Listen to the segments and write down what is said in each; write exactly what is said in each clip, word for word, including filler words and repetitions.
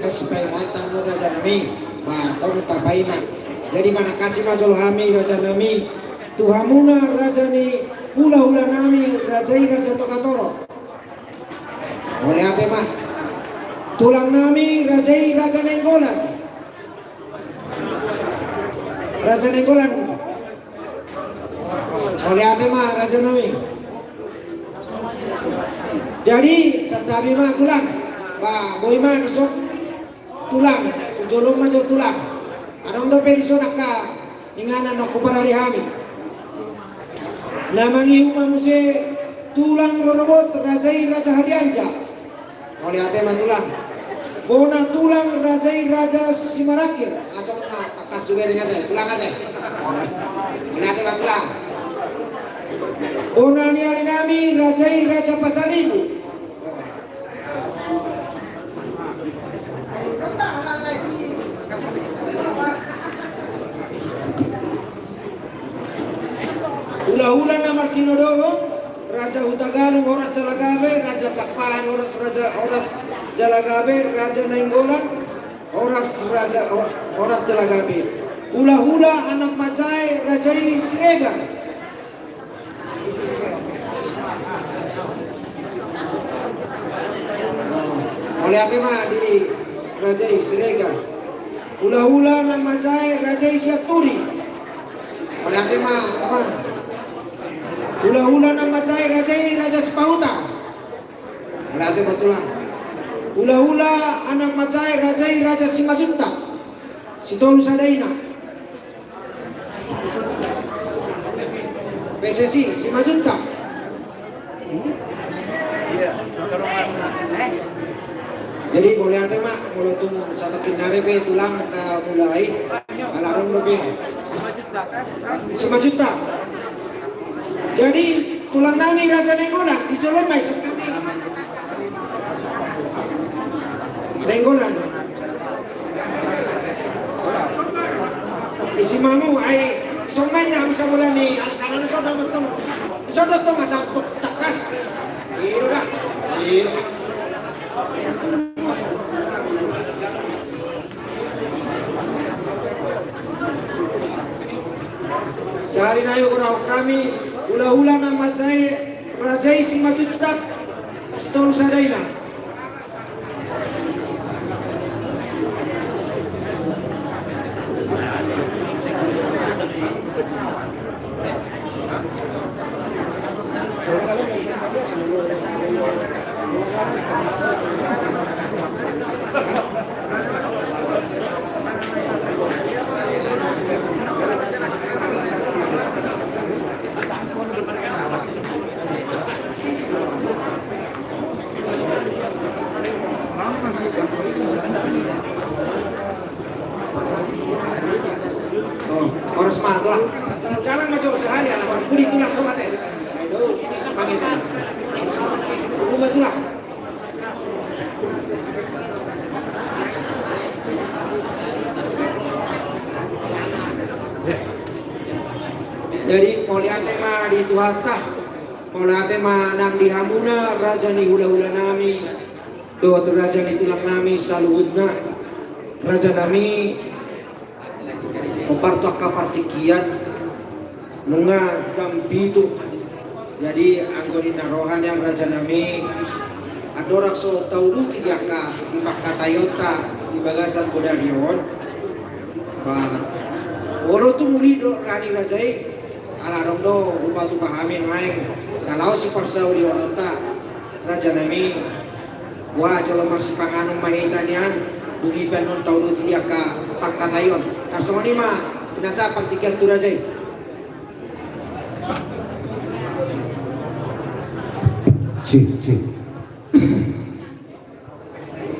Supaya muatan raja nami, ba tong tapaima. Jadi manangkasi ma jolo hami raja nami tu hamuna raja ni hulahula nami, raja i Raja Tokatoro. Mauliate ma. Tulang nami raja i Raja Nainggolan. Raja Nainggolan. Mauliate ma raja nami. Jadi santabi ma tulang. Ba boi ma dison tulang, tu jolo ma jo tulang. Adong dope dison angka inganan na huparade hami. Na mangihut ma muse tulang rorobot raja i Raja Harianja. Mauliate ma tulang. Bona tulang raja i Raja Simarangkir. Asa na tangkas tu bere ate, tulang ate. Mauliate ma tulang. Bona ni ari nami raja i Raja Pasaribu. Hulahula na martinodohon, Raja Hutagalung horas jala gabe, Raja Pakpahan horas, Raja horas jala gabe, Raja Nainggolan horas, Raja horas jala gabe. Hulahula anak manjae, Raja i Siregar. Mauliate ma di raja i Siregar. Hulahula na manjae, Raja i Sianturi. Mauliate ma, ama. Hulahula na manjae, Raja i Raja Sipahutar. Mauliate ma tulang. Hulahula anak manjae, Raja i Raja Simanjuntak. Sitolu sada ina. P S S I, Simanjuntak. Jadi mauliate ma, molo tung satongkin nari pe tulang, eh, mulai. Ala adong dope. Simanjuntak. Jadi tulang nami Raja Nainggolan, di jolo ma i. Nainggolan. Isi mamu, ai, songon na bisa mulai ni, karena so dapat tong, so dapat tong asa tangkas. Ido da. Ido. Sahali nai hugoarhon hami hulahula na manjae, Raja i Simanjuntak, sitolu sada ina. Oh, horas ma tulang. Tulang jalan ma jo sahali ala marpudi tulang ro ate. Aduh, pangita. Horas ma. Horas ma tulang. Jadi mauliate ma di Tuhanta. Mauliate ma nang di hamuna raja ni hulahula nami dohot raja ni tulang nami saluhutna. Raja nami, hombar tu angka partingkian, nunga jam pitu. Jadi anggo ninna roha nian raja nami, andorang so tauduti di angka di pangkataionta di bagasan bodari on, ba, olo tumuli do raja i. Ala adong do rupa tu hami nuaeng na laho siparsauliononta raja nami. Wah, jolo marsipanganon ma hita nian, dung i pe annon tauduti di angka pangkataion. Tarsongon i ma, nasa partingkian tu raja i. Cik, cik.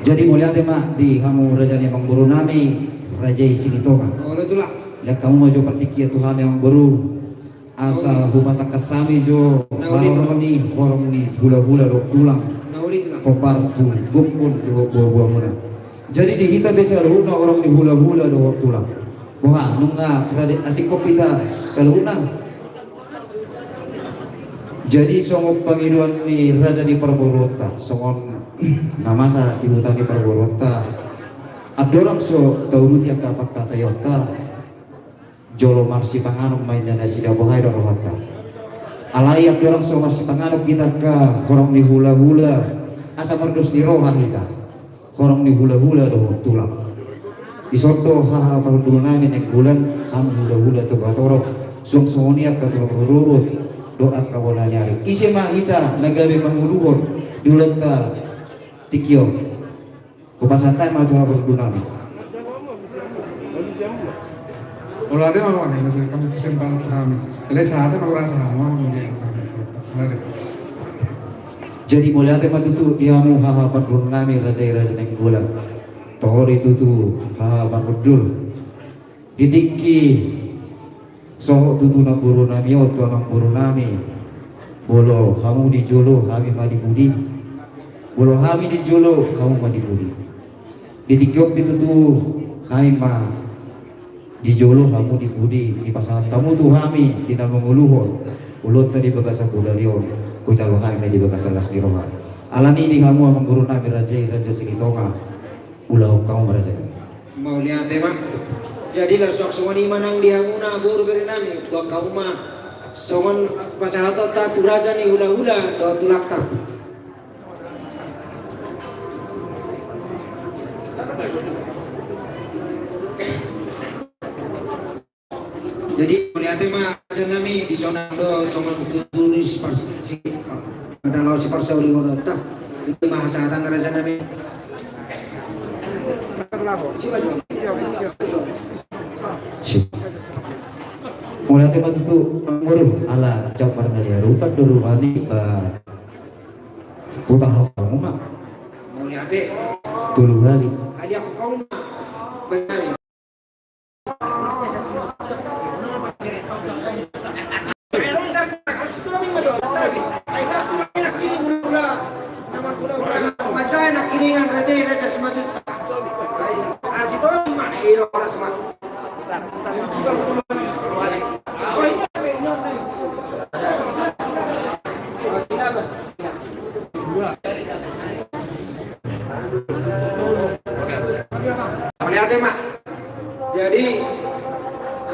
Jadi mauliate ma di hamu raja ni amangboru nami, raja i Silitonga. Olo tulang. Lean hamu ma jo partingkian tu hami amangboru. Asa hupatangkas hami jo haroro ni horong ni hulahula dohot tulang. Hombar tu gokhon dohot boaboamuna. Jadi di hita pe saluhutna horong ni hulahula dohot tulang. Boha, nunga rade asingkop hita saluhutna. Jadi songon pangidoan ni raja ni parboruonta, songon na masa di huta ni parboruonta, Andorang so tauduti angka pangkataionta, jolo marsipanganon ma inna nasida, boha do rohanta. Alai andorang so marsipanganon hita angka horong ni hulahula, asa mardos ni roha hita, horong ni hulahula dohot tulang. Dison do haha parhundul nami Nainggolan, hami hulahula Toga Torop, suang songon i angka tulang rorobot dohot angka bona ni ari. Ise ma hita na gabe manguluhon di ulaonta tingki on? Hupasahat ma tu haha parhundul nami. Olo, ate ma rohani, nanti kami kesempatan tu hami. Alai sahat ma rasa hami, mungkin. Mari. Jadi mauliate ma tutu di hamu haha parhundul nami, raja i Raja Nainggolan. Toho do i tutu haha parhundul. Di tingki sohot tutu namboru nami on tu amangboru nami, molo hamu di jolo hami ma di pudi, molo hami di jolo hamu ma di pudi. Di tingki on pe tutu hami ma di jolo hamu di pudi, dipasahat hamu tu hami di na manguluhon ulaonta di bagasan bodari on, hujalo hami ma di bagasan las ni roha. Alani i di hamu amangboru nami, raja i Raja Silitonga, ulahon hamu ma raja nami. Mauliate ma. Jadi laos songon i ma nang di hamuna boru bere nami, boan hamu ma songon pasahatonta tu raja ni hulahula dohot tulangta. Jadi mauliate ma raja nami, dison do songon tutu ni si pars-, si, ada lao si parsaulianonta. Jadi ma hasahatan raja nami. Si mas. Si. Mauliate ma tutu, manguru ala jam marnalia rupa do rupani, ba, putar ho kamu ma. Mauliate. Tolu kali. Hadiah ho kamu ma. Benar. Mauliate ma. Jadi,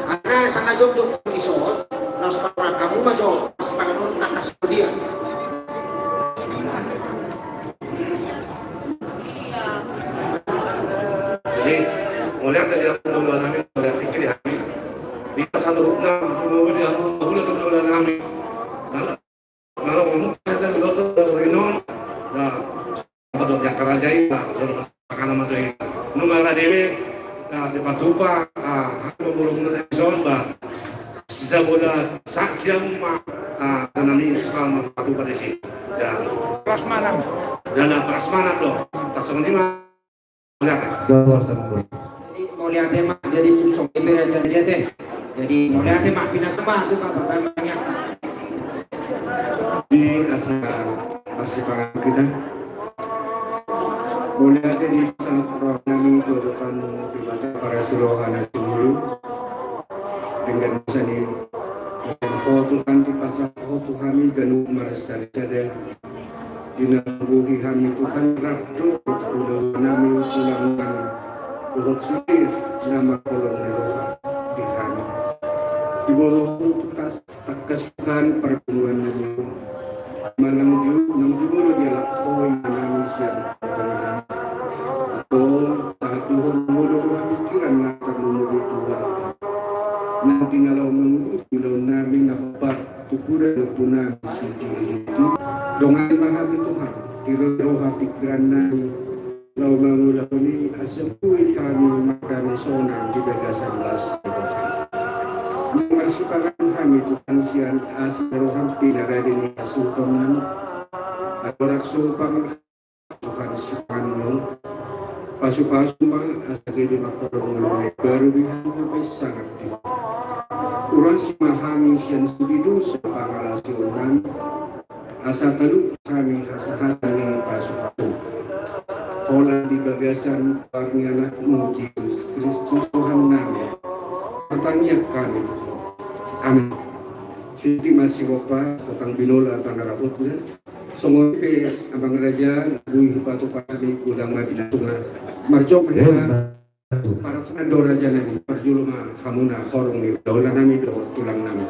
angka sanga jom jom kami son, laos parang kamu ma jom, pasti panganon tak kasih dia. Jadi, mauliate di aku dulu nami, mauliate di hami. Di pasal dua puluh enam, dua puluh enam, dua puluh enam, dua puluh enam. Lalu, lalu ngomong, saya dari dokter, dari non, nah, dokter Jakarta Jaya, dokter Jakarta Jaya. Nunga rade be, ah, dipatupa, ah, hak pemulung dari son, bah. Sisa bola, sa-, siang ma, ah, tanami, soal ma patupa di sini. Ya. Prasmanan. Jala prasmanan do. Tasong lima. Mauliate. Dor sama guru. Jadi, mauliate ma, jadi tu song ibe raja jete. Jadi, mauliate ma, pinasa ma, tu ma, bapak, bapak, ya. Di asa marsipanganon hita. Mauliate di saat roh nami tu adopanmu, di mata para siroha na sumulu. Dengan sani, dengan foto kan di pasar foto kami, ganu marasari sada. Di na mambohi hami Tuhan, rap dohot hulahula nami, tulang nami, dohot sude na mangholongi roha di hami. Diboto Ho tu kas-, tangkas Tuhan pargumulan nami on. Manang di, nang di molo dialap Ho inna nami sian pargumulan nami. Antong tahan do Ho molo roha pikiran na tarlumobi Tuhan. Nang di na laho mangurupi ulaon nami na hombar tu poda ni ompu nami si Juli Juti. Dongani ma hami Tuhan, tiro roha pikiran nami, laho mangulahon i asa boi hami mardame sonang di bagasan las ni roha. Nunga marsipanganon hami Tuhan sian asi ni roham, pinarade ni hasuhuton nami. Andorang so pang Tuhan sipanganon, pasupasu ma asa gabe mangkorong ngolu na imbaru di hami na paisangap di Ho. Urasi ma hami sian sude dosa pangalaosion nami, asa talup hami hasahatan ni pasupasu. Holan di bagasan goar ni Anakmu Jesus Kristus Tuhan nami, martangiang hami tu Ho. Amin. Sinti ma sigompa, hotang binola pangarahutna. Songon i pe amang raja, na boi hupatupa hami, godang ma binasungan. Marjolo ma hita. Parasaan do raja nami, parjolo ma hamuna horong ni daola nami dohot tulang nami.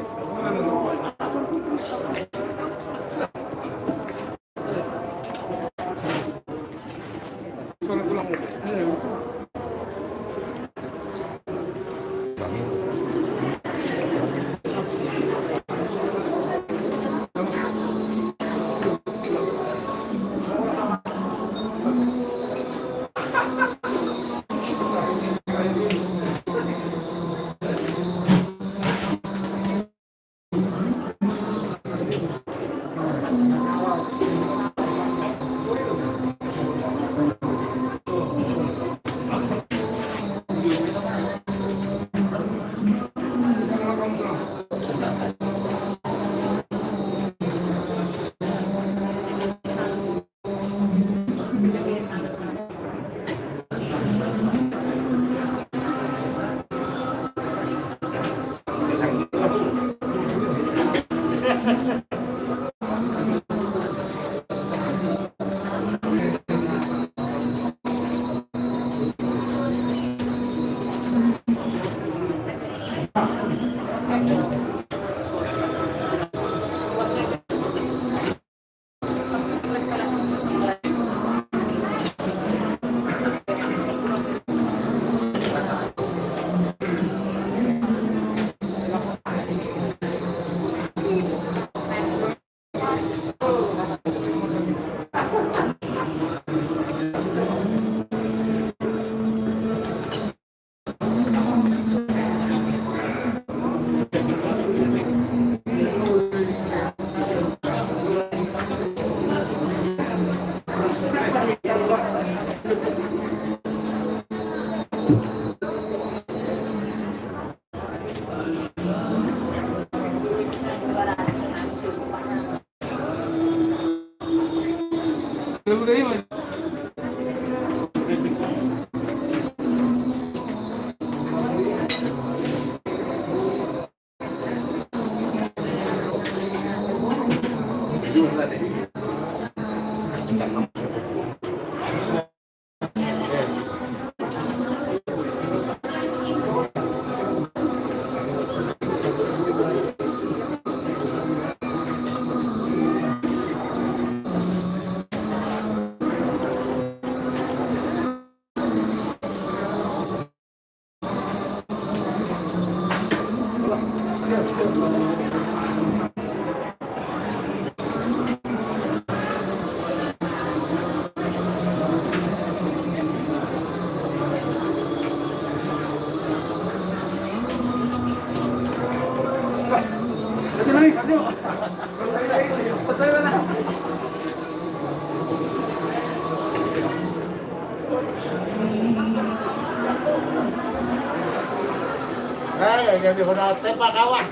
Eh, jadi hoda tepa kawan.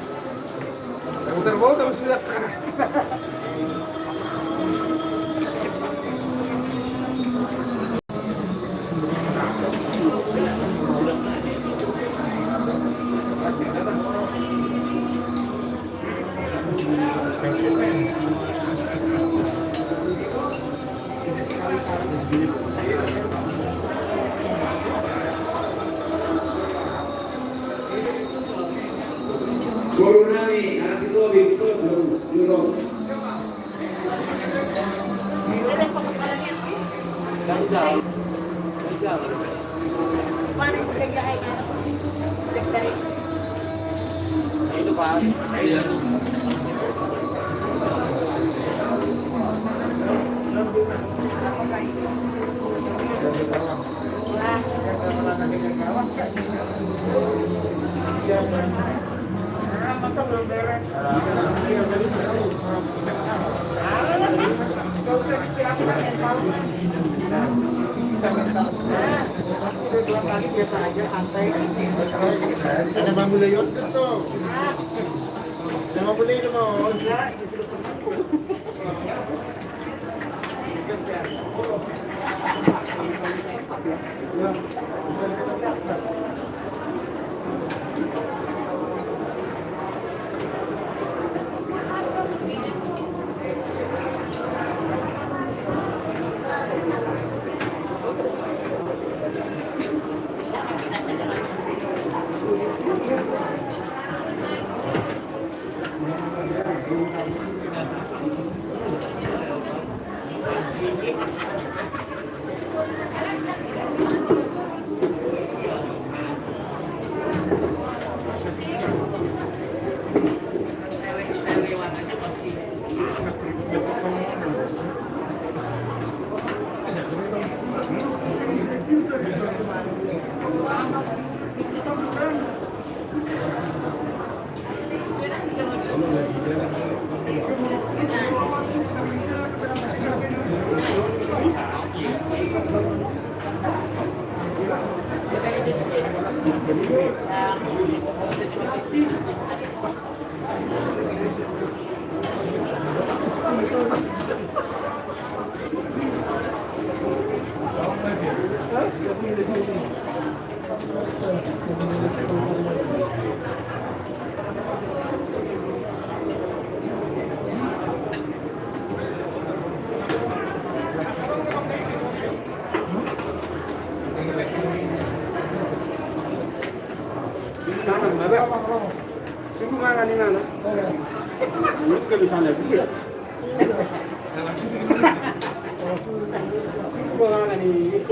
Muter-muter sudah. Ada mamulai on betul. Ada mamulai on. Suruh mangan di mana? Ini kan di sana. Suruh mangan ini.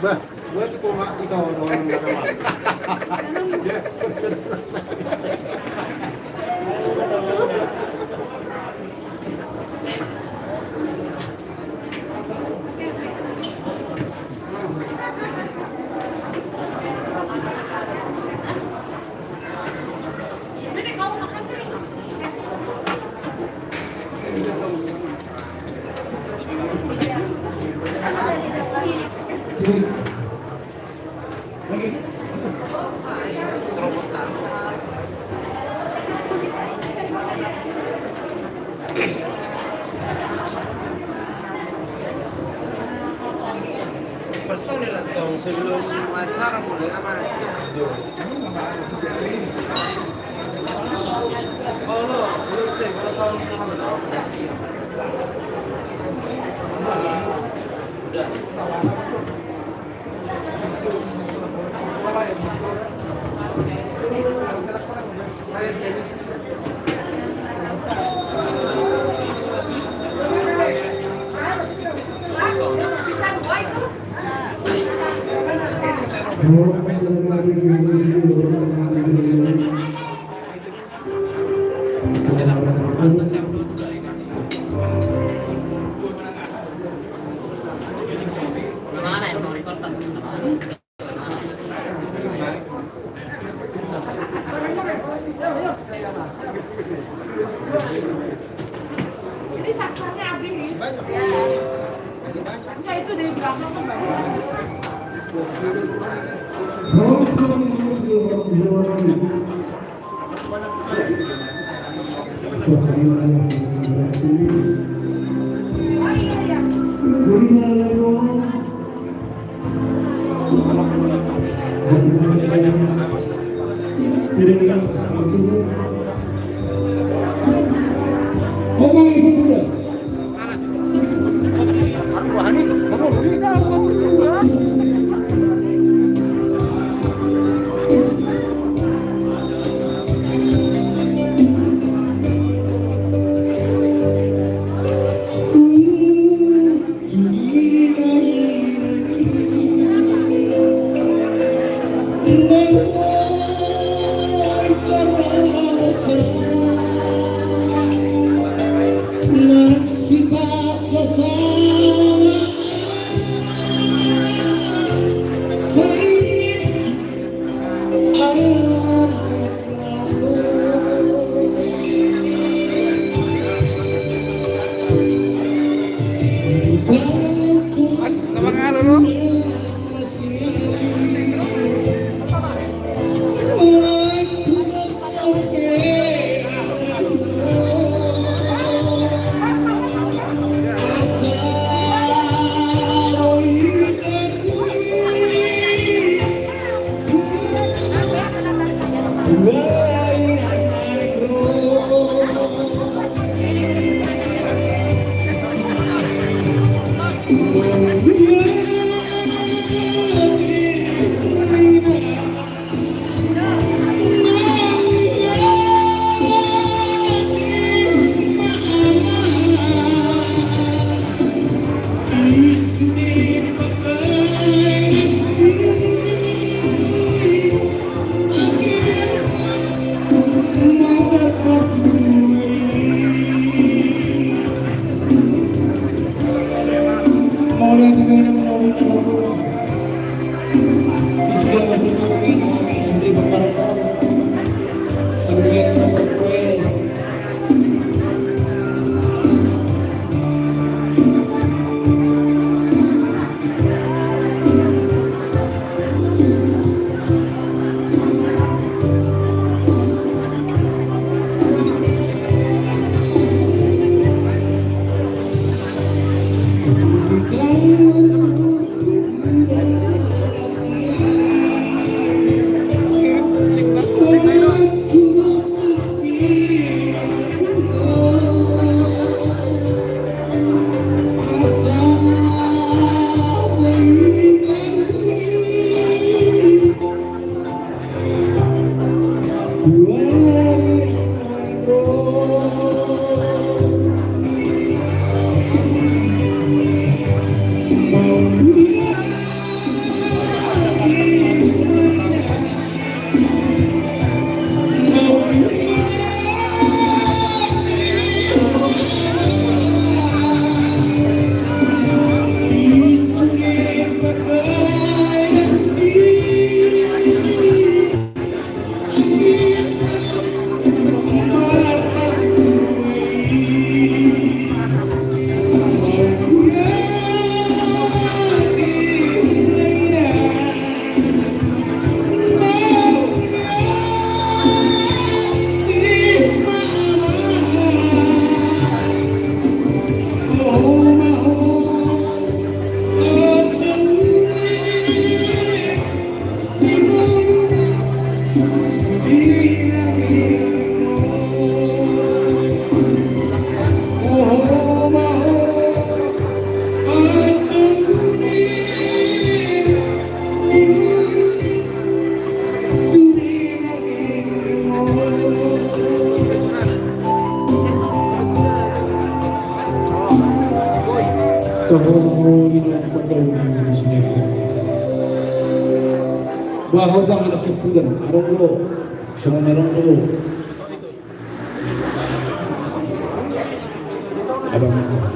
Bah, buat koma ikaw, ikaw ang nagawa. Personil antong sebelum acara mulai, aman. Bah, ho bang, anak siampudan, adong do, songon adong do. Adong.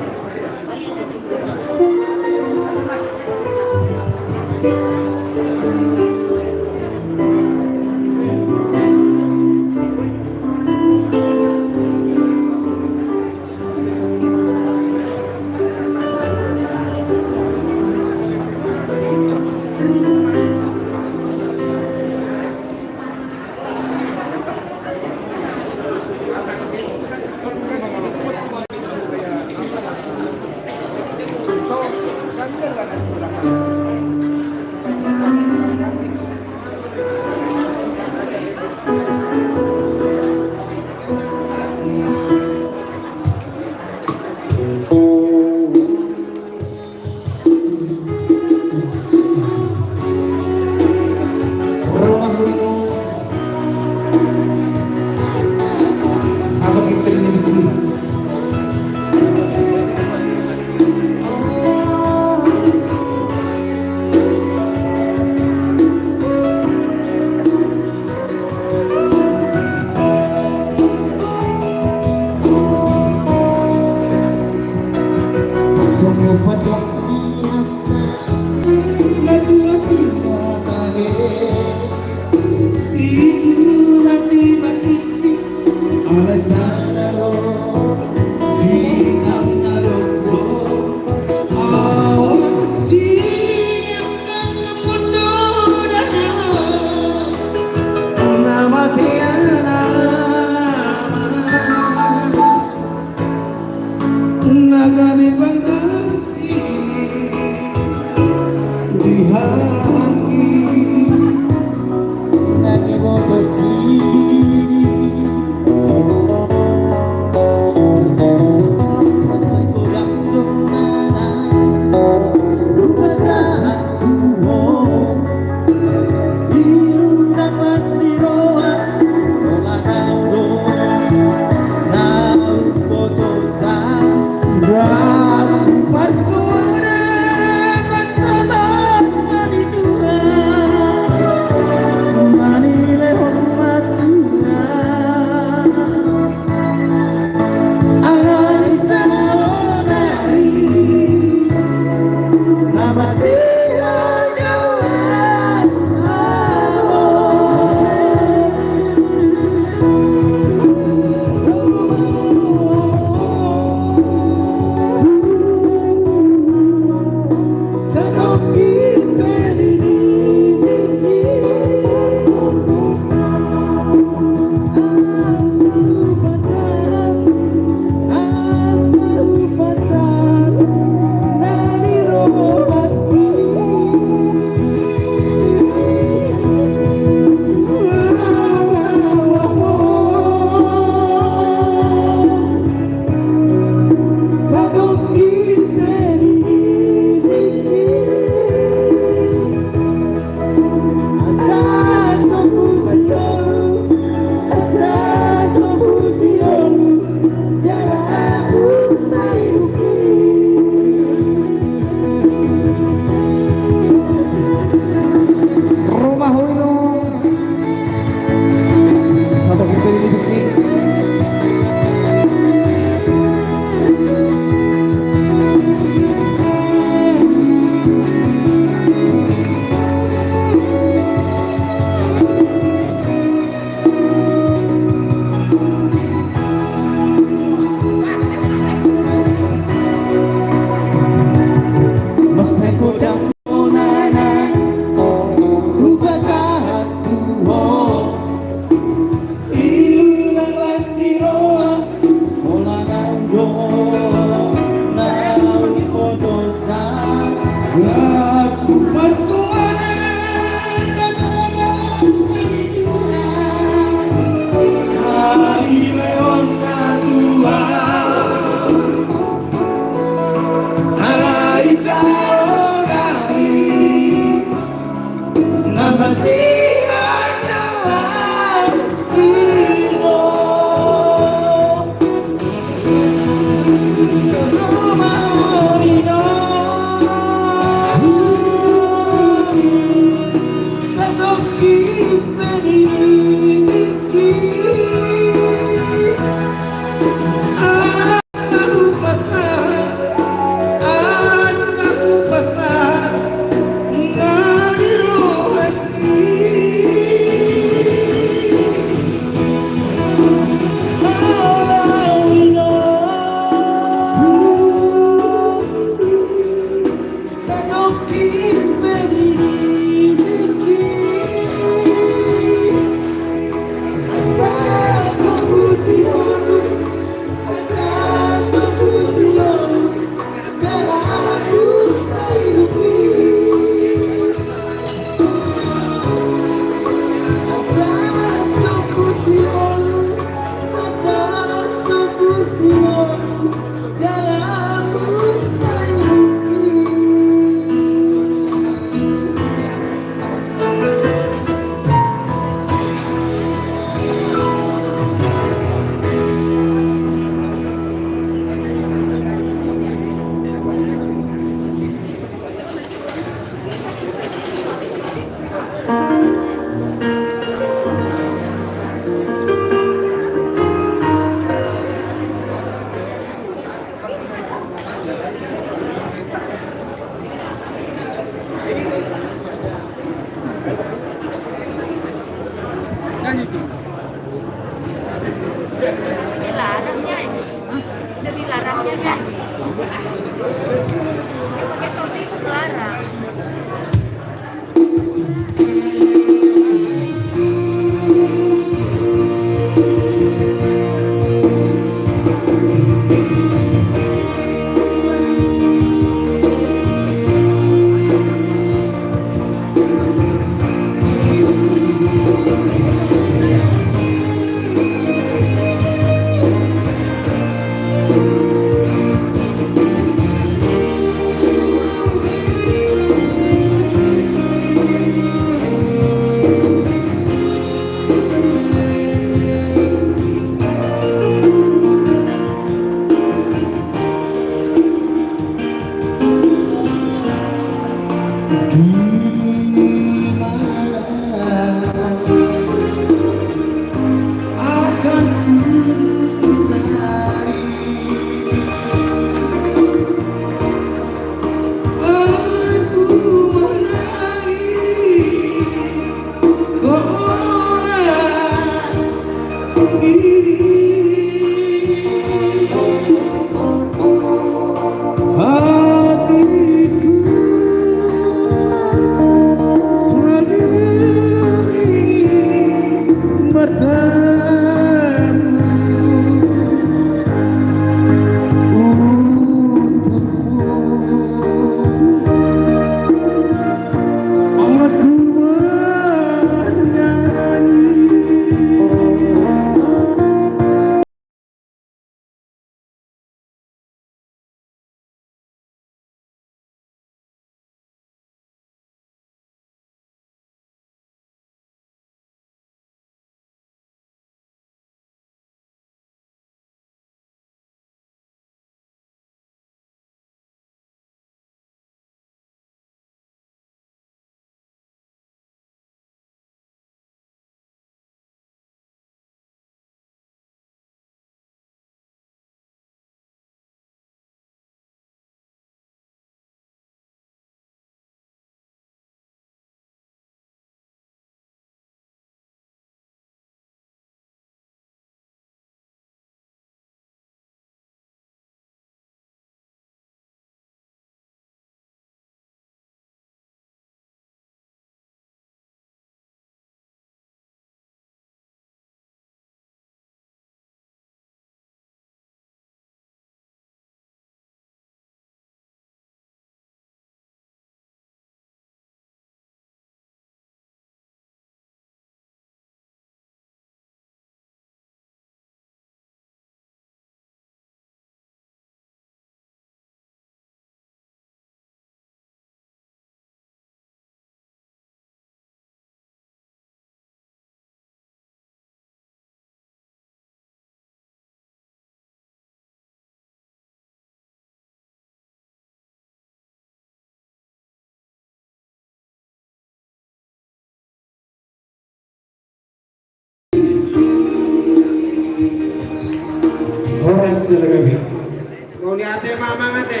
Mauliate ma amang ate.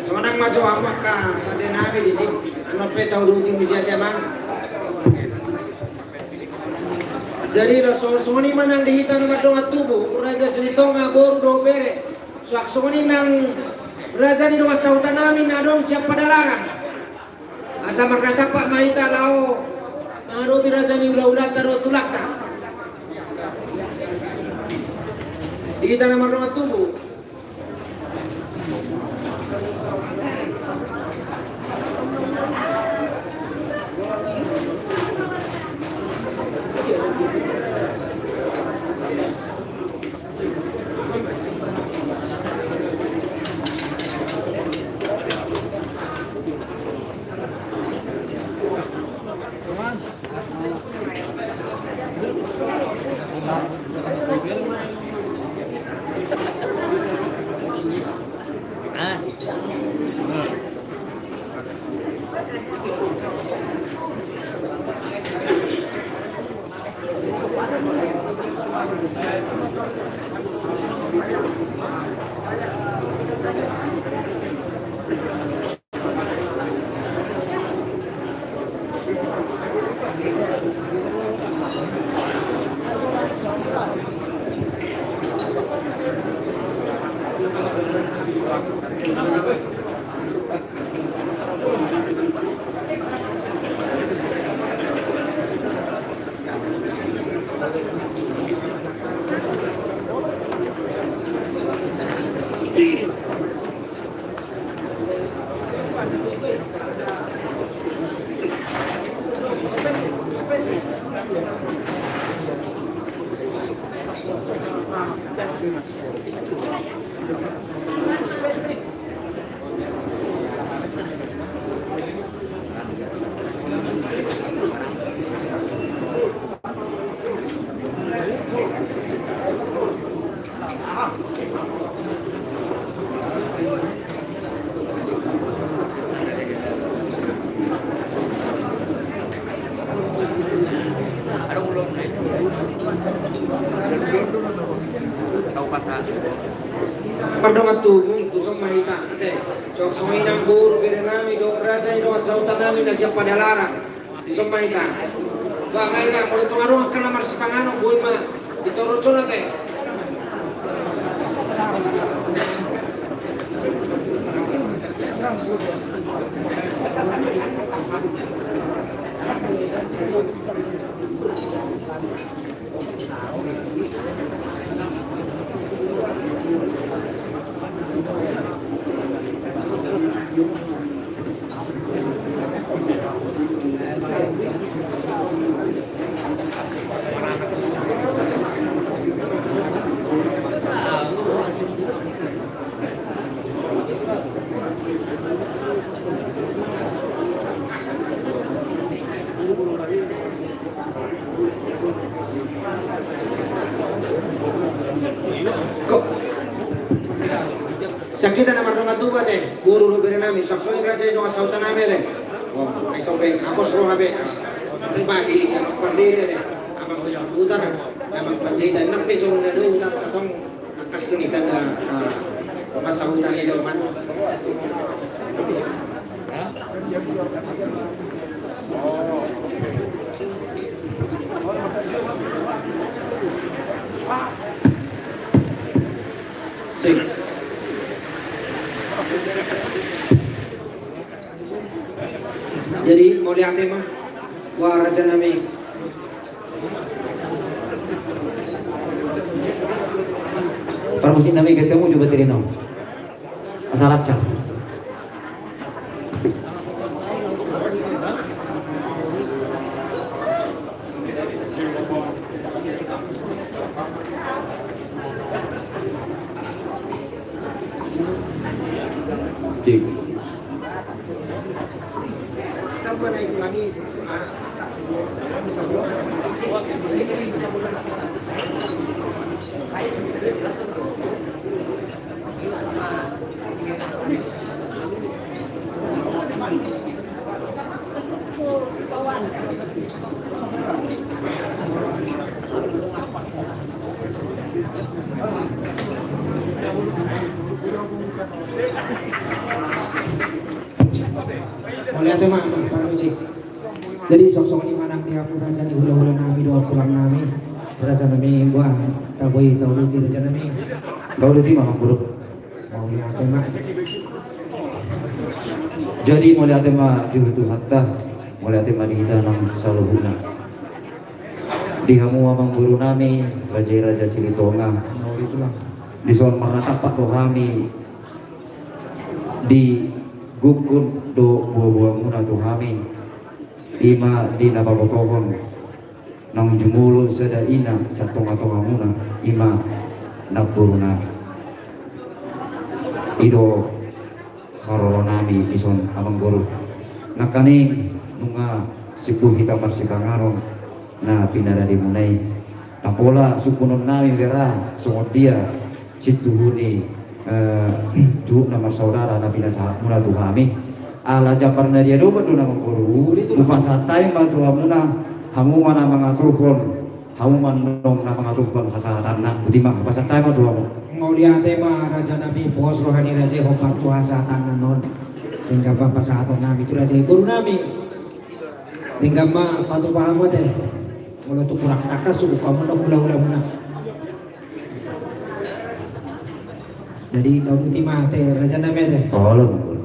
Sonang ma jo amang ka pade nami di sini. Anu pe tau duting di sini amang. Jadi songon i ma nang di hita na mardongan tubu, Raja Silitonga, boru dohot bere. Suang songon i nang raja ni dongan sahuta nami na adong sian Padalarang. Asa marnatampak ma hita laho mangadopi raja ni hulahulanta dohot tulangta. Di hita na mardongan tubu. Pardongan tubu, tuson ma hita ate. Songon i nang boru bere nami dohot raja ni dongan sahuta nami na sian Padalarang. Tuson ma hita. Bah, ai na molo tung adong angka na marsipanganon, boi ma ditorop jo ate. Sian hita na mardongan tubu ate, boru dohot bere nami, suang songon i raja ni dongan sahuta nami ate. Oh, ai songon i, apos roha be. Terima di amang pardede ate, amang Bojong Putar, amang Panjaitan, nang pe songon na do utar katong. Tangkas do hita na, ah, masa huta ni doman. Cek. Jadi mauliate ma, wah raja nami. Parmusik nami, ketemu juga tadi no. Asa lancar. Cek. Ate ma, panusi. Jadi songon i ma nang di hamu raja ni hula-hula nami dohot tulang nami. Raja nami, buah, tabo i, tabo i, raja nami. Tabo i ma, Amang Boru. Mauliate ma. Jadi mauliate ma di Tuhanta, mauliate ma di hita nang saluhutna. Di hamu Amang Boru nami, raja-raja Silitonga. Mauliate ma. Dison marnatampak do hami di gokhon dohot boa-boamuna tu hami, i ma di na pabotohon naung jumolo sada ina sian tonga-tongamuna, i ma namboru nami. I do haroro nami dison Amang Boru. Nangkaning nunga simpul hita marsipanganon na pinadademuna i. Ndang pola sungkunon nami bera songon dia situhu ni, eh, suhut na marsaudara na pinasahatmuna tu hami. Ala jambar na dia dope do na Amang Boru, hupasahat hami ma tu hamuna, hamu ma na mangaturhon, hamu ma annon na mangaturhon hasahatanna. Botima, hupasahat hami ma tu hamu. Mauliate ma raja nami, pos roha ni raja i hombar tu hasahatanna annon. Denggan ma pasahaton nami tu raja i, boru nami. Denggan ma patupa hamu ate. Molo tung kurang tangkas, sungkun hamu annon hula-hulamuna. Jadi tauduti ma ate, raja nami ate. Olo, Amang Boru.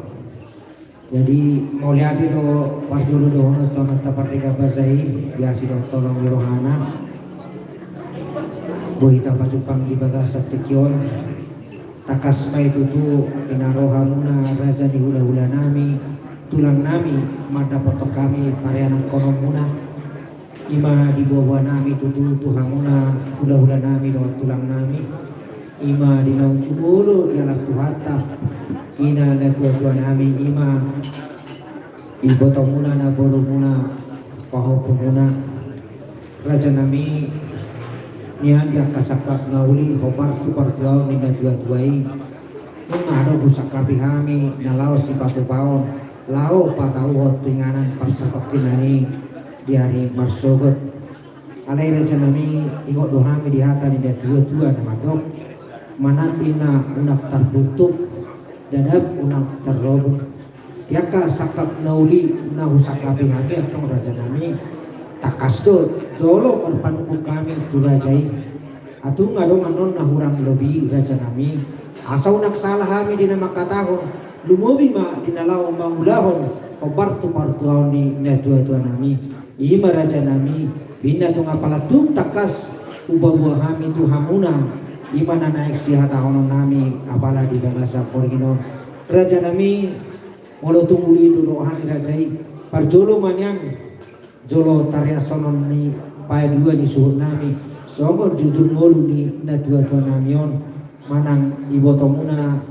Jadi mauliate do parjolo dohononta tu Amanta Pardenggan Basa i, di asi dohot holong ni rohana. Boi tapajumpang di bagasan tingki on. Tangkas ma i tutu di na ro hamuna raja ni hula-hula nami, tulang nami, mandapothon hami pareananghononmuna. I ma di boa-boa nami tutu tu hamuna hula-hula nami dohot tulang nami. I ma di naung jumolo dialap Tuhanta, i na natua-tua nami, i ma ibotomuna, namborumuna, pahompumuna. Raja nami, nian di angka sangkap na uli hombar tu partuaon ni natua-tua i. Nunga adong husangkapi hami na laho sipatupaon, laho patauhon tu inganan parsatongkinan i di ari marsogot. Alai raja nami, ingot do hami di hata ni natua-tua na mandok, manat ninna unang tarbutuk, dadap unang tarrobot. Di angka sangkap na uli na husangkapi hami antong raja nami, tangkas do jolo marpanungkun hami tu raja i. Tung adong annon na hurang lobi raja nami, asa unang sala hami di na mangkatahon, lumobi ma di na laho mangulahon hombar tu partuaon ni natua-tua nami. I ma raja nami, ninna tung apala tung tangkas hupaboa hami tu hamuna, i ma na naeng sihatahonon nami apala di bagasan borngin on. Raja nami, molo tung uli do roha ni raja i, parjolo ma nian jolo tariashonon ni paidua ni suhut nami, songon jujur ngolu ni natua-tua nami on, manang ibotomuna,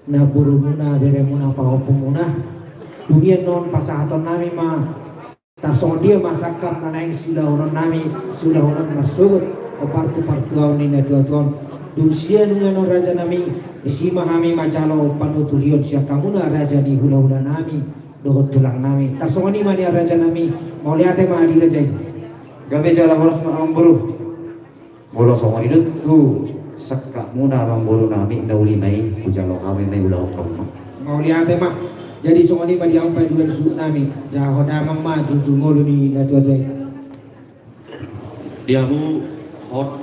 namborumuna, beremuna, pahompumuna. Dung i annon pasahaton nami ma, tarsongon dia ma sangkap na naeng siulahonon nami, siulahonon marsogot hombar tu partuaon ni natua-tua on. Dung sian nunga annon raja nami, disi ma hami manjalo panuturion sian hamuna raja ni hula-hula nami dohot tulang nami. Tarsongon i ma nian raja nami, mauliate ma di raja i. Gabe jala horas ma Amang Boru. Molo songon i do tutu sangkapmuna Amang Boru nami, na uli ma i, hujalo hami ma i, ulahon hamu ma. Mauliate ma. Jadi songon i ma di hamu paidua ni suhut nami, jala ho damang ma jujur ngolu ni natua-tua i. Di hamu hot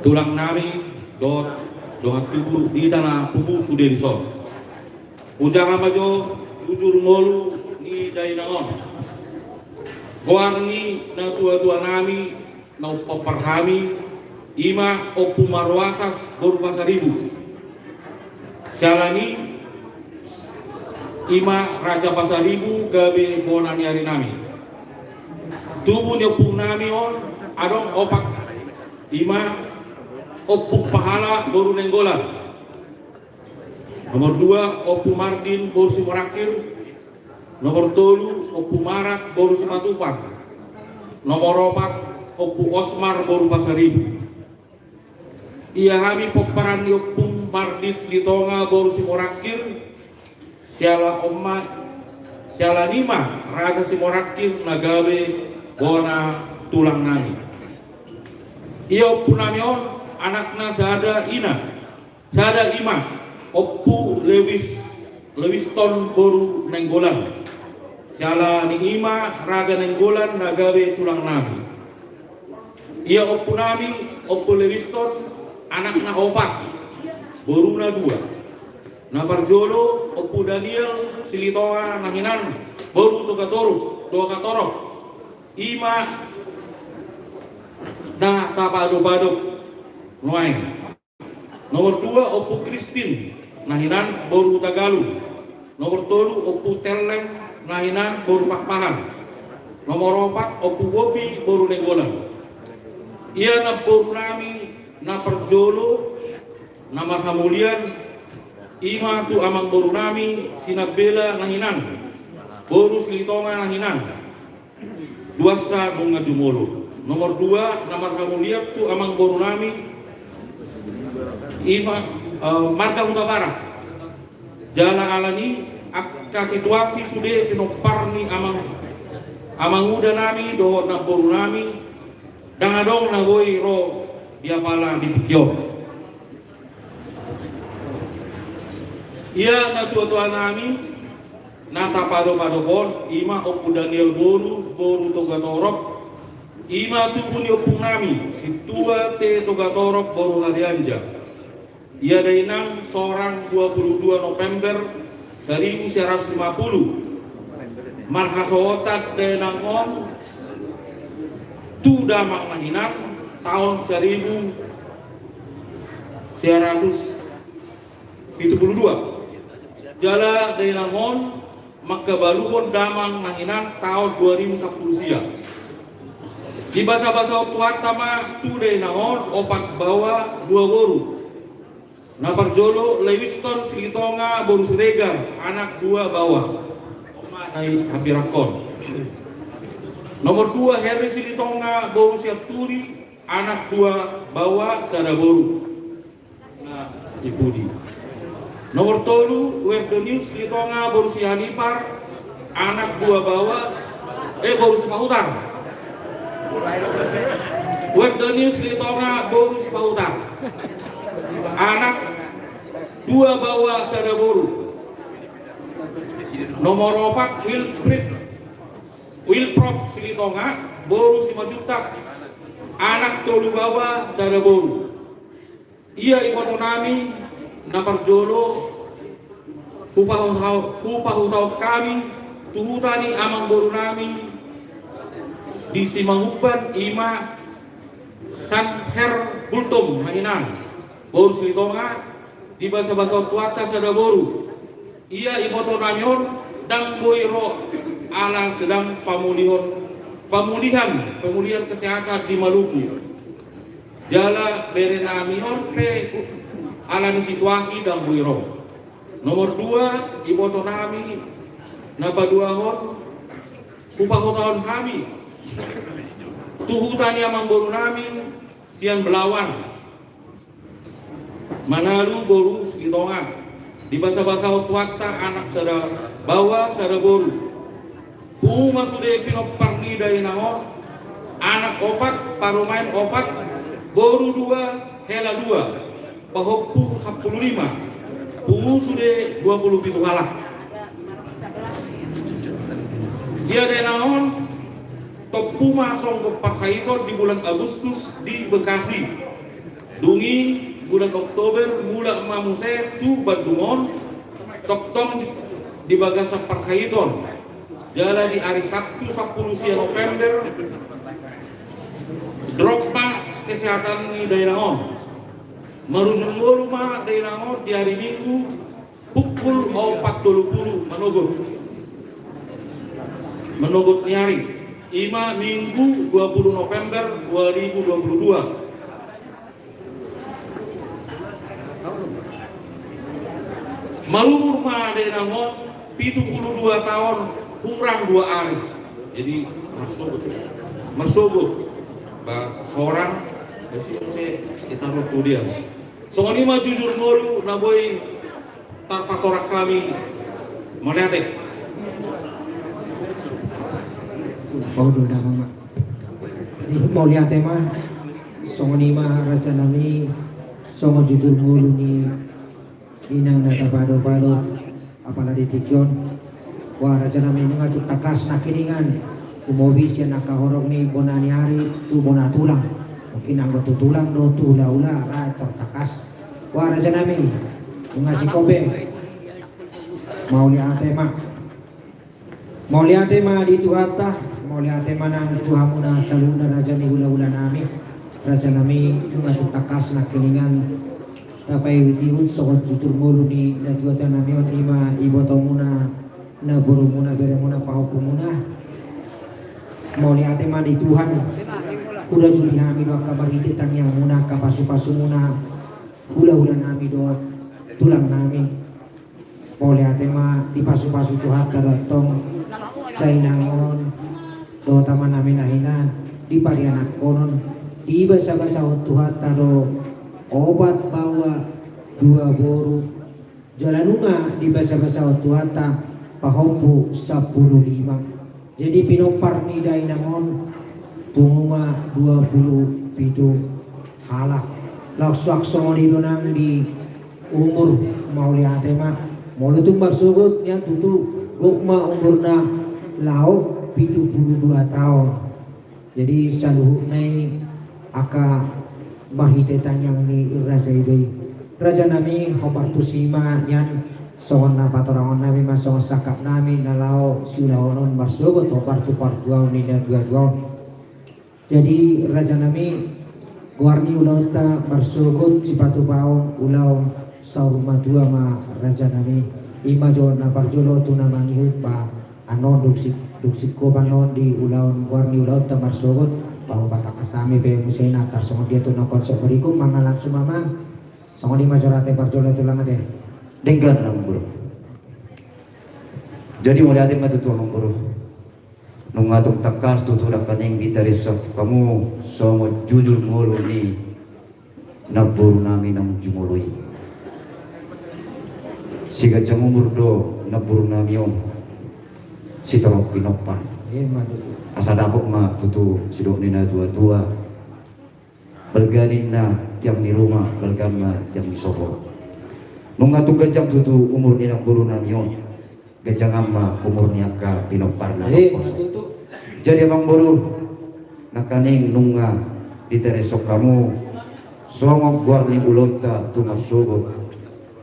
tulang nami dohot dongan tubu di hita na pupu sude dison. Hujalo ma jo jujur ngolu ni dainang on. Goar ni natua-tua nami na umpompar hami, i ma Ompu Maruasas boru Pasaribu. Siala ni i, i ma Raja Pasaribu gabe bona ni ari nami. Tubu ni ompung nami on adong opat, i ma Ompu Pahala boru Nainggolan. Nomor dua, Ompu Mardin boru Simorangkir. Nomor tolu, Ompu Marak boru Simatupang. Nomor opat, Ompu Osmar boru Pasaribu. Ia hami pomparan ni Ompu Mardin Silitonga boru Simorangkir, siala on ma, siala ni i ma Raja Simorangkir na gabe bona tulang nami. Ia ompu nami on anakna sada ina, sada i ma Ompu Lewis Lewiston boru Nainggolan. Siala ni i ma Raja Nainggolan na gabe tulang nami. Ia ompu nami, Ompu Lewiston, anakna opat, boruna dua. Na parjolo Ompu Daniel Silitonga na hinan boru Togatorop, Togatorop. I ma na tapaadop-adop nuaeng. Nomor dua, Ompu Kristin, na hinan boru Tagalung. Nomor tolu, Ompu Telleng, na hinan boru Pakpahan. Nomor opat, Ompu Bobi, boru Nainggolan. Ia namboru nami na parjolo, na marhamulian, i ma tu amangboru nami Sinambela na hinan boru Silitonga na hinan. Duansa nunga jumolo. Nomor dua, na marhamulian tu amangboru nami, i ma, eh, marga Hutabarat. Jala alani angka situasi sude pinompar ni amang, amanguda nami dohot namboru nami, ndang adong na boi ro di apala di tingki on. Ia natuatua nami na tapaadop-adop on, i ma Ompu Daniel boru, boru Togatorop, i ma tubu ni ompung nami Sintua T Togatorop boru Harianja. Ia dainang sorang dua puluh dua November seribu sembilan ratus lima puluh. Marhasohotan dainang on tu damang na hinan taon seribu sembilan ratus pitu puluh dua. Jala dainang on mangkabaluhon damang na hinan taon dua ribu sampulu sia. Di basabasahon Tuhanta ma tu dainang on opat baoa dua boru. Na parjolo Lewiston Silitonga boru Siregar, anak dua baoa. Oma nai hambirangkon. Nomor dua, Heri Silitonga boru Sianturi, anak dua baoa sada boru. Na i pudi. Nomor tolu, Werdonius Silitonga boru Sianipar, anak dua baoa, eh, boru Sipahutar. Werdonius Silitonga boru Sipahutar, anak dua baoa sada boru. Nomor opat, Wilfried, Wilfrod Silitonga boru Simanjuntak, anak tolu baoa sada boru. Ia iboto nami na parjolo, hupahuta-, hupahutahon hami tu huta ni amangboru nami di Simanguban, i ma Sanher Gultom na hinan boru Silitonga, di basabasahon Tuhanta sada boru. Ia iboto nami on ndang boi ro ala sedang pamulihon, pamulihan, pemulihan kesehatan di Maluku. Jala bere nami on pe alani situasi ndang boi ro. Nomor dua, iboto nami na paduahon, hupahutahon hami tu huta ni amangboru nami sian Belawan, Manalu boru Silitonga, di basabasahon Tuhanta anak sada baoa sada boru. Pungu ma sude pinompar ni dainang on, anak opat, parumaen opat, boru dua, hela dua, pahompu sampulu lima, pungu sude dua pulu pitu halak. Ia dainang on tompu ma songgop parsahiton di bulan Agustus di Bekasi. Dung i bulan Oktober mulak ma muse tu Bandung on, tongtong di, di bagasan parsahiton. Jala di ari Sabtu sampulu sia November, drop ma kesehatan ni dainang on. Marujung ngolu ma dainang on di ari Minggu pukul opat tolu pulu manogot. Manogot ni ari, i ma Minggu dua pulu November dua ribu dua pulu dua. Marumur ma dainang on pitu pulu dua taon hurang dua ari. Jadi marsogot. Marsogot. Ba sorang, ba si, si, itaruh tu dia. Songon i ma jujur ngolu na boi tarpatorang hami. Mauliate. Podo da ma. Mauliate ma. Songon i ma raja nami, songon jujur ngolu ni inang na tapaadop-adop. Apala di tingki on. Wah, raja nami, nunga tung tangkas nangkiningan. Tumobi sian angka horong ni bona ni ari tu bona tulang. Mungkin anggo tu tulang do tu hulahula ra tor tangkas. Wah, raja nami, nunga singkop be. Mauliate ma. Mauliate ma di Tuhanta. Mauliate ma nang tu hamuna saluhutna raja ni hulahula nami. Raja nami, nunga tung tangkas nangkiningan. Tapaihutihut songon tutur ngolu ni natuatua nami on, i ma ibotomuna, namborumuna, beremuna, pahompumuna. Mauliate ma di Tuhan. Huda jui hami do angka marhite tangiangmuna, angka pasupasumuna, hulahula nami dohot tulang nami. Mauliate ma, dipasupasu Tuhanta do tong dainang on dohot ama nami na hinan, di parianakhonon, dibasabasahon Tuhanta do opat baoa, dua boru. Jala nunga dibasabasahon Tuhanta pahompu sampulu lima. Jadi pinompar ni dainang on tung ma dua pulu pitu halak. Laos suang songon i do nang di umur, mauliate ma. Molo tung marsogot nian tutu, gok ma umurna laho pitu pulu dua taon. Jadi saluhutna i angka marhite tangiang ni raja i do i. Raja nami, hombar tusi ma nian songon na patorangon nami ma songon sangkap nami na laho siulahonon marsogot hombar tu partuaon ni natuatua on. Jadi raja nami, goar ni ulaonta marsogot sipatupaon ulaon saur matua ma raja nami. I ma jo na parjolo tu na mangihut ba annon dung singkop annon di ulaon, goar ni ulaonta marsogot. Ba patangkas hami pe muse na tarsongon dia tu na konsep berikut, manang langsung ma. Songon i ma jo ra ate parjolo, tulang ate. Denggan nang bro. Jadi mauliate ma tutu nang bro. Nunga tung tangkas tutu nangkaning ditarisok hamu songon jujur ngolu ni namboru nami naung jumolo i. Siganjang umur do namboru nami on sitorop pinompar. Asa dapot ma tutu sidok ni natuatua. Balga ninna tiang ni ruma, balga ma tiang ni sopo. Nunga tung ganjang tutu umur ni namboru nami on, ganjangan ma umur ni angka pinomparna. Jadi amang boru, nangkaning nunga ditarisok hamu songon goar ni ulaonta tu marsogot,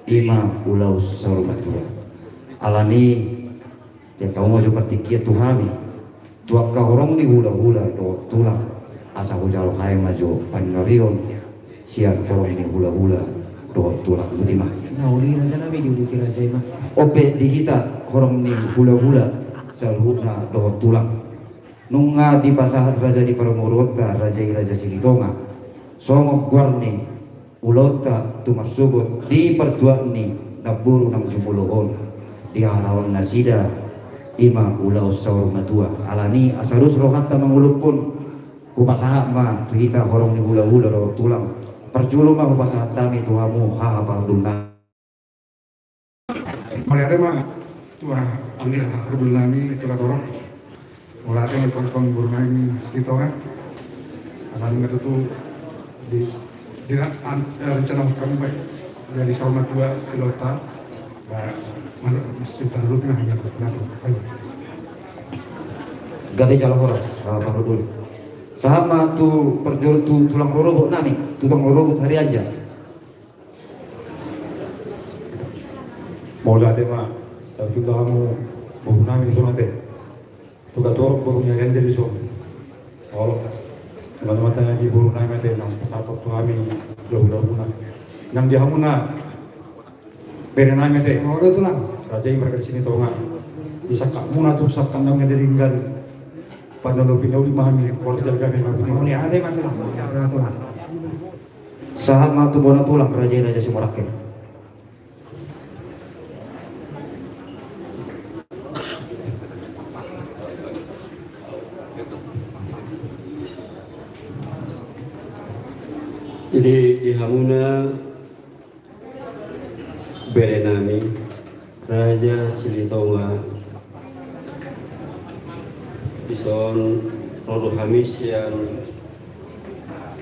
i ma ulaon saur matua. Alani i, ia hamu ma jo partingkian tu hami, tu angka horong ni hulahula dohot tulang, asa hujalo hami ma jo panonarion sian horong ni hulahula dohot tulang. Boti ma. Na uli raja nami, diuduti raja i ma. On pe di hita horong ni hulahula saluhutna dohot tulang, nunga dipasahat raja ni parumaruonta, raja i Raja Silitonga, songon goar ni ulaonta tu marsogot di partuaon ni namboru naung jumolo on, di hahalaon nasida, i ma ulaon saur matua. Alani i, asa dos rohanta manguluphon, hupasahat ma tu hita horong ni hulahula dohot tulang. Parjolo ma hupasahat hami tu hamu haha parhundul nami. Mauliate ma tu haha parhundul nami, tu haha torop. Mauliate ma tu haha parhundul nami Silitonga. Alani i ma tutu di, di ra-, an-, eh, rencana kami baik dari saur matua pilota. Ba, manuk mesti terlalu nah, ya, betul. Gabe jala horas, ah, parhundul. Sahat ma tu parjolo tu tulang rorobot nami, tu tulang rorobot Harianja. Mauliate ma, sahat tu hamu boru nami dison ate. Tu haha torop boru ni Harianja dison. Olo. Mauliate ma di boru nami ate, naung pasahathon tu hami hulahula muna. Nang di hamuna bere nami ate. Olo tulang. Raja i marga Silitonga. Di sangkapmuna tu sangkap nami na denggan. Panolopi na uli ma hami, horja gabe ma hami. Mauliate ma tulang, mauliate ma tulang. Sahat ma tu bona tulang, raja i Raja Simorakke. Jadi di hamuna bere nami Raja Silitonga, dison ro do hami sian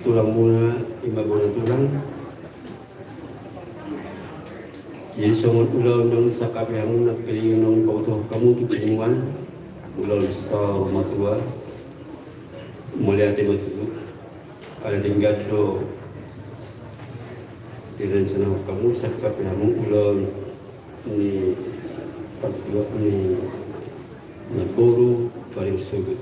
tulangmuna, i ma bona tulang. Jadi songon ulaon naung disangkapi hamu nangkiningan, naung dipabotohon hamu tu punguan, ulaon saur matua. Mauliate ma tutu. Ala denggan do direncanahon hamu, disangkapi hamu ulaon ni partua ni namboru paling sogot.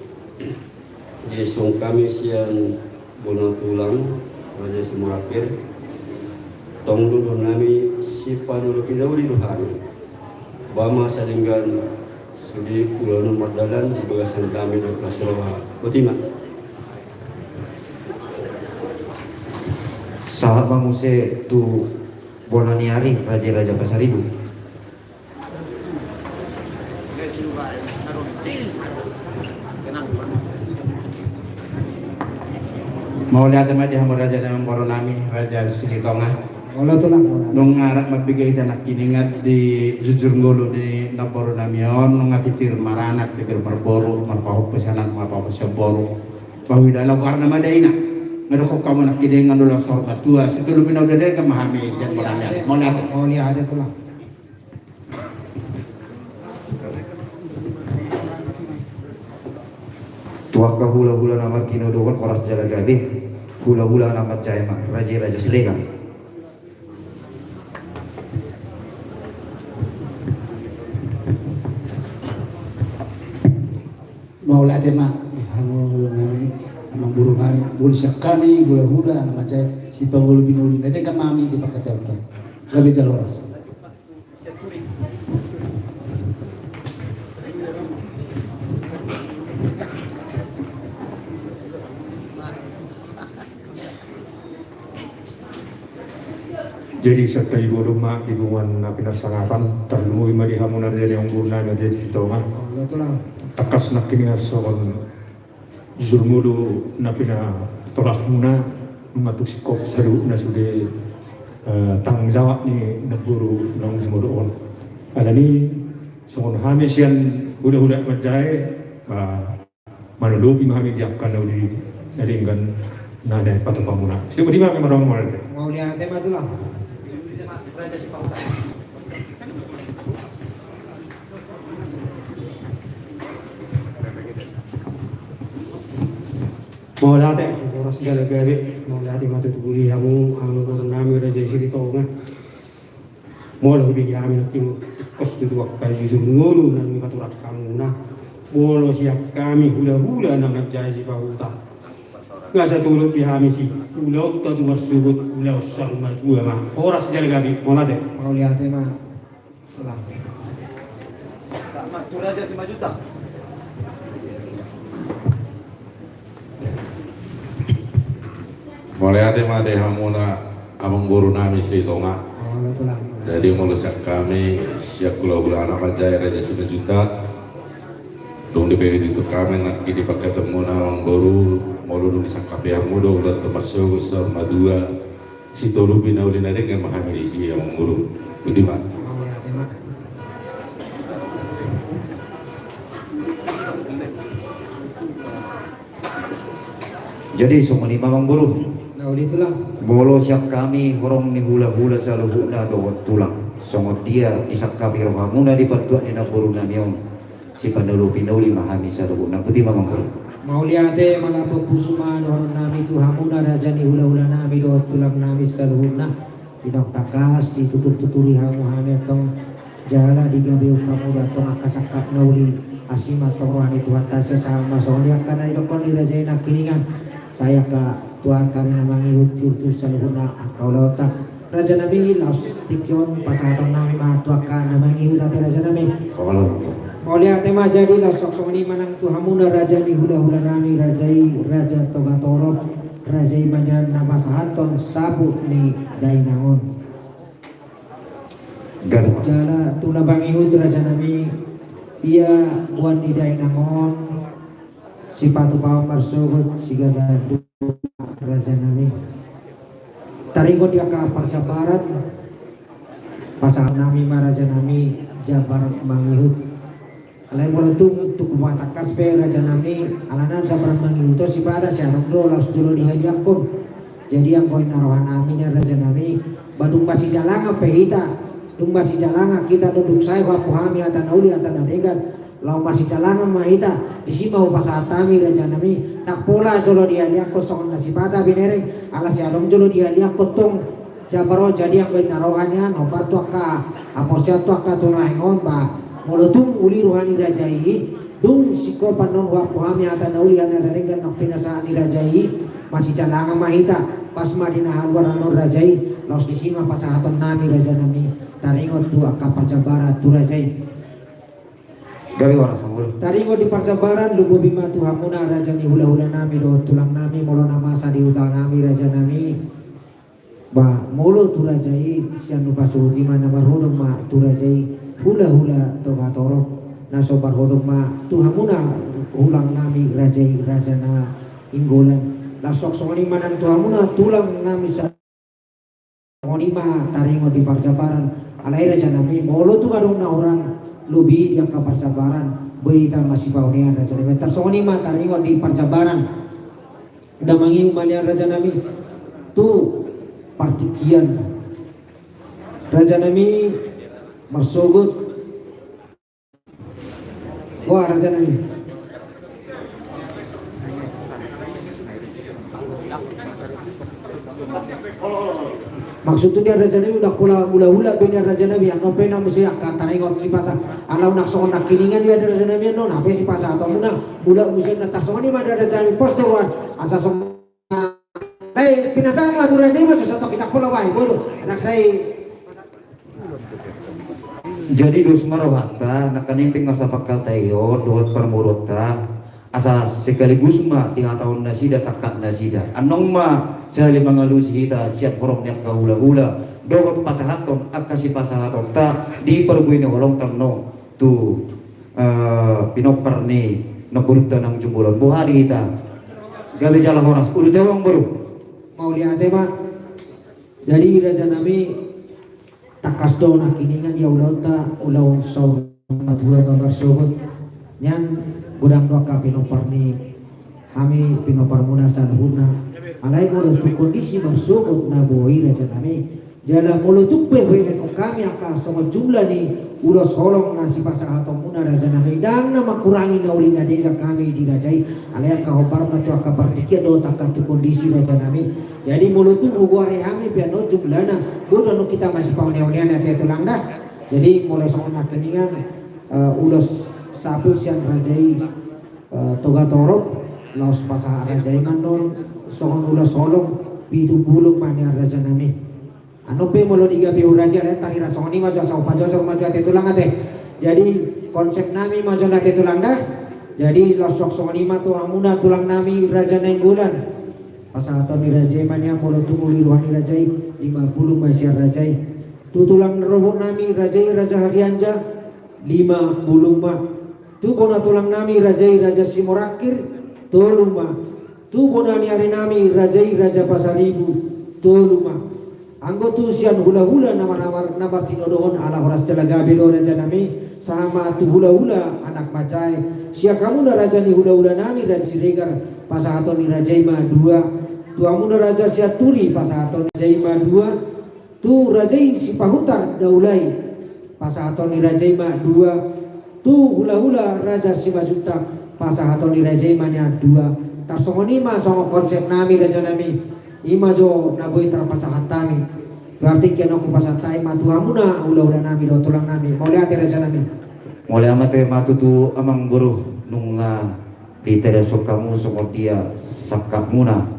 Jadi songon hami sian bona tulang, Raja Simorangkir, tong do dohonon nami sipanolopi na uli do hami. Ba ma sai denggan sude ulaon mardalan di bagasan dame dohot las ni roha. Boti ma. Sahat ma muse tu bona ni ari, Raja i Raja Pasaribu. Mauliate ma di hamu raja ni namboru nami, Raja Silitonga. Olo tulang, olo. Nunga rap mambege hita nangkiningan di jujur ngolu ni namboru nami on, nunga titir maranak, titir marboru, marpahompu sian anak, marpahompu sian boru. Ba huida laho goarna ma daina. Nga dohonon hamu nangkiningan ulaon saur matua, sitolu pinauli na denggan ma hami sian bona ni ari. Mauliate. Mauliate tulang. Tu angka hulahula na martinodohon, horas jala gabe. Hulahula na manjae ma, Raja i Raja Siregar. Mauliate ma di hamu hulahula nami, amangboru nami, molo sian hami hulahula na manjae, sitolu pinauli na denggan ma hami di pangkataion. Gabe jala horas. Jadi sian hami bolon ma di punguan na pinarsangapan, tarlumobi ma di hamu na raja ni amangboru nami Raja Silitonga. Tangkas nangkiningan songon jujur ngolu na pinatolasmuna, nunga tung singkop saluhutna sude, eh, tanggung jawab ni namboru naung jumolo on. Alani songon hami sian hulahula manjae, ba, manolopi ma hami di angka na uli na denggan na naeng patupamuna. Sai boti ma hami marhaha mauliate. Mauliate ma tulang. Mauliate, horas jala gabe, mauliate ma tutu di hamu, amangboru nami Raja Silitonga. Molo hubege hami nangkin, ingkon tutu angka jujur ngolu na nipaturang hamuna. Molo sian hami hulahula na manjae sipahuta, nga sai tolop di hami si ulaonta tu marsogot, ulaon saur matua ma. Horas jala gabe, mauliate. Mauliate ma. Mauliate ma di hamuna amangboru nami Silitonga. Jadi molo sian hami sian hulahula na manjae Raja Simanjuntak, dung dipaihut-ihut hami nangkin di pangkataionmuna amangboru, molo dung disangkapi hamu do ulaonta marsogot saur matua, sitolu pinauli na denggan ma hami disi amangboru. Boti ma. Jadi songon i ma amangboru. Molo sian hami horong ni hulahula saluhutna dohot tulang, songon dia disangkapi rohamuna di partuat ni namboru nami on, sipanolopi na uli ma hami saluhutna. Boti ma amangboru. Mauliate, malambok pusu ma dohonon nami tu hamuna raja ni hulahula nami dohot tulang nami saluhutna. Di naung tangkas ditutur-tuturi hamu hami antong, jala digabehon hamu do antong angka sangkap na uli. Asi ma antong roha ni Tuhanta, sai sahat ma songon i angka na didokkon ni raja i nangkiningan. Sai angka tu angka ari na mangihut, tiur-tiur saluhutna angka ulaonta. Raja nami, laos tingki on pasahaton nami ma tu angka na mangihut ate raja nami. Mauliate ma, jadi laos songon i ma nang tu hamuna raja ni hulahula nami, raja i Raja Togatorop, raja i ma nian na pasahathon saput ni dainang on. Jala tu na mangihut raja nami, ia boan ni dainang on, sipatupaon marsogot, sigagandu raja nami. Taringot di angka parjambaran, pasahat nami ma raja nami jambar mangihut. Alai molo tung, tung huhatangkas pe raja nami, alana jambar mangihut on sipata sian on do laos jolo dihadiahon. Jadi anggo inna roha nami nian raja nami, ba dung masijalangan pe hita, Dung masijalangan hita do, dung sae huampu hami hata na uli hata na denggan, laho masijalangan ma hita. Disi ma hupasahat hami rajanami, ndang pola jolo dihaliangkon songon na sipata binereng, ala sai adong jolo dihaliangkon tong. Jambar on, jadi anggo inna roha nian hombar tu angka haporseaon tu angka tulang on, ba molo tung uli roha ni raja i, dung singkop annon huampu hami hata na uli hata na denggan nang pinasahat ni raja i, masijalangan ma hita. Pas ma di na haluaran on raja i, laos disi ma pasahaton nami rajanami. Taringot tu angka parjambaran tu raja i. Gabe horas, Amang Boru. Taringot di parjambaran, lumobi ma tu hamuna raja ni hulahula nami dohot tulang nami, molo na masa di huta nami rajanami. Ba molo tu raja i, sian hupasuhut i ma na marhodong ma tu raja i hulahula Toga Torop, na so marhodong ma tu hamuna tulang nami raja i, Raja Nainggolan. Laos songon i ma nang tu hamuna tulang nami sa- Songon i ma taringot di parjambaran. Alai rajanami, molo tung adong na hurang lobi di angka parjambaran, boi hita masipaonean rajanami. Tarsongon i ma taringot di parjambaran. Ndang mangihut ma nian rajanami tu partingkian. Rajanami, marsogot. Wah, rajanami. Maksudhu nian rajanami, ndang pola hulahula be nian rajanami, annon pe na muse angka taringot sipata. Ala unang songon nangkiningan nian rajanami, annon hape sipasahatonmuna, mula muse na tarsongon i ma rajanami, pos do roha, asa songon Ai, pinasahat ma tu raja i ma, tu satok idak pola wai, boru. Anak sai. Jadi dos ma rohanta, nangkaning pingasa pangkataion, dohot parmoruonta, asa sekaligus ma dihatahon nasida, sangkap nasida. Annon ma sahali mangalusi hita, sian horong ni angka hulahula, dohot pasahathon, angka sipasahatonta, di parbue ni holongta annon. Tu, eh, pinompar ni namborunta nang jumolo on. Boha di hita? Gabe jala horas. Uduti au, Amang Boru. Mauliate ma. Jadi, rajanami, tangkas do nangkiningan ia ulaonta, ulaon saur matua ma marsogot. Nian godang do angka pinompar ni hami, pinomparmuna saluhutna. Alai molo tu kondisi marsogot na boi, rajanami, jala molo tung pe huengekhon hami angka songon jumlah ni ulos holong na sipasahatonmuna, rajanami, ndang na mangkurangi na uli na denggan hami di raja i. Alai angka hombar ma tu angka partingkian dohot angka tu kondisi, rajanami. Jadi molo tung hugoari hami pe annon jumlahna, boi do annon hita masipaoneonean, ate tulang da. Jadi molo songon nangkiningan, eh, ulos sapu sian raja i, eh, Toga Torop, laos pasahat raja i ma annon songon ulos holong pitu bulung ma nian, rajanami. Annon pe molo di gabe hurajia, eh, tarhira songon i ma jo, asa hupajojor ma jo, ate tulang, ate. Jadi konsep nami ma jo, ate tulang da. Jadi laos songon i ma tu hamuna tulang nami Raja Nainggolan. Pasahaton ni raja i ma nian, molo tung uli roha ni raja i, lima bulung ma sian raja i. Tu tulang rorobot nami raja i, Raja Harianja, lima bulung ma. Tu bona tulang nami raja i, Raja Simorangkir, tolu ma. Tu bona ni ari nami raja i, Raja Pasaribu, tolu ma. Anggo tu sian hulahula na mar-, na martinodohon, ala horas jala gabe do, rajanami, sahat ma tu hulahula anak manjae. Sian hamuna raja ni hulahula nami Raja Siregar, pasahaton ni raja i ma dua. Tu hamuna raja Sianturi, pasahaton ni raja i ma dua. Tu raja i Sipahutar Daulai, pasahaton ni raja i ma dua. Tu hulahula Raja Simanjuntak, pasahaton ni raja i ma nian dua. Tarsongon i ma songon konsep nami, rajanami. I ma jo na boi tarpasahat hami. Berarti kian oku pasahat hami ma tu hamuna hulahula nami dohot tulang nami. Mauliate, rajanami. Mauliate ma tutu, Amang Boru, nunga ditadingkon hamu songon dia sangkapmuna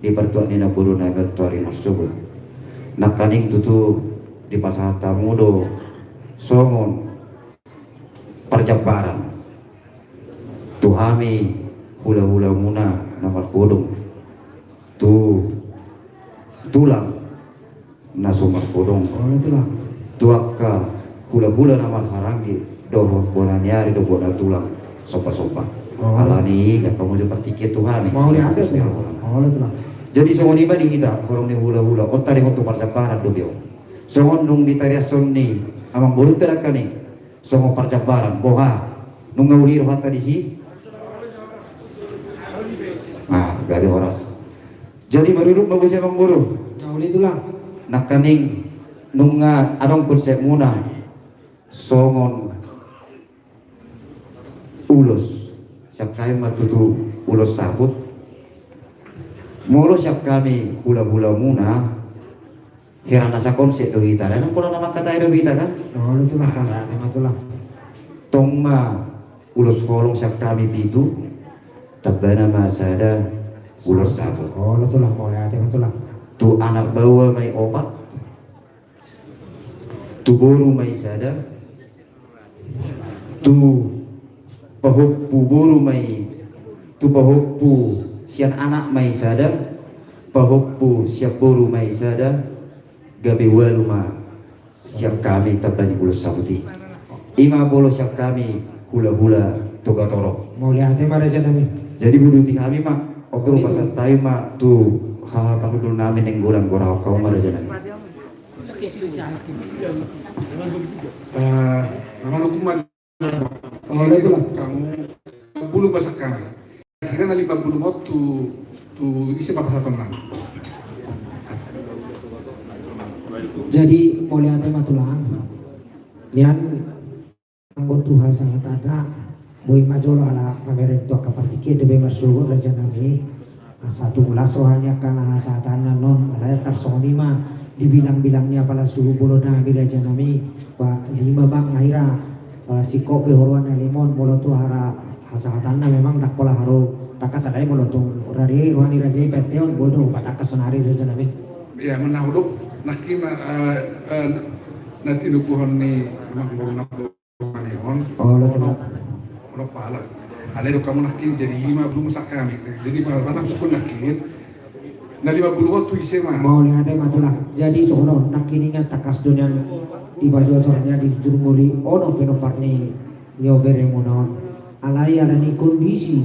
di partuat ni namboruna martua i marsogot. Nangkaning tutu dipasahat hamu do songon parjambaran tu hami hulahulamuna na marhudung, tu tulang na so marhudung, olo tulang, tu angka hulahula na marhahaanggi dohot bona ni ari dohot bona tulang, sombasomba. Oh. Alani i, ndang hamu jo partingkian tu hami. Mauliate, olo tulang. Jadi songon i ma di hita horong ni hulahula, on taringot tu parjambaran dope on. Songon dung ditadingkon ni Amang Borunta nangkaning songon parjambaran, boha, nunga uli rohanta disi? Ah, gabe horas. Jadi marudut ma muse, Amang Boru. Na uli, tulang. Nangkaning Nunga adong konsepmuna songon ulos sian hami ma tutu ulos saput. Molo sian hami hulahulamuna, hira na sakonsep do hita, ndang pola na mangkatai do hita kan? Olo tulang, mauliate ma tulang. Tong ma ulos holong sian hami pitu, tambana ma sada ulos saput. Olo tulang, mauliate ma tulang. Tu anak baoa ma i opat, tu boru ma i sada, tu pahompu boru ma i, tu pahompu sian anak ma i sada, pahompu sian boru ma i sada, gabe ualu ma sian hami tamba ni ulos saput i. I ma molo sian hami hulahula Toga Torop. Mauliate ma raja nami. Jadi huduti hami ma, oke, pasahat hami ma tu haha pahundul nami Nainggolan, gorahon hamu ma raja nami. Eh, nama hukum ma. Mauliate tulang. Hamu, bulung ma sian hami. Kira na lima puluh on tu, tu ise ma pasahatonna. Jadi mauliate ma tulang. Nian anggo tu hasahatanna, boi ma jolo ala mamereng tu angka partingkian dope marsogot raja nami. Asa tung las roha ni angka na hasahatanna non, alai tarsongon i ma di bilangbilang ni apala suhut bolon nami raja nami. Ba lima bang ahira, eh, singkop be huroha na lima on, molo tu hara hasahatanna memang ndang pola haru tangkas, alai molo tung rade roha ni raja i paeteon, boi do patangkas sonari raja nami. Ia, manahu do nangkin, eh, eh, na tinubuhon ni amangboru na Mani on. Olo, tulang. Ono pala. Alai do hamu nangkin jadi lima puluh ma sian hami. Jadi mana, mana sukun nangkin. Na lima puluh on tu ise ma. Mauliate ma tulang. Jadi songon on nangkin, ingat tangkas do nian di bajosor nian di jurmuli ono pinompar ni, ni oberemuna on. Alai ala ni kondisi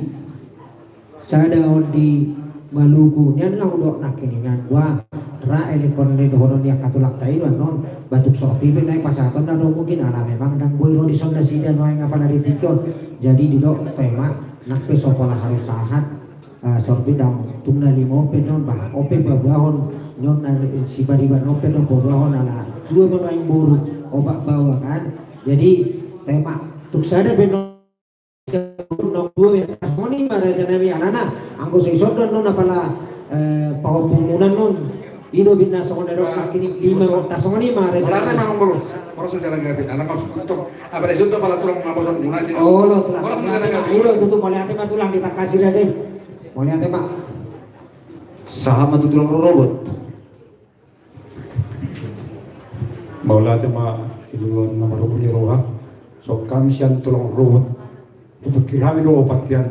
sada on di Maluku nian, nga hudok nangkiningan, boha, ra elekkon ni dohonon ni angka tulangta i do annon. Batuk sorpi pe naeng pasahatonna do mungkin, ala memang ndang boi ro dison nasida nuaeng apala di tingki on. Jadi didok, toe ma, nang pe so pola haru sahat, eh, sorpi ndang, tung na lima on pe non, bah, on pe paboahon, nion na sipariban on pe non paboahon ala dua ma nuaeng boru, opat baoa kan. Jadi toe ma, tung sada pe non. Tarsongon i ma raja nami, alana anggo so dison do annon apala, eh, pahompumuna annon. I do binna songon na didok nangkin i, lima, tarsongon i ma raja nami. Alana ma boru, boru so jala gabe, alana ma sukuto. Apala dison do apala tulang ma bosan muna aja. Olo tulang. Boru so jala gabe. Olo tutu, mauliate ma tulang, ditangkasi raja i. Mauliate ma. Sahat ma tu tulang rorobot. Mauliate ma, di luar nama rukun ni roha. So hami sian tulang rorobot. Dipikir hami do opat nian.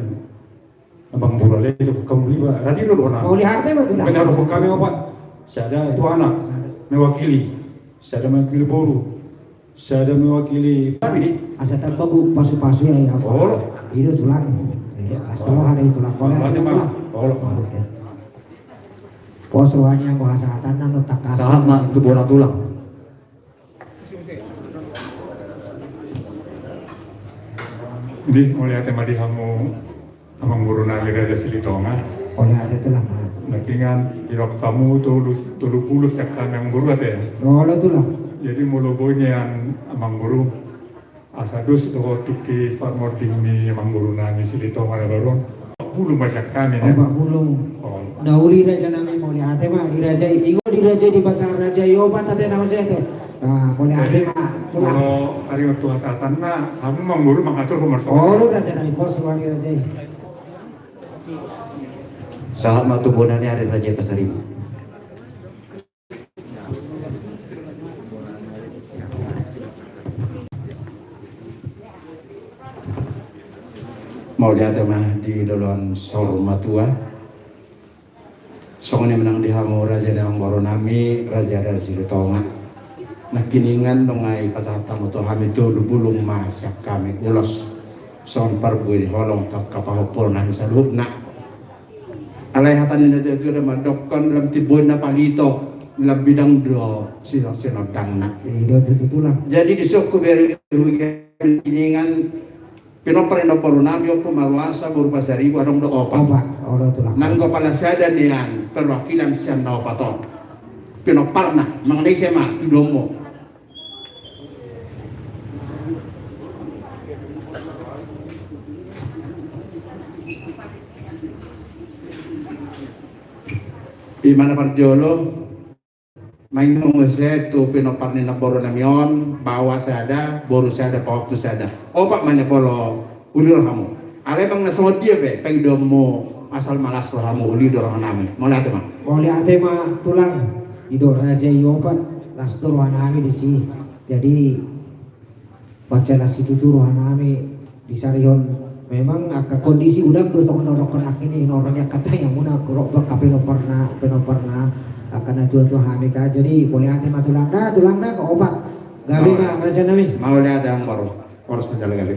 Amangboru, alai do hamu lima. Radi do dohonon. Mauliate ma tulang. Benar, rukun hami opat. Sada tu anak. Sada. Mewakili. Sada mewakili boru. Sada mewakili. Tapi di. Asa tamba bu pasupasu ya, ya. Olo. I do tulang. Iya, astagfirullah, ada i tulang. Mauliate ma tulang. Olo. Oke. Pos roha ni anggo hasahatanna non tangkas. Sahat ma tu bona tulang. Di, mauliate ma di hamu amangboru nami Raja Silitonga. Mauliate tulang. Nangkiningan, didok hamu tolu, tolu puluh sian hami amangboru ate. Olo tulang. Jadi molo boi nian amangboru. Asa dos do ho tingki parmonding ni amangboru nami Silitonga na baru on. Opat bulung ma sian hami, ne? Opat bulung. Na uli raja nami, mauliate ma di raja i. Ingot di raja i, di pasahat raja i opat ate, na mauliate. Mauliate ma. Molo ari on tu hasahatanna, hamu amangboru mangatur, hamu marsogot. Olo raja nami, pos roha ni raja i. Sahat ma tu bona ni ari raja i Pasaribu. Mauliate ma di loloan saur matua. Songon i ma nang di hamu raja ni amangboru nami, raja, raja Silitonga. Nangkiningan nunga dipasahat hamu tu hami tolu bulung ma sian hami ulos. Songon parbue ni holong tu angka pahompu nami saluhutna. Alai hata ni natuatua do mandokkon, lam timbo na palito, lam bidang do sinondangna. I do tutu tulang. Jadi dison hubege, nangkiningan pinompar ni amangboru nami, Ompu Maruasa, boru Pasaribu, adong do opat. Opat, olo tulang. Nanggo pala sada nian perwakilan sian na opat on. pinomparna, manang na ise ma tudomu. Ima na parjolo, mangido muse tu pinompar ni namboru nami on, baoa sada, boru sada, pahompu sada. Opat ma na molo uli rohamu. Alai manang na songon dia pe pangidoanmu, asal ma las rohamu, uli do roha nami. Mauliate ma. Mauliate ma tulang. Didok raja i opat, las do roha nami disi. Jadi, mansai las situtu roha nami di sari on. Memang angka kondisi udam do songon na hudokkon nangkin i, hinorhon ni angka tangiangmuna, gurok do angka pinomparna, pinomparna angka natuatua hami kan. Jadi mauliate ma tulang da, tulang da, opat. Gabe ma raja nami. Mauliate amang boru. Horas ma jala gabe.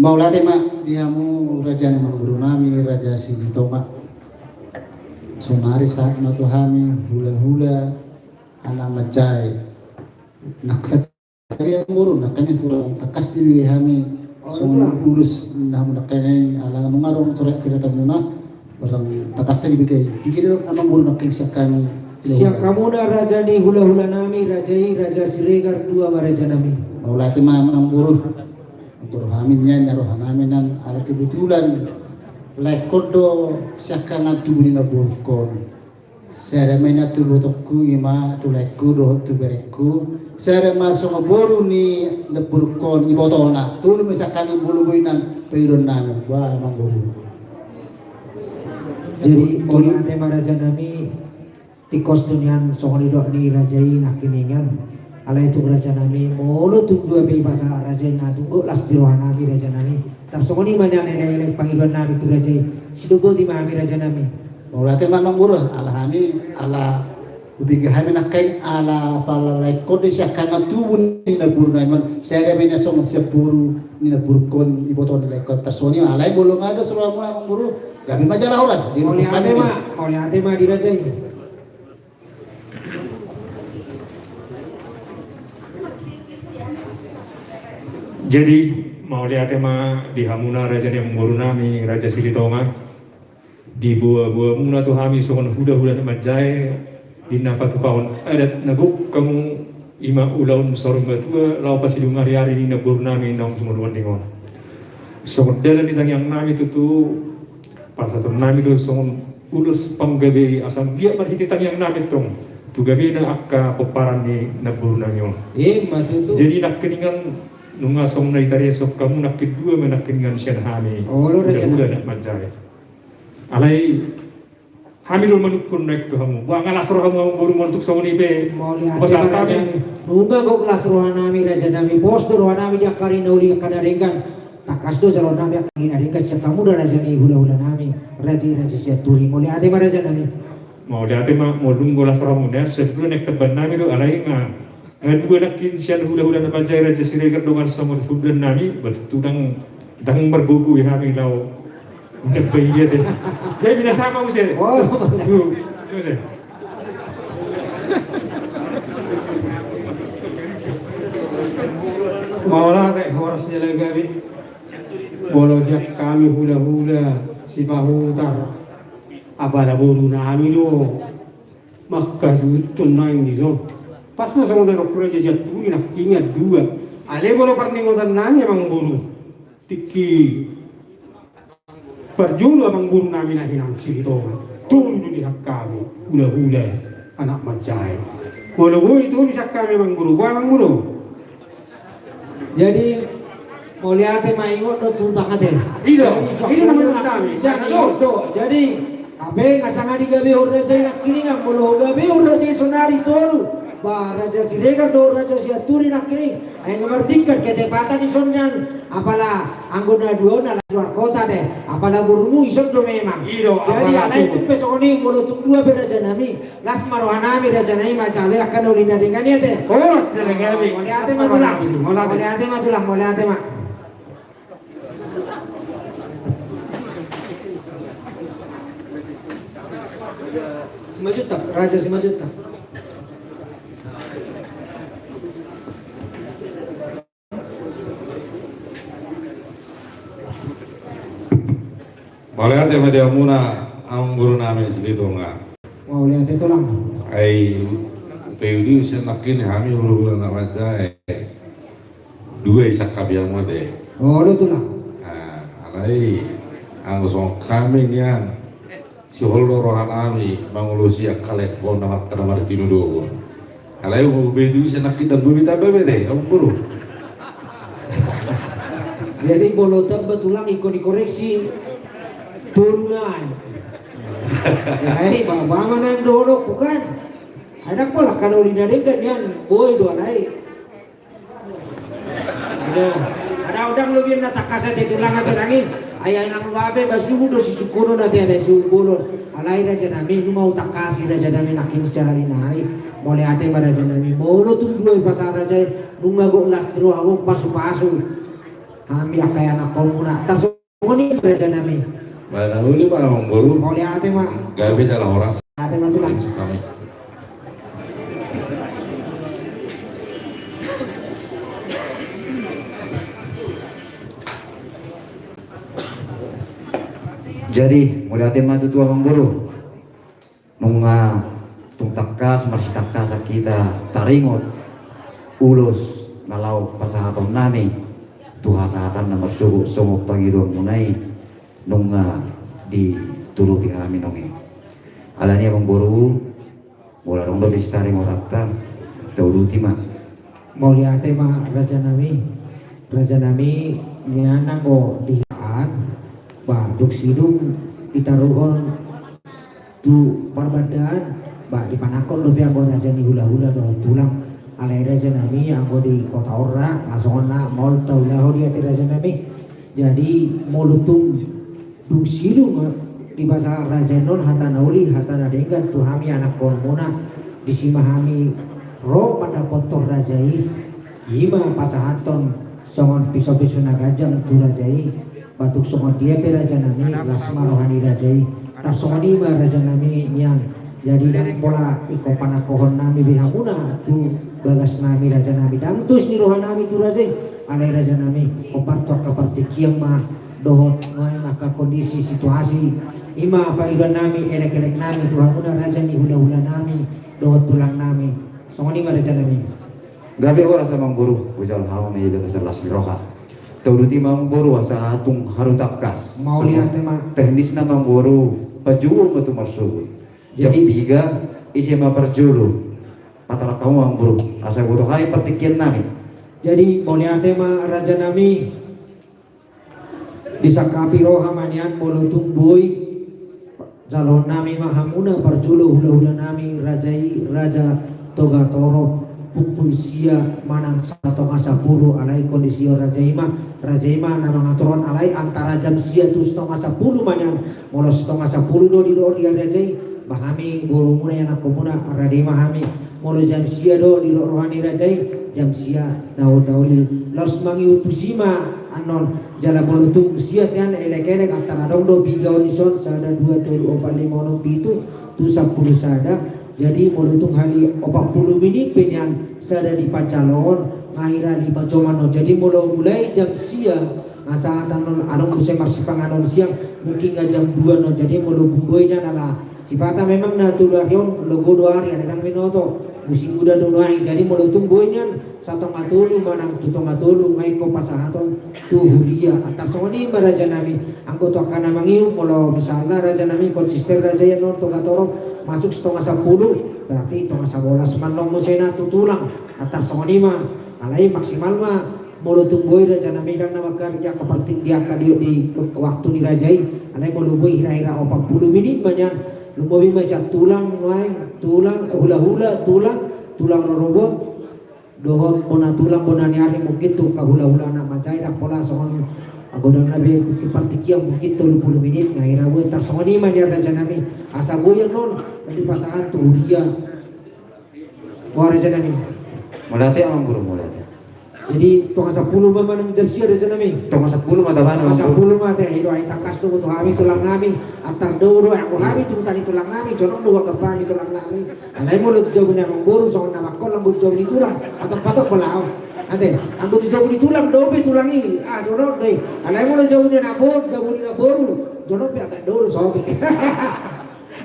Mauliate ma di hamu raja ni amangboru nami, Raja Silitonga. Sonari sahat ma tu hami hulahula anak manjae. Nang satabi amangboru nangkin i hurang tangkas dibahen hami songon ulos na hamu nangkin i, ala nunga adong coret ceritamuna. Barang tangkas tadi bike, bike do amangboru nangkin sian hami. Sian hamuna raja ni hulahula nami, raja i, Raja Siregar dua ma raja nami. Mauliate ma amangboru. Amangboru hami nian na roha nami nian ala kebetulan laekkon do sian hangoluan tubu ni namborungkon. Sada ma i nian tu ibotongku, ima tu laengku dohot tu berengku. Sada ma songon boru ni namborungkon ibotona. Tolu ma sian hami molo boi nian pangidoan nami. Bah amangboru. Jadi mauliate ma raja nami, tingkos do nian songon didok ni raja i nangkiningan. Alai tung raja nami, molo tung dua pe i pasahat raja i, na tung gok las di roha nami raja nami. Tarsongon i ma nian elek-elek pangidoan nami tu raja i. Sidok boti ma hami raja nami. Mauliate ma amangboru, ala hami, ala hubege hami nangkin ala apala laekkon do sian hangoluan tubu ni namboru nami on, sada ma i nian songon sian boru ni namborungkon ibotona laekkon. Tarsongon i ma, alai molo nga do las rohamuna amangboru, gabe ma jala horas. Mauliate ma, mauliate ma di raja i. Jadi mauliate ma di hamuna raja ni amangboru nami, Raja Silitonga. Diboaboamuna tu hami songon hulahula na manjae di na patupahon adat na gok hamu, ima ulaon saur matua laho pasidung ariari ni namboru nami naung sumorumanding on. Songon dalan ni tangiang nami tutu, pasahaton nami do songon ulos panggabe i asa anggiat marhite tangiang nami tong tu gabena angka pomparan ni namboru nami on. Ima tutu. Jadi nangkiningan nunga songon na ditarisok hamu nangkin, dua ma nangkiningan sian hami hulahula na manjae. Alai hami do manungkun nangkin tu hamu. Boha, nga las rohamu amangboru molo tung songon i pe? Mauliate ma raja nami. Nunga gok las roha nami raja nami, pos do roha nami di angka ari na uli angka na denggan. Tangkas do jaloon nami angka ari na denggan sian hamu da raja ni hulahula nami, raja i Raja Sianturi. Mauliate ma raja nami. Mauliate ma, molo dung gok las rohamu nian, sian dua na ingkon tamban nami do, alai nga Nga dua nangkin sian hulahula na manjae, Raja Siregar dohot songon hulahula nami, ba tutu ndang, ndang margogo i hami laho. Ndang badia te. Jadi bina sama muse. Oh. Tuh, muse. Mauliate, horas jala gabe. Molo sian hami hulahula Sipahutar, apala boru nami do mangkasuhuthon naeng dison. Pas ma songon na didok Raja Sianturi nangkiningan dua. Alai molo parningotan nami amangboru, tingki parjolo amangboru nami na hinan Silitonga. Tolu do di hami hulahula anak manjae. Molo boi tolu sian hami amangboru. Boha amangboru? Jadi mauliate ma, ingot do tu tangate. I do, i do na manurut hami. Jadi hape nga sanga digabehon raja i nangkiningan, molo hugabehon raja i sonari tolu, ba Raja Siregar dohot Raja Sianturi nangkiningan. Ai nga mardingkan ketepatan i songon nian, apala anggo na dua on ala luar kota te, apala borumu ison do memang. I do. Jadi alai tung pe songon i, molo tung dua pe raja nami, las ma roha nami raja nami, manjalo angka na uli na denggan i ate. Horas jala gabe. Mauliate ma tulang. Mauliate ma tulang, mauliate ma. Simanjuntak, Raja Simanjuntak. Mauliate ma di hamuna, amangboru nami Silitonga. Mauliate tulang. Ai, hupaihut-ihut sian nangkin hami hulahula na manjae. Dua i sangkap i, amang, ate. Olo tulang. Ah, alai anggo songon hami nian, sihol do roha nami mangulosi angka lehon na martinodohon. Alai hupaihut-ihut sian nangkin ndang boi tamba be ate, amangboru. Jadi molo tamba tulang ingkon dikoreksi tolu nai. Alai baba ma nang dohononku kan. Ai ndang pola kan uli na denggan nian, boi do alai. Aduh, ada udang lobian na tangkas ate tulang ate nangkin. Ai, ai nang babe basuhu do sisungkunon ate, ate suhu bolon. Alai raja nami, nunga hutangkasi raja nami nangkin sahali nai. Mauliate ma raja nami. Molo tung dua i pasahat raja i, nunga gok las ni roha, gok pasu-pasu. Hami angka ianakhonmuna. Tarsongon i ma raja nami. Ba na uli ma, amangboru. Mauliate ma. Gabe jala horas. Ate ma tulang. Kami. Jadi, mauliate ma tutu, amangboru. Nunga tung tangkas marsitangkasan hita taringot ulos na laho pasahaton nami tu hasahatan na marsogot songon pangidoanmuna i, nunga diturupi hami nangkin. Alani, amangboru, molo adong dope sitaringotanta, tauduti ma. Mauliate ma raja nami. Raja nami, nian anggo di hataan, ba dung sidung ditaruhon tu parbandaan, ba dipanangkon dope anggo raja ni hulahula dohot tulang. Alai raja nami, anggo di kota on ra, nga songon na maol taulahon i ate raja nami. Jadi molo tung dung sidung dipasahat raja i annon hata na uli, hata na denggan tu hami anakhonmuna, disi ma hami ro mandapothon raja i. I ma pasahathon songon piso-piso na ganjang tu raja i. Ba tung songon dia pe raja nami, las ma roha ni raja i. Tarsongon i ma raja nami nian. Jadi ndang pola ingkon panangkohon nami be hamuna tu bagas nami raja nami. Ndang tos ni roha nami tu raja i. Alai raja nami, hombar tu angka partingkian ma dohot nuaeng angka kondisi situasi. I ma pangidoan nami, elek-elek nami tu hamuna raja ni hulahula nami dohot tulang nami. Songon i ma raja nami. Gabe horas, amangboru, hujalo hamu ma i, gabe las ni roha. Tauduti ma, amangboru, asa tung haru tangkas. Mauliate ma. Teknisna, amangboru, panjouon ma tu marsogot. Jam piga, ise ma parjolo? Patorang hamu, amangboru, asa boto hami partingkian nami. Jadi mauliate ma raja nami. Disangkapi roha ma nian molo tung boi. Jaloon nami ma hamuna parjolo hulahula nami raja i, Raja Togatorop, pukul sia manang satonga sapulu, alai kondisi raja i ma, raja i ma na mangaturhon, alai antara jam sia tu satonga sapulu ma nian. Molo satonga sapulu do didok di raja i, ba hami borumuna, ianakhonmuna, rade ma hami. Molo jam sia do didok roha ni raja i, jam sia na uli, laos mangihut tusi ma annon. Jala molo tung sia kan elek-elek, antara adong do piga on dison, sada, dua, tolu, opat, lima, onom, pitu, tu sampulu sada. Jadi molo tung hali opat pulu minit pe nian sada dipanjaloon, nga hira lima jom annon. Jadi molo mulai jam sia, nga sahat annon, adong muse marsipanganon siang, mungkin nga jam dua annon. Jadi molo boi nian ala sipata memang na tolu ari on logo do ari, ala ndang binoto, musim udan do nuaeng. Jadi molo tung boi nian satonga tolu manang tu tonga tolu nga ingkon pasahaton tu huria. Antar songon i ma raja nami. Anggo tu angka na mangihut, molo misalna raja nami konsisten raja i annon Togatorop masuk satonga sapulu, berarti tonga sabolas ma annon muse na tu tulang. Antar songon i ma. Alai maksimal ma molo tung boi raja nami, ndang na mangkaring di angka parting, di angka di, di waktu ni raja i. Alai molo boi hira-hira opat pulu minit ma nian. Lumobi ma sian tulang nuaeng, tulang hulahula, tulang, tulang rorobot, dohot bona tulang, bona ni ari, mungkin tu angka hulahula na manjae, ndang pola songon godang na be, mungkin partingkian mungkin tolu pulu minit, nga hira boi. Tarsongon i ma nian raja nami, asa boi annon dipasahat tu huria. Boha raja nami? Mauliate, amangboru, mauliate. Jadi tonga sapulu ma manang jam sia raja nami? Tonga sapulu ma tabahen, amangboru. Tonga sapulu ma ate, i do ai tangkas do boto hami tulang nami. Antar do do anggo hami tu huta ni tulang nami, jonok do huanggap hami tulang nami. Alai molo tu jabu ni amangboru songon na mangkol, anggo tu jabu ni tulang, patok-patok ma laho. Ate, anggo tu jabu ni tulang dope tulang i, ah, jonok do i. Alai molo jabu ni anak boru, jabu ni anak boru. Jolo pe agak dulu sotik.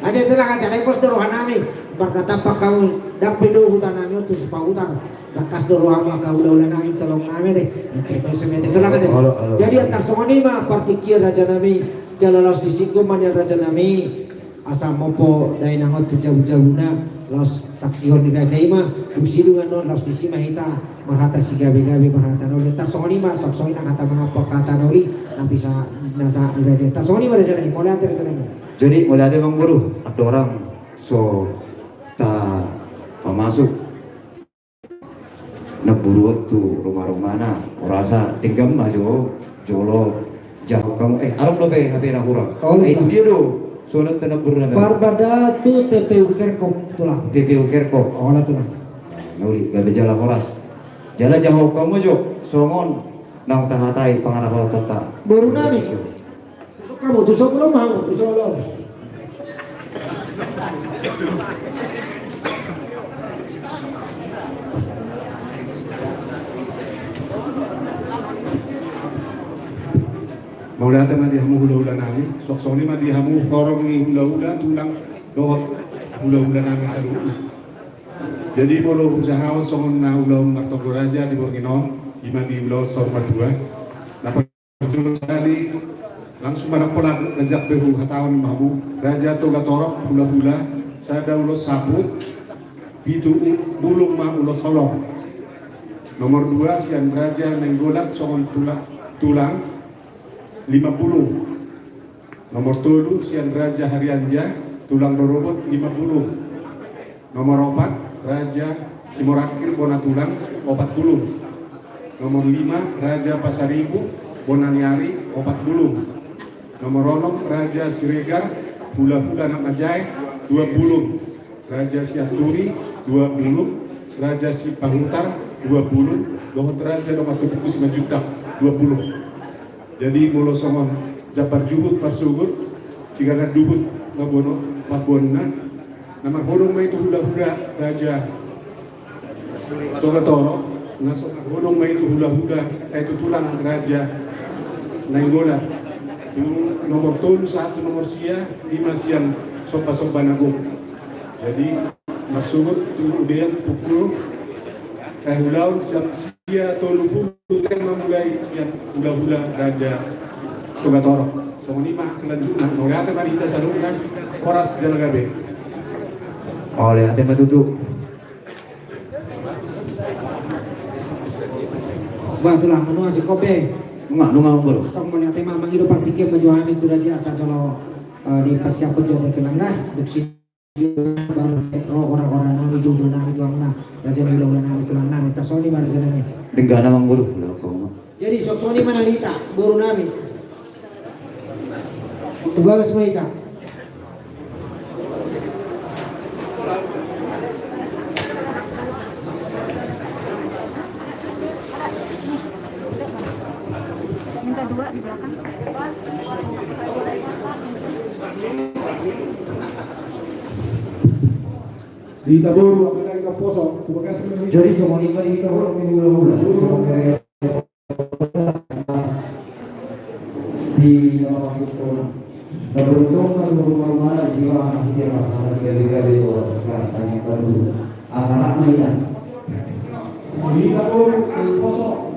Ate tulang, ate, alai pos do rohanami. Marnatampak hamu, dapot do hutanami on tu Sipahutar. Tangkas do rohamu angka hulahulanami, tolongnami, ate. Oke, ate tulang, ate. Halo, halo. Jadi antar songon i ma partingkian, rajanami. Jala laos disingkop ma nian, rajanami. Asa mompo dainang on tu jabujabuna, laos saksihon ni raja i ma. Dung sidung annon, laos disi ma hita marhata sigabegabe, marhata na uli. Antar songon i ma, songon i nang hata mangampok, hata na uli, na bisa, na sahat ni raja i. Antar songon i ma, rajanami. Mauliate, rajanami. Jadi mauliate, Amangboru, andorang so tapamasuk namburu on tu rumarumana, hurasa denggan ma jo, jolo jahon hamu. Eh, adong dope hape na hurang? Oh, eh, itu dia do. Songon tu namburu na. Parbada tu T P U Kerkop, tulang. T P U Kerkop. Olo, tulang. Na uli, gabe jala horas. Jala jahon hamu jo songon naung tahatai pangarapotonta. Borunami. Tusuk hamu, tusuk hamu, tusuk hamu. Mauliate ma di hamu hulahulanami, songon i ma di hamu horong ni hulahula, tulang dohot hulahulanami saluhutna. Jadi molo husahahon songon na ulaon martonggo raja di borngin on, i ma di ulaon saur matua. Na Jolo sahali, langsung ma ndang pola na jat be huhatahon ma hamu. Raja Togatorop, hulahula, sada ulos saput, pitu u-, bulung ma ulos holong. Nomor dua sian Raja Nainggolan songon tula-, tulang, lima bulung. Nomor tolu sian Raja Harianja, tulang rorobot, lima bulung. Nomor opat, Raja Simorangkir bona tulang, opat bulung. Nomor lima, Raja Pasaribu bona ni ari, opat bulung. Nomor onom, Raja Siregar, hulahula na manjae, dua bulung. Raja Sianturi, dua bulung. Raja Sipahutar, dua bulung. Dohot Raja Dongan Tubuku Simanjuntak, dua bulung. Jadi molo songon jambar juhut marsogot, sigagan duhut ma bono, ma bona. Na marhodong ma i tu hulahula Raja Togatorop, na so marhodong ma i tu hulahula, eh, tu tulang Raja Nainggolan. Tu nomor tolu sahat tu nomor sia, lima sian sombasomba na gok. Jadi marsogot tu udean pukul, eh, ulaon jam sia tolu pulu, tung ma mulai sian hulahula Raja Togatorop. Songon i ma selanjutna, mauliate ma di hita saluhutna, horas jala gabe. Mauliate ma tutu. Bah, tulang, nunga singkop be. Nunga, nunga, Amangboru. Tong mauliate ma, mangido partingkian ma jo hami tu raja asa jolo, eh, diparsiaphon jo ate tulang da. Dung i baru ro ora-ora nami, joujou nami, tulang na, raja ni hulahula nami, tulang nami, antar songon i ma raja nami. Denggan, Amangboru. Jadi songon i ma na hita, boru nami. Tu bagas ma hita. Minta dua di belakang. Di hita boru, apalagi ka poso, tu bagas ma hita. Jadi songon i ma di hita boru, minggu lalu. Di nama kita. Na beruntung ma tu rumah-rumah di sini, di dia mah, gabe-gabe, orang banyak bantu. Asa rame ya. Di hita boru, poso.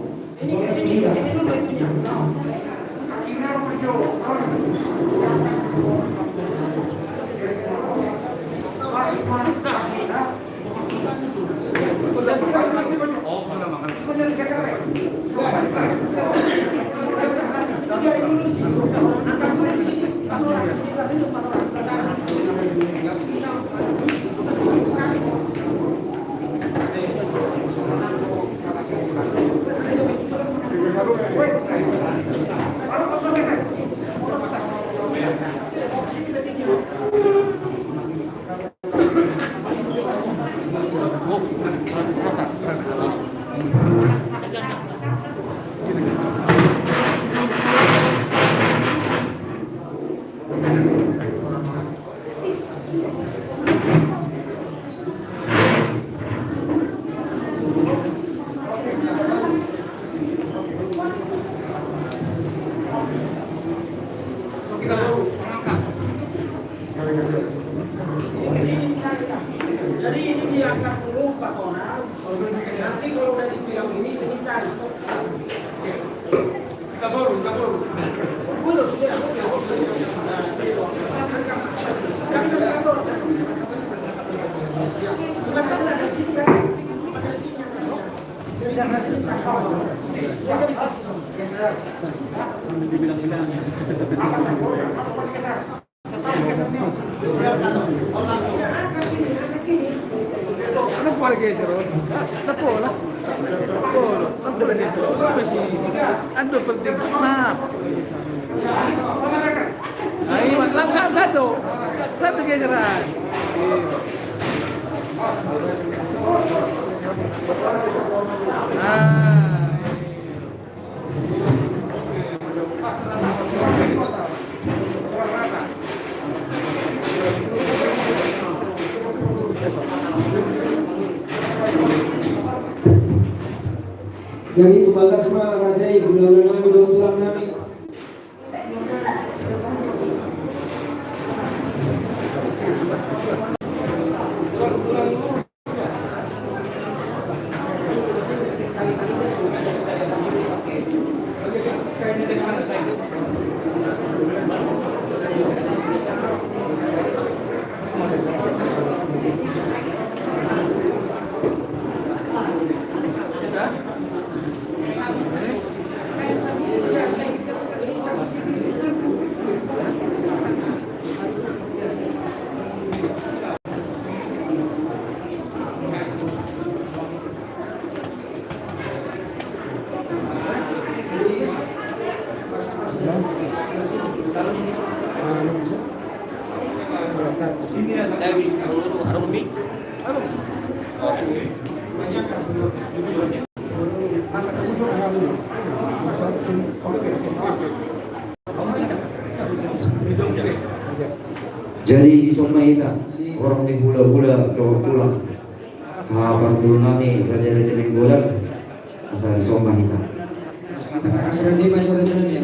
Jadi ini diangkat dulu empat orang. Nanti kalau udah dibilang ini, ini tarik. Kita baru, kita baru. Ando penting sap. Ai, langkah satu. Satu geseran. Ah. Jadi tu bagas ma raja i, hulahula nami dohot tulang nami. Jadi dison ma hita, horong ni hulahula dohot tulang, haha parjolo nami, raja-raja Nainggolan, asa dison ma hita. Asa raja i ma jo raja nami.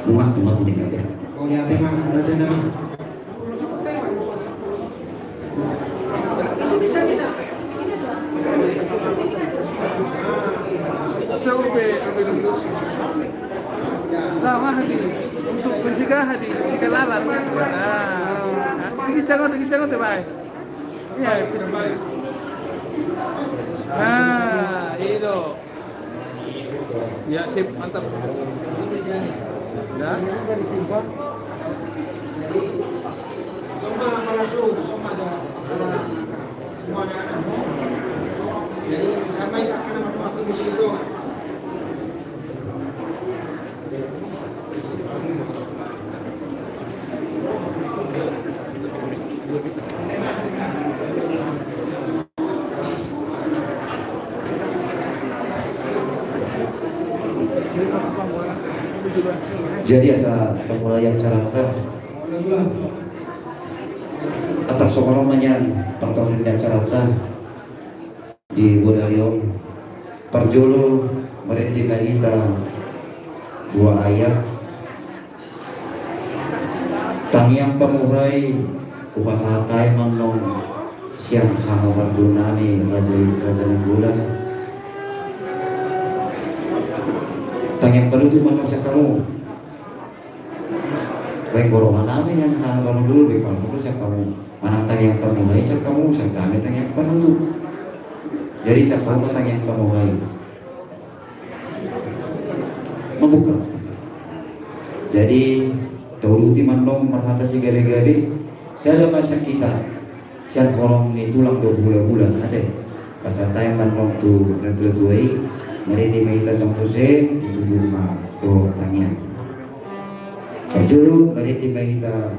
Nunga, nunga kuning ate. Oh, ni ate ma raja nami. Siapa be ambil terus? Lah, mah di, untuk pencegahan di, pencegahan lalat. Nah, dikit jangan, dikit jangan deh, Bay. Iya, iya, Bay. Nah, itu. Ya, sip, mantap. Ya. Semua anak-anak, semua. Jadi, sampai tak kena waktu di situ. Jadi asa tamulai acaranta. Atas songon on ma nian partondion ni acaranta. Di bodari on, parjolo marende ma hita dua ayat. Tangiang pamuhai hupasahat hami annon sian haha parjolo nami Raja, Raja Nainggolan. Tangiang panutup annon sian hamu. Baen roha nami nian haha parjolo, baen hamu sian hamu. Manang tangiang pamuhai sian hamu, sian hami tangiang panutup. Jadi sian hamu ma tangiang pamuhai. Mambuka. Jadi tauduti ma annon marhata sigabe-gabe. Sada ma sian hita, sian horong ni tulang dohot hulahula, ate. Pasahat hami annon tu natua-tua i. Marende ma hita annon muse, ditutup ma dohot tangiang. Parjolo, marende ma hita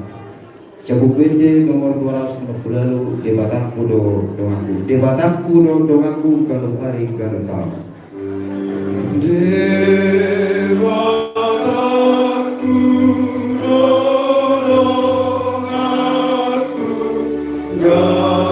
sian Buku Ende nomor dua ratus enam puluh lalu, Debatangku do donganku. Debatangku do donganku, ganup ari ganup taon. Debatangku do donganku, ganup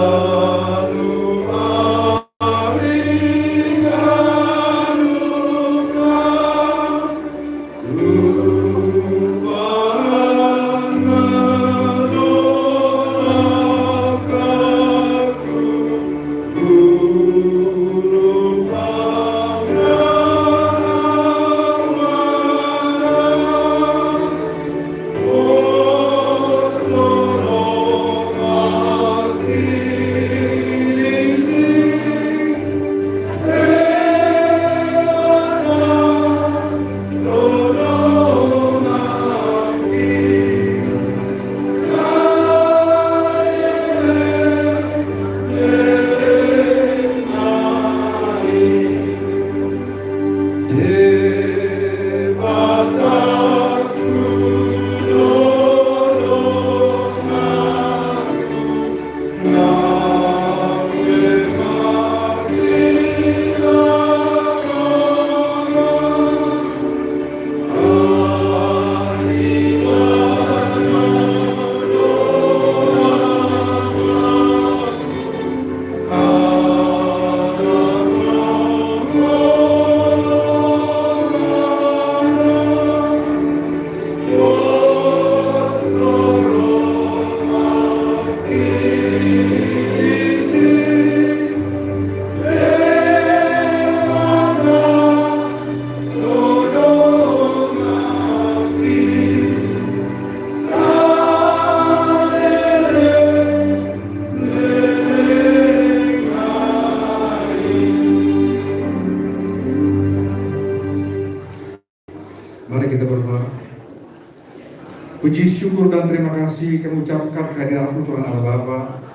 Puji syukur dan terima kasih kami ucapkan kehadiratmu Tuhan Allah Bapa,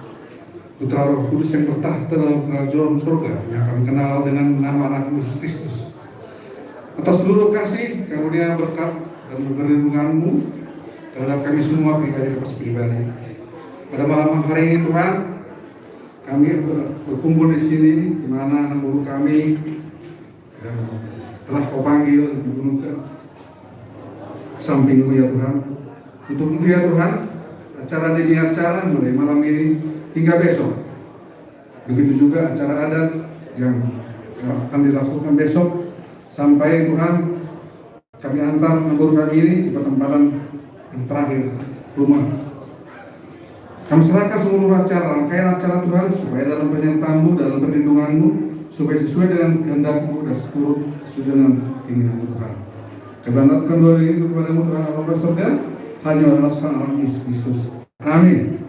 Putra Roh Kudus yang bertakhta dalam kerajaan sorga yang kami kenal dengan nama Anakmu Yesus Kristus. Atas seluruh kasih, karunia, berkat, dan perlindunganmu terhadap kami semua pribadi lepas pribadi. Pada malam hari ini Tuhan, kami ber- berkumpul di sini, di mana anak buah kami yang telah kau panggil di gunung ke sampingmu ya Tuhan. Untuk itu ya Tuhan, acara demi acara mulai malam ini hingga besok. Begitu juga acara adat yang akan dilangsungkan besok. Sampai Tuhan, kami antar anak buah kami ini di perempatan yang terakhir rumah. Kami serahkan seluruh acara, rangkaian acara Tuhan, supaya dalam penyertaanmu, dalam perlindunganmu, supaya sesuai dengan kehendakmu dan seturut sesuai dengan keinginanmu Tuhan. Kami antarkan doa ini kepadamu Tuhan Allah Bapa sorga, hanya atas nama Yesus Kristus. Amin.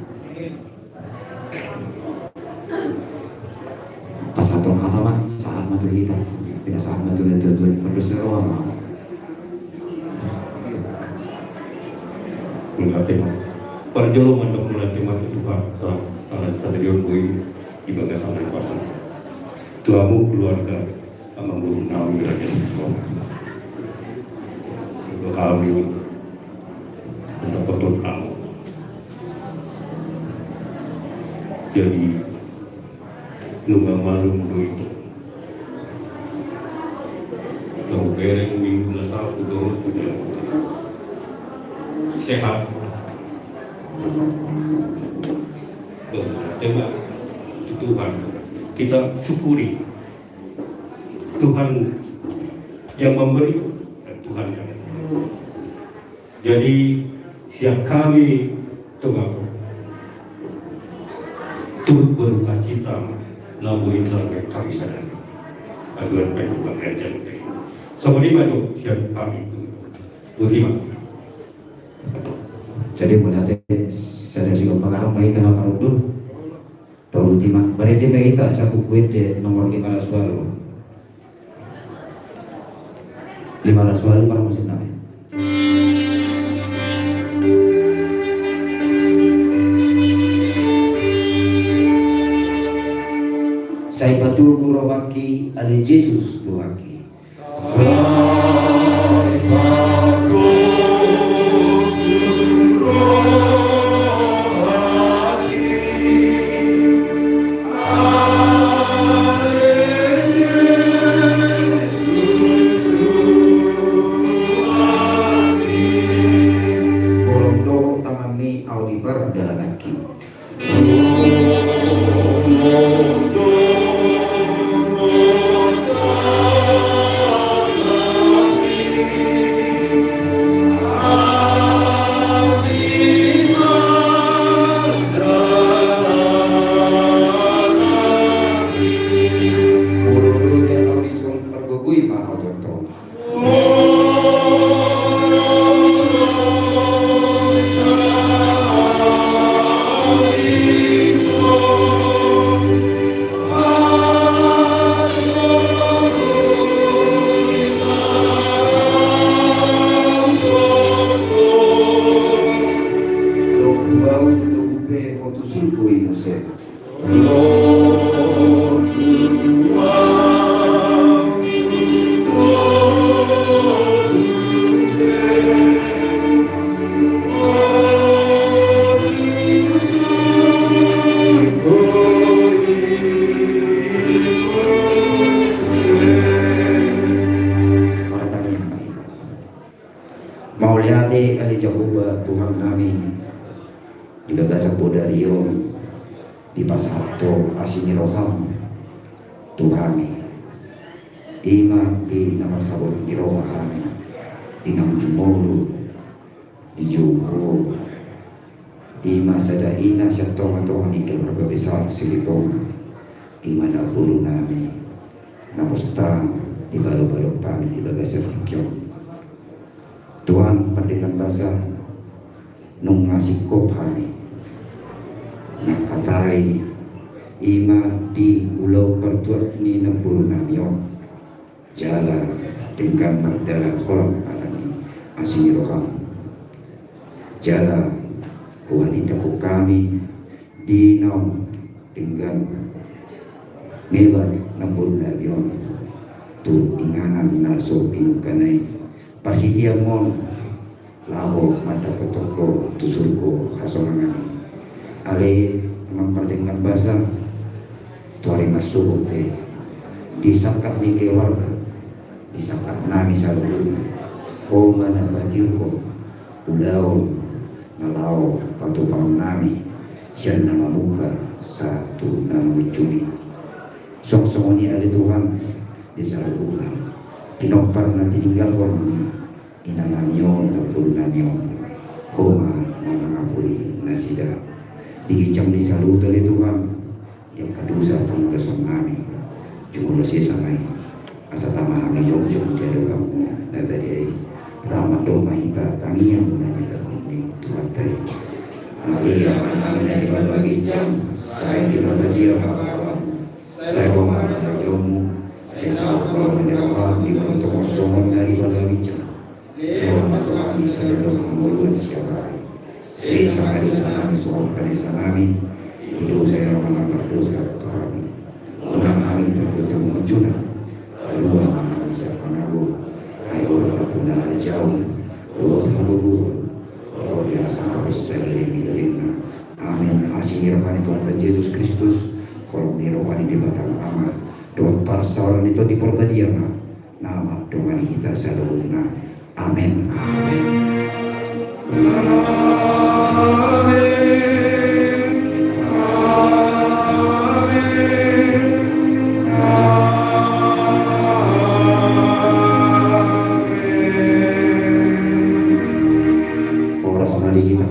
Pasahat hata ma, sahat ma tu hita. Pinasahat ma tu hita, Tuhan. Berdoa ma. Mauliate ma. Parjolo mandok mauliate ma tu Tuhan, Tuhan, Tuhan sadari on boi di bagasan kuasa. Tu hamu keluarga amangboru nami raja Siko. Doa hami mendapatkan kamu. Jadi nunga malum do ito. Nunga bereng minggu na sapu do sehat. Doa tema tu Tuhan. Kita syukuri Tuhan yang memberi dan Tuhan yang memberi. Jadi sian hami tu hamu turut berduka cita na boi tarbahen hami sadari. Aduan paimbuka kerja. Songon i ma jo sian hami tu. Botima. Jadi mauliate sada sigompa garam mai tengah parundur. Tolu tima, berede ma hita sabuku ende nomor lima ratus walu. Lima ratus walu parmusiknami. Sai patogu rohangki ale Jesus Tuhanki. Bolon do tanganmi, ahu di pardalananki. Mauliate ale Jahowa Tuhannami, di bagasan bodari on dipasahat Ho asi ni roham tu hami. I ma di na marhabot ni roha hami, di naung jumolo di jou Ho. I ma sada ina sian tongatonga ni keluarga besar Silitonga. I ma namborunami na pos tang di balobalob hami di bagasan tingki on. Tuhan, pardenggan basa, nunga singkop hami mangkatai i ma di ulaon partuat ni namborunami on. Jala denggan mardalan holan ala ni asi ni roham. Jala huhatindangkon hami di naung denggan mebat namboru nami on tu inganan na so pinungka na i, parhitean on laho mandapothon ho tu surgo hasonangan i. Ale amang pardenggan basa, tu ari marsogot pe, di sangkap ni keluarga, di sangkap nami saluhutna, ho ma na patiurhon ulaon na laho patupaon nami, sian na mamungka sahat tu na mangunjuni. Suang songon i ale Tuhan, di saluhutna pinompar na tininggalhon ni inanami on, namboru nami on, ho ma na mangapuli nasida. Di ginjang ni saluhut ale Tuhan, di angka dosa pangalaosion nami, jumolo sesa ma i, asa tama hami jongjong di adopanmu na badia i. Ra mandok ma hita tangiang na niajarhon ni Tuhanta i. Ale Amanami na di banua ginjang, sai pinarbadia ma goarmu, sai ro ma harajaonmu, sai saut ma lomo ni roham di banua tonga on songon na di banua ginjang. Lehon ma tu hami sadari on hangoluan siapari. Sesa ma dosanami songon panesanami di dosa ni halak na mardosa tu hami. Unang hami tangkok tu pangunjunan. Palua ma hami sian pangago. Ai Ho do nampuna harajaon dohot hagogoon dohot di hasangapon saluhut lelengna. Amen. Asi ni roha ni Tuhanta Jesus Kristus, holong ni roha ni Debata Ama, dohot parsaoran ni Tondi Parbadia ma na mandongani hita saluhutna. Amen. Amen. Horas ma di hita.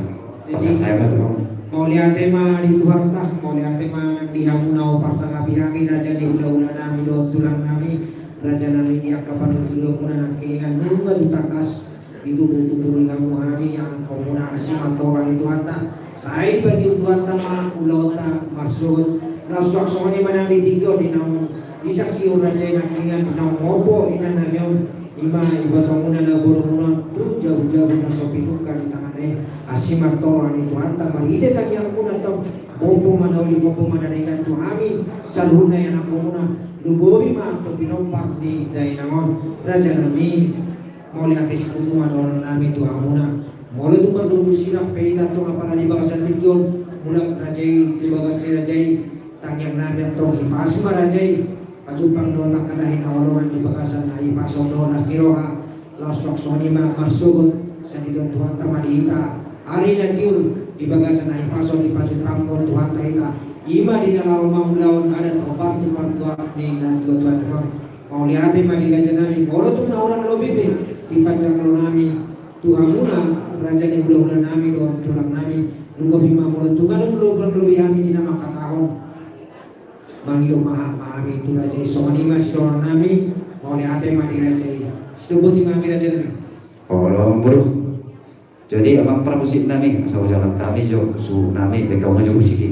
Pasahat hami ma tu Ho. Mauliate ma di Tuhanta, mauliate ma nang di hamu na huparsangapi hami, raja ni hulahulanami dohot tulangnami, rajanami, di angka panuturion muna nangkiningan, nunga tu tangkas ditutur-tuturi hamu hami, anakhon muna, asi ma torop ni Tuhanta, sai patiur Tuhanta ma ulaonta marsogot, laos suang songon i ma nang di tingki on di naung disaksihon raja i nangkiningan, di naung mompo inanami on, i ma ibotomuna na borumuna on tu jabu-jabu na so pinungka ni tanganna i. Asi ma torop ni Tuhanta marhite tangiangmuna antong, mompo ma na uli, mompo ma na denggan tu hami saluhutna ianakhon muna, lumobi ma tu pinompar ni dainang on, rajanami. Mauliate situtu ma dohononnami tu hamuna. Molo tung margumgum sirang pe hita antong apala di bagasan tingki on, mulak raja i tu bagas ni raja i, tangiangnami antong hipas ma raja i, pajumpang dohot angka na hinaholongan di bagasan hahipason dohot las ni roha, laos suang songon i ma marsogot, sai dilehon Tuhanta ma di hita ari na tiur di bagasan hahipason, dipajumpanghon Tuhanta hita, i ma di na laho mangulahon adat hombar tu partuaon ni natuatua on. Mauliate ma di rajanami, molo tung na hurang lobi pe di panjangkononnami tu hamuna, raja ni hulahulanami dohot tulangnami, lumobi ma molo tung adong hurang lobi hami di na mangkatahon. Mangido maaf ma hami tu raja i, songon i ma sidohononnami, mauliate ma di raja i. Sidok boti ma hami rajanami. Olo, amang boru. Jadi amang pramusiknami, asa hujalang hami jo suhutnami, baen hamu jo musik i.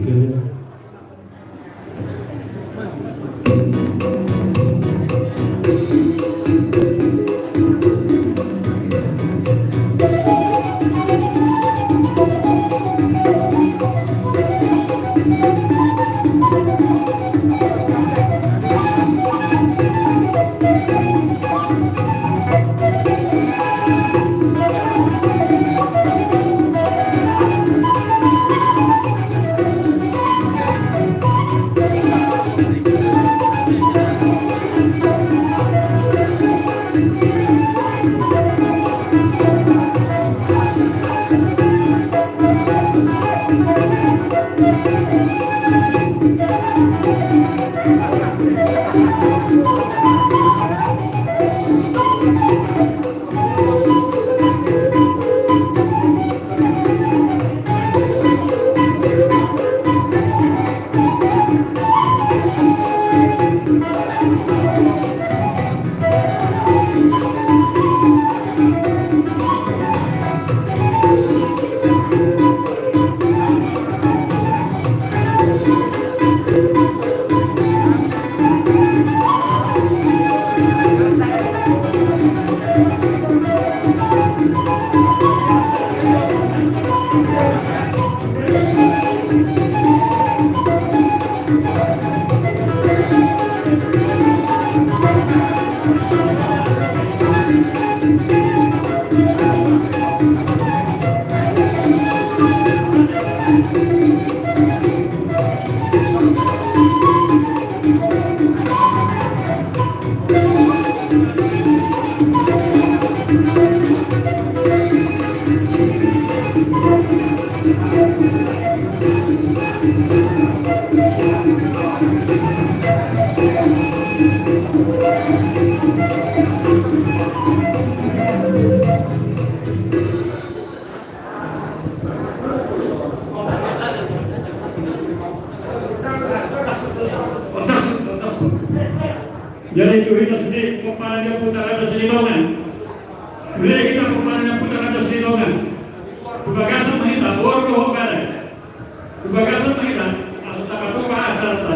Jadi, tu hita sude pomparan ni Ompu Raja Silidongan. Sude hita pomparan ni Ompu Raja Silidongan. Tu bagasan ma hita, boru dohot gare. Tu bagasan ma hita, asa tapatupa acaranta.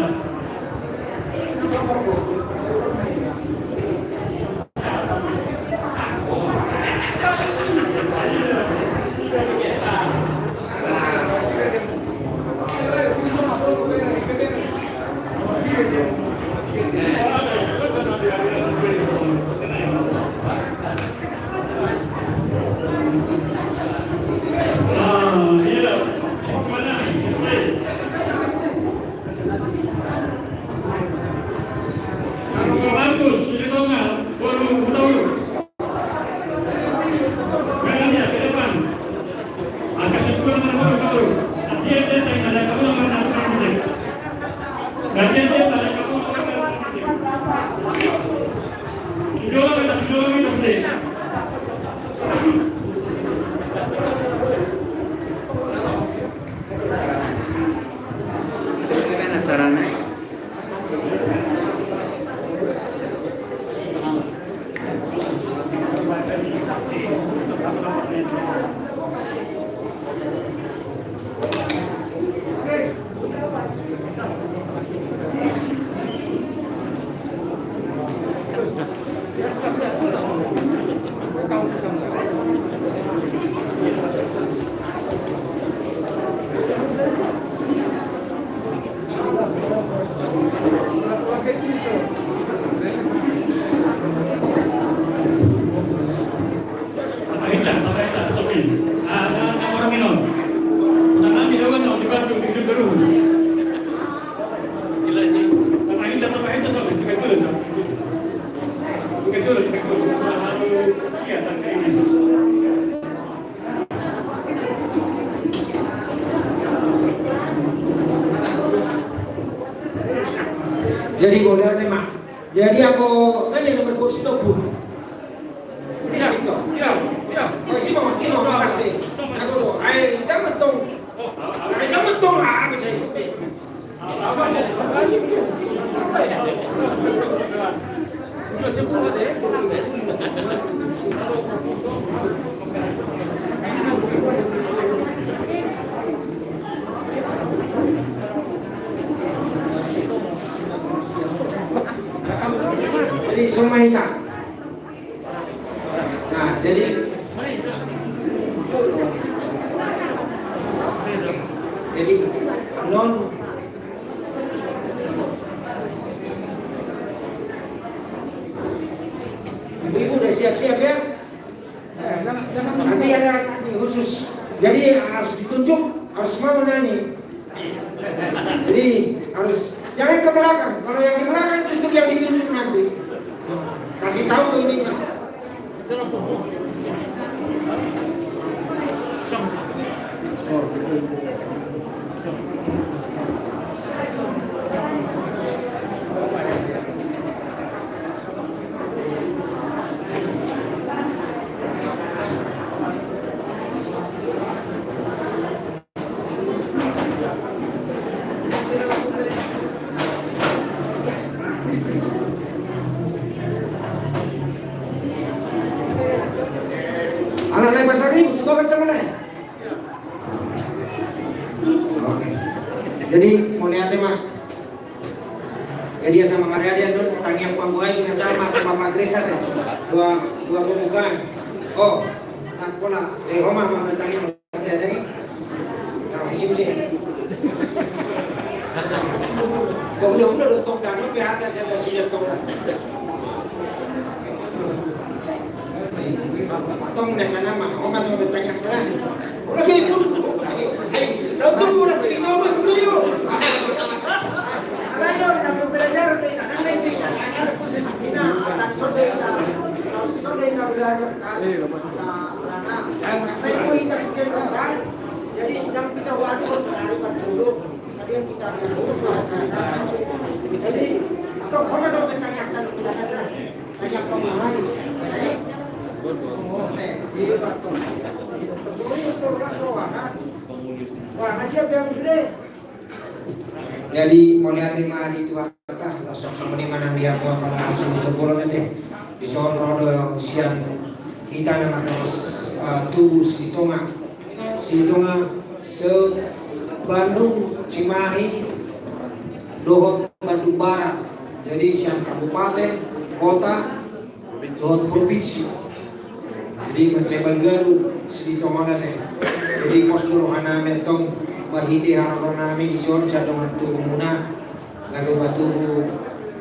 Jadi, boleh ada, Mak? Jadi, aku tadi ada berbuat stop pun. Ini stop. Siap, siap. Oh, si mau, si mau, makasih. Aku tuh, ai, sama tong. Ai, sama tong, ah, aku saya. Jadi, semua hita. Nah, jadi, jadi, annon, ibu-ibu udah siap-siap ya? Nanti ada nanti khusus. Jadi harus ditunjuk, harus mau nani. Jadi harus, jangan ke belakang. Kalau yang di belakang justru yang ditunjuk nanti. Kasih tahu ini. Ala lai pasar ini butuh banget sama lai. Oke. Jadi, mauliate ma. Jadi, asa mangariari annon, tangiang pambuai, binasaha ma, tu pamagresa te. Dua, dua pembukaan. Oh, nah, pola, te Roma, ma, tangiang, ma, te, te. Tahu, isi, isi. Kau udah, udah, udah, tok, dah, no, pe, atas, ada, sini, tok, dah. Atong na sana ma, o ma na bertanya tara. O lagi budu. Hai. Lalu tu udah cerita udah sudah yuk. Alai on na pembelajaran dei na nang dei sih. Ina asal sonde ita, asal sonde ita belajar kan. Sa lana. Saya pun ita sudah kan. Jadi yang kita wajib selalu kan dulu. Sekalian kita dulu. Jadi atau kau masuk ke tanyakan belajar. Tanyakan mahal. Eh, iya betul. Betul betul lah soal kan. Wah, masih apa yang gede? Jadi mauliate ma di Tuhanta, laos songon i ma nang di hamu apala suhut ni bolon ate. Dison ro do sian hita na mardongan, eh, tubu Silitonga. Silitonga se Bandung, Cimahi dohot Bandung Barat. Jadi sian kabupaten, kota, dohot provinsi. Jadi mansai balga do Silitonga on ate. Jadi pos do rohanami antong marhite haroronami dison sian dongan tubumuna gabe matubu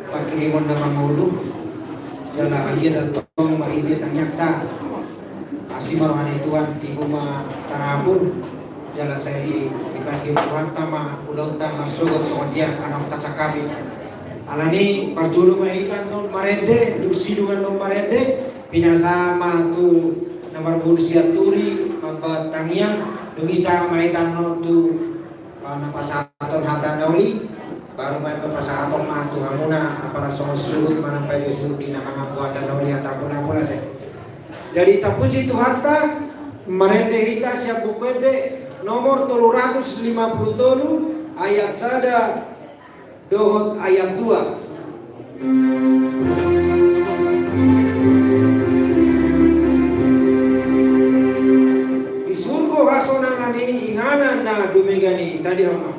pangkirimon na mangolu. Jala agia antong marhite tangiangta. Asi ma roha ni Tuhan, tibu ma tarapul. Jala sai dipasahat Tuhanta ma ulaonta marsogot songon dia anakta sangkap i. Alani i parjolo ma hita annon marende, dung sidung annon marende, pinasahat ma tu na marboru Sianturi mambahen tangiang, dung i sahat ma hita annon tu, ah, na pasahathon hata na uli, baru ma annon pasahathon ma tu hamuna apala songon suhut manang paido suhut di na mangampu hata na uli, hata apulapul ate. Jadi tapuji Tuhanta, marende hita sian Buku Ende nomor tolu ratus lima puluh tolu ayat sada dohot ayat dua. Di surgo hasonangan i, inganan na dumenggan i, tadi hama.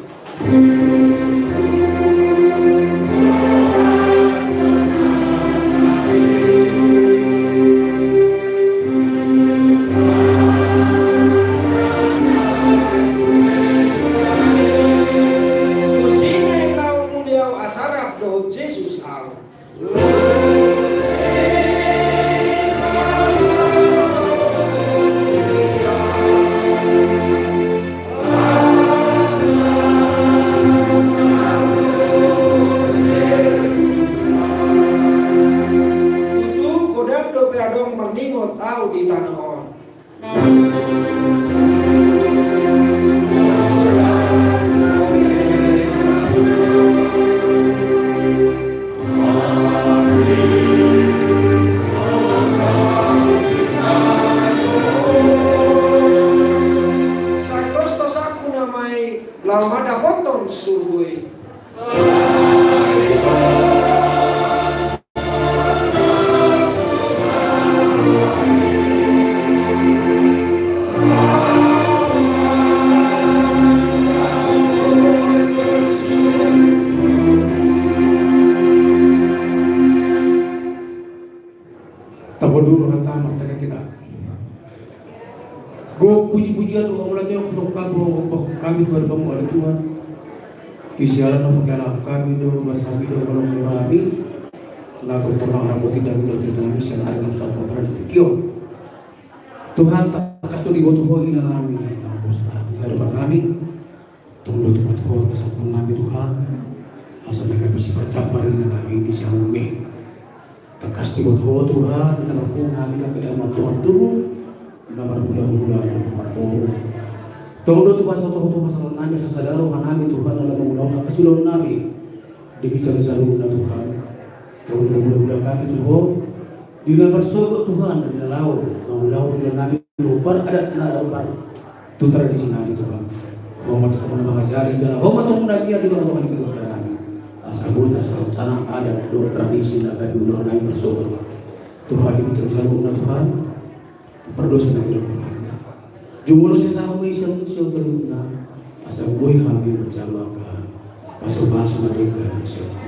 Tusi na i laho muli au asa rap dohot Jesus au. Tutu godang dope adong marningot au di tano on. Sai tos tos angku nama i laho mandapothon surgo i. Taboan dulu rohanta, martangiang hita. Gok puji-pujian dohot hamauliateon husongkun hami tu hadapanMu ale Tuhan. Di siala na pangkilalahon hami do, basahon hami do, holong ni rohaM i. Na gok torang rapothon hami do, tindanami sian ari na sahat tu tingki on. Tuhan, tangkas do diboto Ho inganannami, na umboto di hadapannami. Tong do tupat Ho, na sahat tu nami Tuhan. Asa na gabe siparjambar inganannami di siamun i. Tangkas diboto Ho Tuhan, di na marpungu hami na kedaman Tuhan tubu, na marhulahula na marboru. Tong do tupat Ho Tuhan, pasahaton nami, asa sada roha nami Tuhan, na laho mangulahon angka siulaon nami. Di ginjang ni saluhutna Tuhan. Tong do hulahula hami tu Ho. Di na marsogot Tuhan, di na laho mangulahon di na nami. Hombar adat na hombar tu tradisi nami Tuhan. Ho ma tongtong na mangajari jala Ho ma tongtong na giat di tongatonga ni keluarga nami. Asa boi tarsanang adat dohot tradisi na gabe ulaon nami marsogot. Tuhan, di ginjang ni saluhutna Tuhan. Pardosa nami dohot Tuhan. Jumolo sesa Ho ma i sian, sian saluhutna. Asa boi hami manjalo angka pasupasu na denggan sian Ho.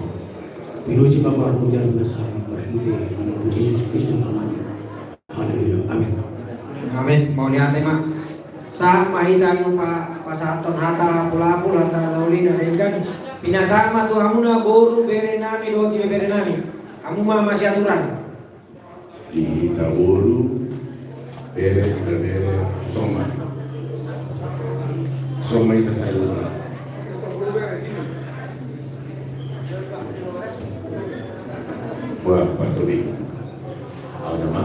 Pinuji ma goarMu jala pinasa hami marhite Anakmu Jesus Kristus Tuhan nami. Haleluya. Amin. Amin. Mauliate ma. Sahat ma hita nunga pasahathon hata apulapul, hata na uli na denggan. Pinasahat ma tu hamuna boru bere nami dohot ibebere nami. Hamu ma masiaturan. Di hita boru, bere, hita bere, songon. Songon i ma saluhutna. Bah, patobi. Au nama.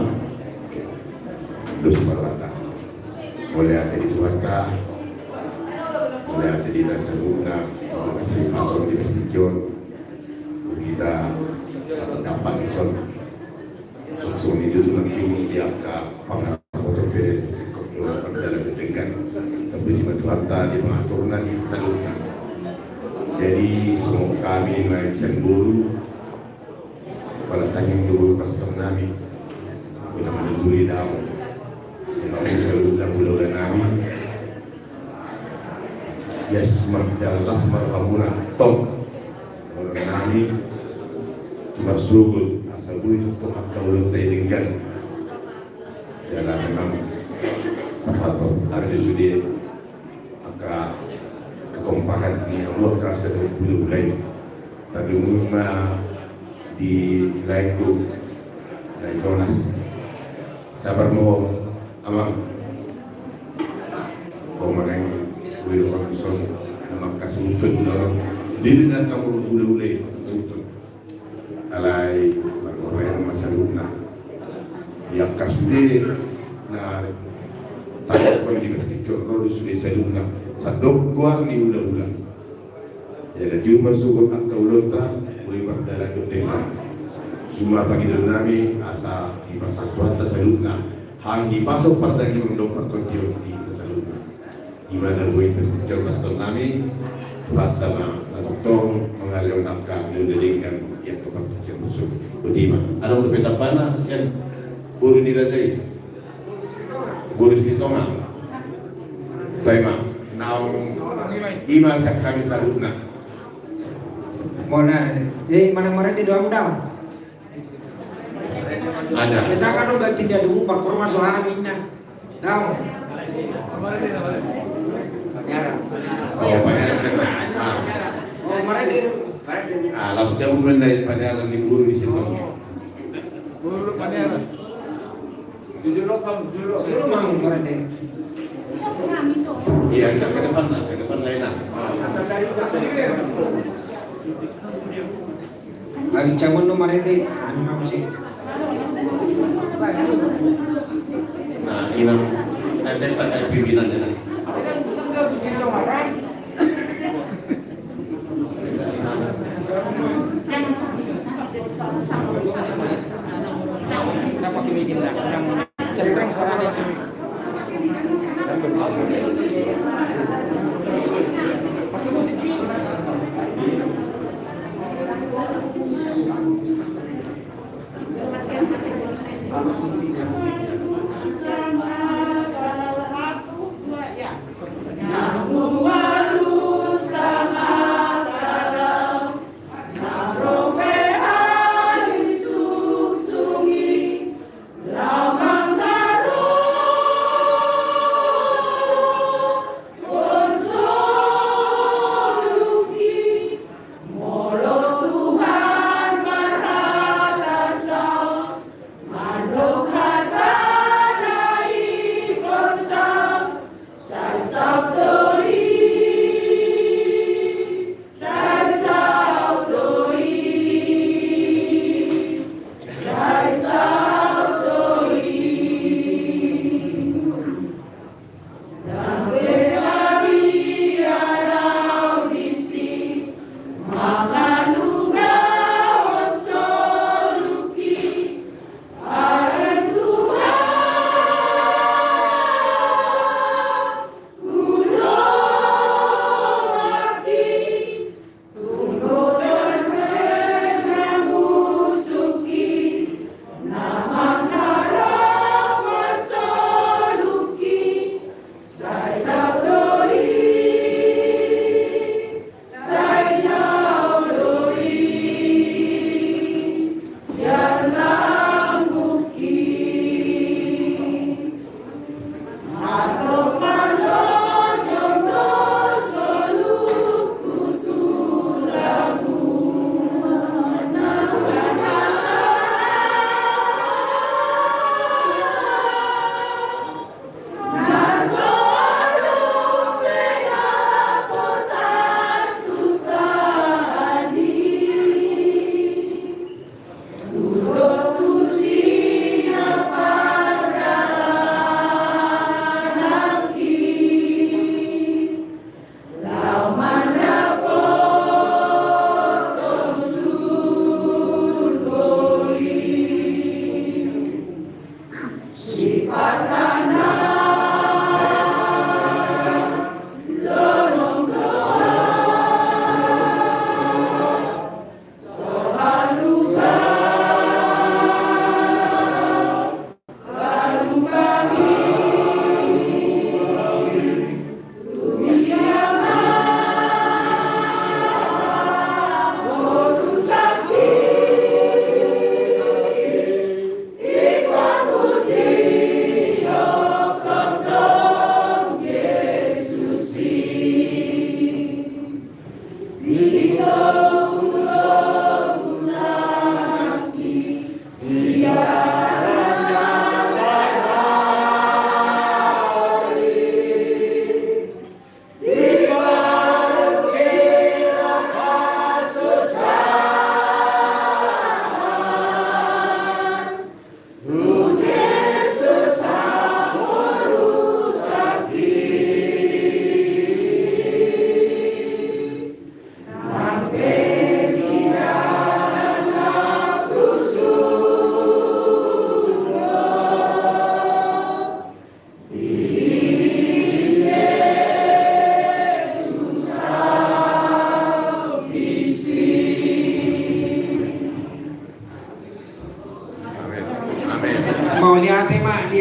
Dos ma rohanta. Mauliate di Tuhanta. Mauliate di na saluhutna. Mauliate di pason di Bastion. Hita dapat dison. Songon i tu nangkin di angka pangarantoan pe singkop do pardalanan denggan. Tapuji ma Tuhanta di pangaturna di saluhutna. Jadi songon hami na sian boru, pala tangiang do boru pastor nami. Boru na manuturi daong. Di hamu saluhutna hulahula nami. Ias marjalas marhamuna tong. Dohonon nami, cuma sugut asa boi tongtong angka ulaonta i denggan. Jala memang parhata ari do sude angka kekompakan ni hamu angka sada hulahula i. Tapi mungkin ma di laengku, lae Jonas. Sabar ma ho, amang. Ho ma naeng, boi do ho dison na mangkasuhuthon ulaon. Sude do na angka hulahula i mangkasuhuthon. Alai margorai ma saluhutna. Di angka sude na tadokkon di Bastion ro do sude saluhutna. Sandok goar ni hulahula. Jadi, jumma sugut angka ulaonta, boi mardalan dohot denggan. Jumma pangidoan nami, asa dipasahat Tuhanta saluhutna hahipason pardagingon dohot partondion di hita saluhutna. Ima na boi pasti jauh pastor nami, Tuhanta ma na tongtong mangalehon angka ulaon na denggan di angka partondion. Botima. Adong dope tambana sian boru ni raja i. Boru Silitonga. Bae ma. Naung ima sian hami saluhutna. Mona, jadi mana marende do hamu daong? Ada. Beta kan udah tidak dulu, parkurma so hami na. Daong. Oh, Paniaran. Ah. Oh, marende do. Ah, langsung dia umumkan dari Paniaran di guru di situ. Guru Paniaran. Jujur lo, Bang, jujur lo. Jujur lo, Bang, kemarin deh. Iya, kita ke depan lah, ke depan lah enak. Asal dari, asal dari. Habis cabut lo kemarin deh, anu, kamu sih. Nah, ini, nanti tak ada pimpinannya, nah.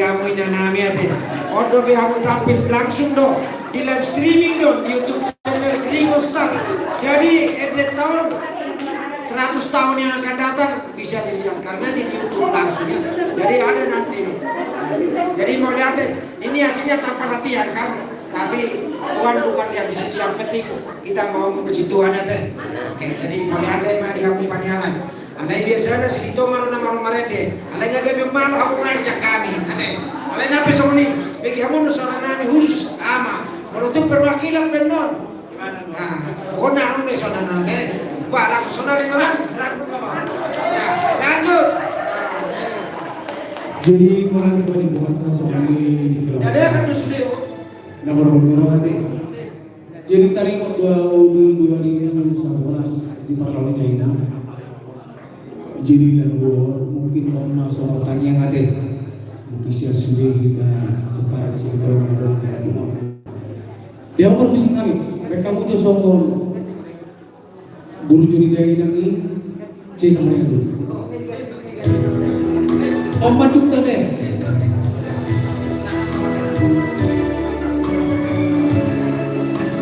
Hamu inanami ate. On dope hamu tampil langsung do di live streaming do di YouTube channel Gringo Star. Jadi ende taon seratus tahun yang akan datang bisa dilihat karena di YouTube langsung ya. Jadi ada nanti. Jadi mauliate, ini hasilnya tanpa latihan kan, tapi Tuhan bukan yang di situ, yang penting kita mau memuji Tuhan ate. Oke, jadi mauliate ma di hamu paniaran. Alai biasana si Dito ma na malo marende. Alai nga gabe malo hamu ngai sian hami ate. Alai na pe songon i, bege hamu do suara nami khusus ama. Molo tu perwakilan pe non. Nah, pokokna non do suara nami ate. Ba langsung sonari ma. Ya, lanjut. Jadi mauliate ma di buat songon i di kelompokan. Jadi akan do sude. Na marbonero ate. Jadi taringot dua, dua ribu sebelas di parlaon ni dainang. Jadi lagu on mungkin on ma songon tangiang ate. Mungkin sian sude hita parparang sian hita on adalah di lagu on. Dia permisi kami, mereka muncul songon burju ni dainang i. Cek sama dengan tu. Om manduk tadi.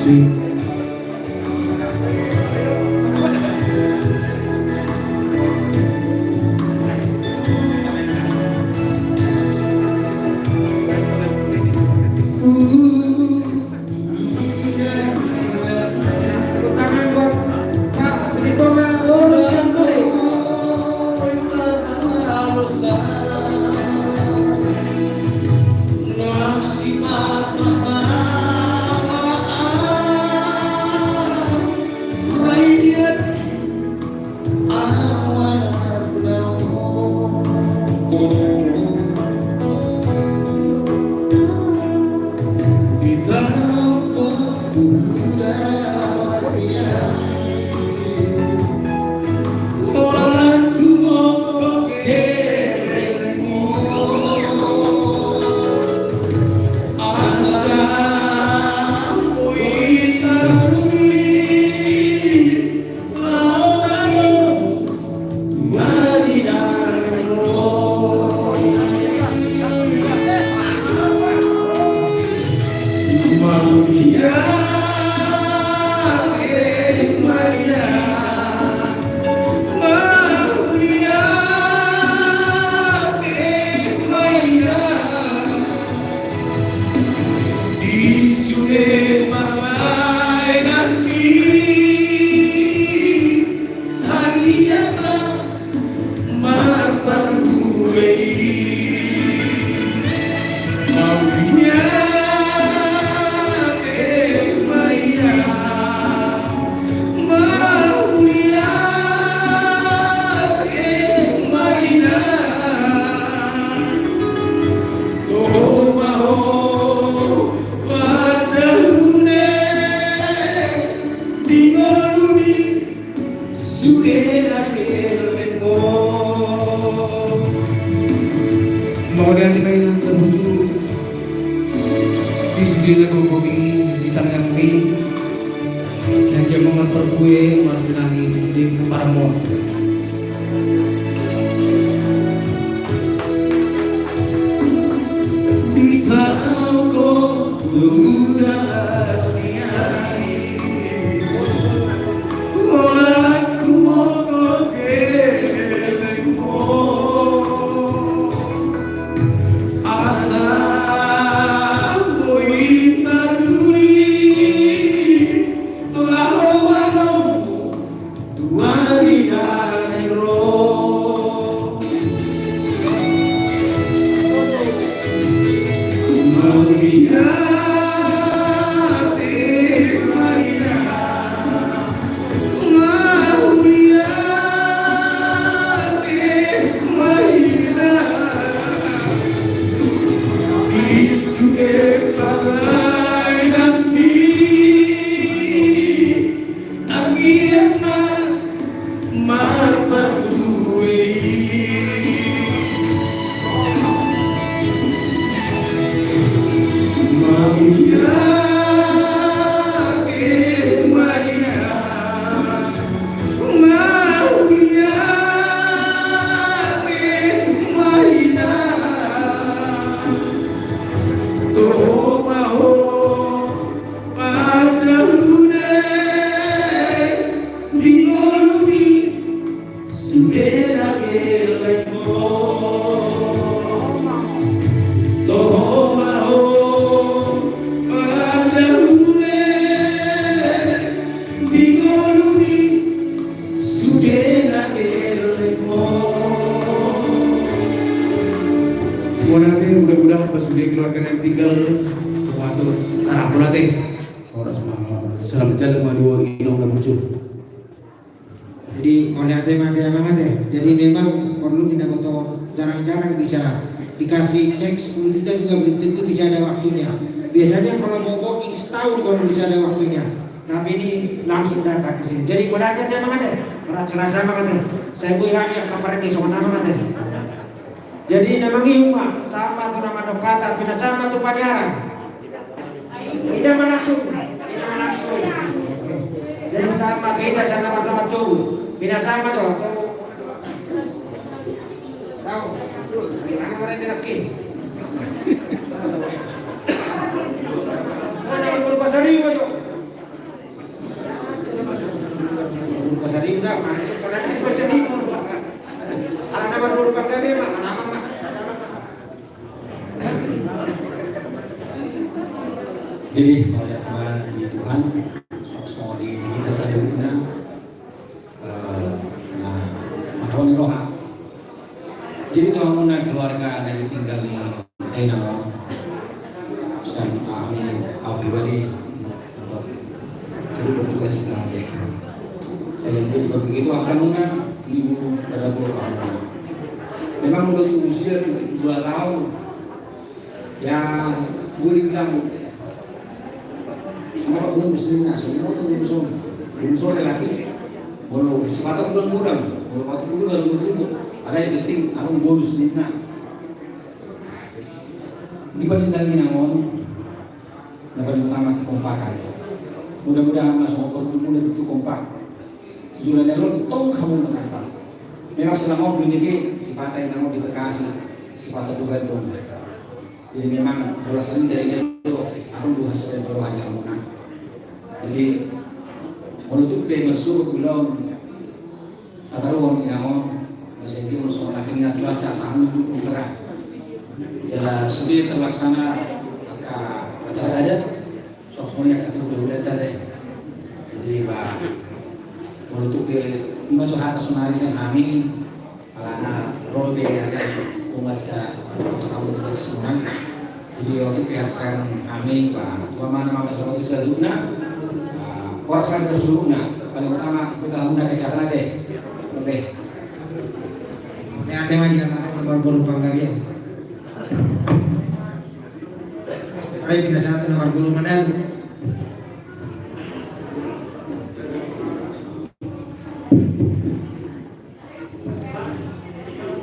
Cek. Mauliate ma inanta burju di sude na gogo i di tangiangmi. Sian dia mangan parbue martinangi tu sude paramon. Di tangko ludas ni ai. sude keluarga na tinggal, mengatur tarapul ate. Horas ma, selamat jalan ma dua inong na burju. Jadi, mauliate ma ate, amang ate. Jadi, memang perlu kita foto jarang-jarang bisa dikasih cek sepuluh juta juga belum tentu bisa ada waktunya. Biasanya kalau mau booking setahun baru bisa ada waktunya. Tapi ini langsung datang ke sini. Jadi, mauliate ate, amang ate. Rasa-rasa, amang ate. Saya bui rami yang kaparan di sana, amang ate. Jadi na mangihut ma, sahat ma tu na mandok hata, pinasahat ma tu paniaran. Ida ma langsung, ida ma langsung. Jadi sahat ma tu ida, sahat ma tu na mandok hata. Pinasahat ma tu. Tahu? Mana mereka lagi? Mana yang berubah sari ma tu? Pasaribu da, mana so, kalau di Pasaribu. Ala na marboru Panggabean ma, ala amang ma. Jadi, mauliate ma di Tuhan, songon i di hita saluhutna, eh, na marhon ni roha. Jadi, tu hamuna keluarga na ditinggal ni dainang on, sian hami, au pribadi, turut berduka cita ate. Selain itu, di pagi itu akan muna, ibu terhadap hamuna. Memang udah tuh usia tujuh puluh dua tahun. Ya, boleh bilang, Bu. Kenapa bonus ni, nah, soalnya mau tuh bonus on. Bonus on lagi. Kalau sepatu bulan kurang, kalau sepatu bulan baru tunggu. Ada yang penting, aku bonus ni, nah. Di paling tadi namun, na paling utama kekompakan. Mudah-mudahan langsung perlu mulai itu kompak. Sudah ada lo, tong kamu mengapa? Memang selama aku ini ke, sipata yang mau di Bekasi, sipata bukan dong. Jadi memang bolas ni dari dia tu, aku dua hasil dari bawah aja muna. Jadi, molo tung pe marsuhut, belum tataruhon inang on, masa itu molo songon na kini cuaca sangat mendukung cerah. Jala sudah terlaksana angka acara adat, songon i angka hulahulanta ate. Jadi, ba, molo tung pe, ima jo hata sonari sian hami, alana ro be ari on, umat, eh, kamu tu bagas menang. Jadi, waktu pihak sian hami, ba, tu amang, amang, saluhutna, ba, horas ma di hita saluhutna, paling utama, jaga hamuna kesehatan ate. Oke. Oke, ate ma di hata, na marboru Panggabean. Ai, pinasahat na marboru Manalu.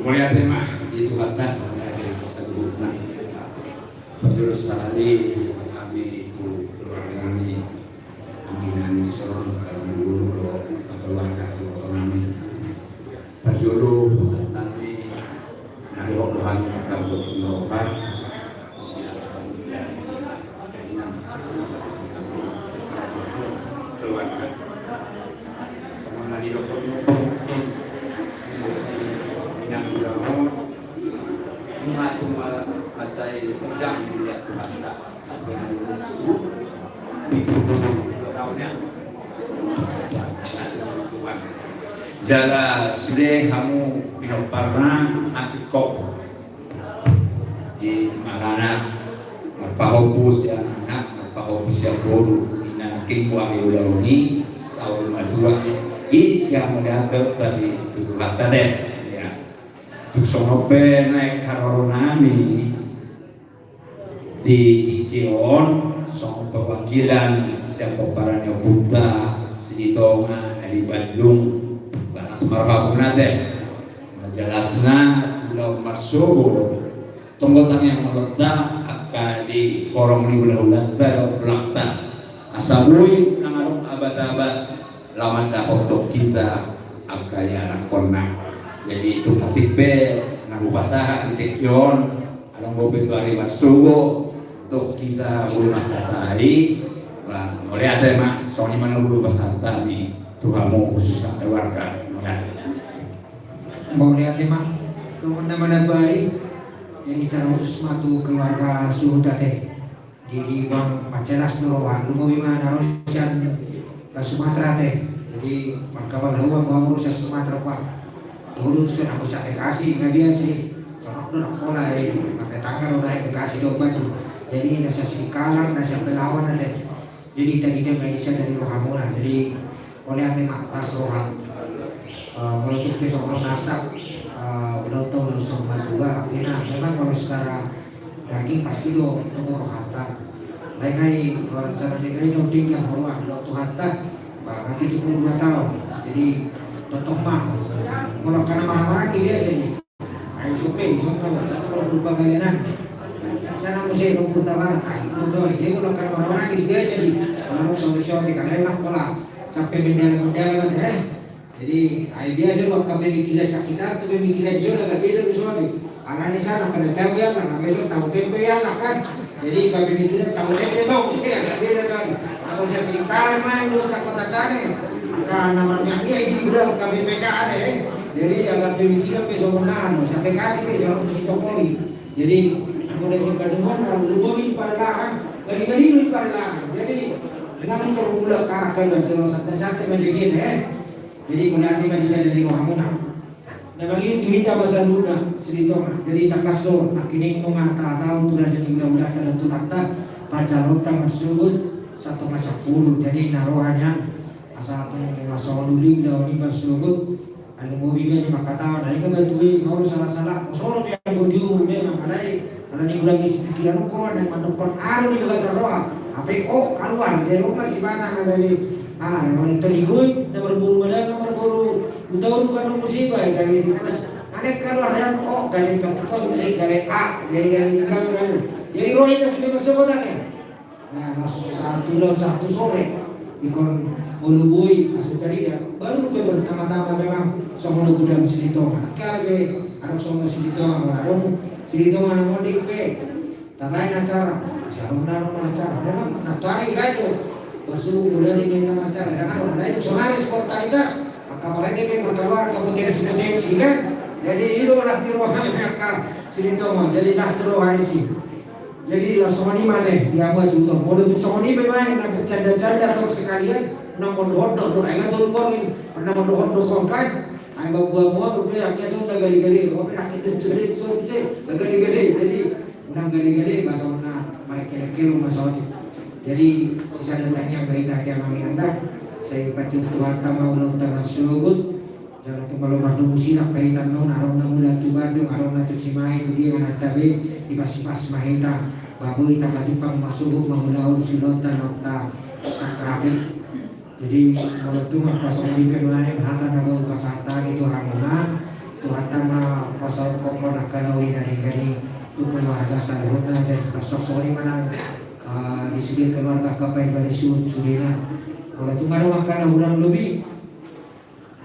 Mauliate ma di Tuhanta, mauliate saluhutna. Parjolo sahali hami tu keluarga nami, hami nami di son, hami guru dohot keluarga tu keluarga nami. Parjolo pasahat nami na dohot do hami marhite di roha. Keluarga. Sama na didok inang ulaon. Ima tumala asai ujang dilihat Tuhanta. Jala sude hamu pinomparna, asing ho di maranak, marpahompu sian anak, marpahompu sian boru, ina nangkin boha ni ulaon i, saur matua i, sian mauliate tadi tu Tuhanta ate. Ya. Tung songon on pe naeng haroro nami, di tingki on, songon perwakilan sian pomparan ni ompunta Silitonga na di Bandung, bagas ma rohamuna ate. Na jelasna, tu ulaon marsogot, tong do tangiang holonta, angka di horong ni hulahulanta dohot tulangta. Asa boi nang adong abat-abat laho mandapothon hita angka ianakkonna. Jadi, tung otik pe na hupasahat di tingki on, adong dope tu ari marsogot, tung hita boi mangkatai. Ba, mauliate ma, songon i ma na boi pasahat hami tu hamu khusus keluarga. Mauliate. Mauliate ma, songon na manambai, jadi secara khusus ma tu keluarga suhut ate. Jadi, bang, macelas do roha, lumobi ma na ro sian, eh, Sumatera ate. Jadi, markabalhau ma hamu ro sian Sumatera, bang. Dulu tu sian, aku sian Bekasi, nga biasa. Conok do, nak pola, eh, mata Tangga do naik Bekasi do Bandung. Jadi na sian Singkalang, na sian Belawan ate. Jadi tadi dia main sian dari rohamuna. Jadi oleh ate ma las roha. Eh, molo tung pe songon na sahat, eh, ulang tahun langsung matua. Artinya memang kalau secara daging pasti do nunga rohanta. Lain ai, eh, rencana ni kai do tinggal roha ulang tahun hata. Bah, nanti tujuh puluh dua tahun. Jadi totong ma. Molo kana marhahamaranggi biasa ni. Ai sope, sope, sope, sope, pagalenan. Sana muse, rumput tabarat, ai, itu tuh, dia udah kan orang-orang di sini aja di, orang sope-sope, kalau emang pola, sampai mendalam-mendalam aja, eh. Jadi, ai, biasa buat kami mikiran sakit hati, kami mikiran di sana, gak beda di sana. Alani sana, pada tahu ya, karena besok tahu tempe ya, lah, kan. Jadi, kami mikiran tahu tempe tuh, ya, gak beda sana. Apa saya sih, kalau main, lu sakit hati sana, karena namanya dia isi udah, kami P K ada, eh. Jadi agak pemikiran pe songon anu, sampai kasih pe jalan si Jokowi. Jadi aku dari Sukadungan, kalau lu mau di Padalarang, gari-gari di Padalarang. Jadi dengan terbulat karakter dan jalan santai-santai main di sini, eh. Jadi melihat di sana di rumah muna. Memang itu kita masa muda, Silitonga. Jadi takas do, akhirnya nunga tahu tu raja di muda-muda, tahu tu rata, pacaron tahu masuk, satu masa puluh. Jadi narohanya, asa tu masa ulu di muda, ini masuk. Anu, mau bilang ni mangkatahon, ai, kan batu i, mau salah-salah, mau solo dia, mau diumur dia, mangkalai, karena ni bulan misi pikiran ukur, ada mandokon, anu, di bahasa roha, apa, oh, keluar, jadi, oh, masih mana, ada di, ah, yang lain tadi gue, nomor buru mana, nomor buru, udah urut kan musibah, ya, kali, pas, aneh keluar, ya, oh, kali, kan, pas, musibah, kali, ah, ya, ya, ya, kan, jadi, roh itu sudah masuk kotak, ya. Nah, langsung satu laut satu sore. Ikon molo boi, maksud tadi dia, baru pe pertama-tama memang songon gudang Silitonga. Kali be, ada songon Silitonga, ada Silitonga nama di pe. Tambahin acara, masih ada, ada acara. Memang, nah, tari kayak itu. Basu, udah di main acara. Dan ada lain, sonari spontanitas. Angka paling dia memang keluar ke potensi-potensi, kan. Jadi, itu lah di ruangan angka Silitonga. Jadi, lah di ruangan isi. Jadi, lah songon i ma, eh, di hamu asi Silitonga. Molo tung songon i pe main, na bercanda-canda atau sekalian, na mondok-ondok do, ai nga tolu borngin, na mondok-ondok do, kan? Ai, ba, ba, motor pe, akhirnya songon na gale-gale, ba, pe, akhirnya jadi songon, cek, na gale-gale. Jadi, na gale-gale, ba, songon na, marengkel-engkel, ba, songon i. Jadi, sisada tangiang, ba, hita, hita, mami, nanda, sai pacium Tuhanta ma ulaonta na sogot, Jala tung molo mardomu silang pe hita annon, adong na mulak tu Bandung, adong na tu Cimahi, tu dia anakta be, dipas-pas ma hita, ba boi tapajumpang ma sogot mangulahon ulaonta naung tasangkapi. Jadi molo tung angka songon i pe nuaeng hata na boi pasahat hami tu hamuna, Tuhanta ma pasahathon angka na uli na denggan i tu keluarga saluhutna, deh, pas songon i ma nang, eh, di sude keluarga angka paimbaru suhut sudena. Molo tung adong angka na hurang lobi,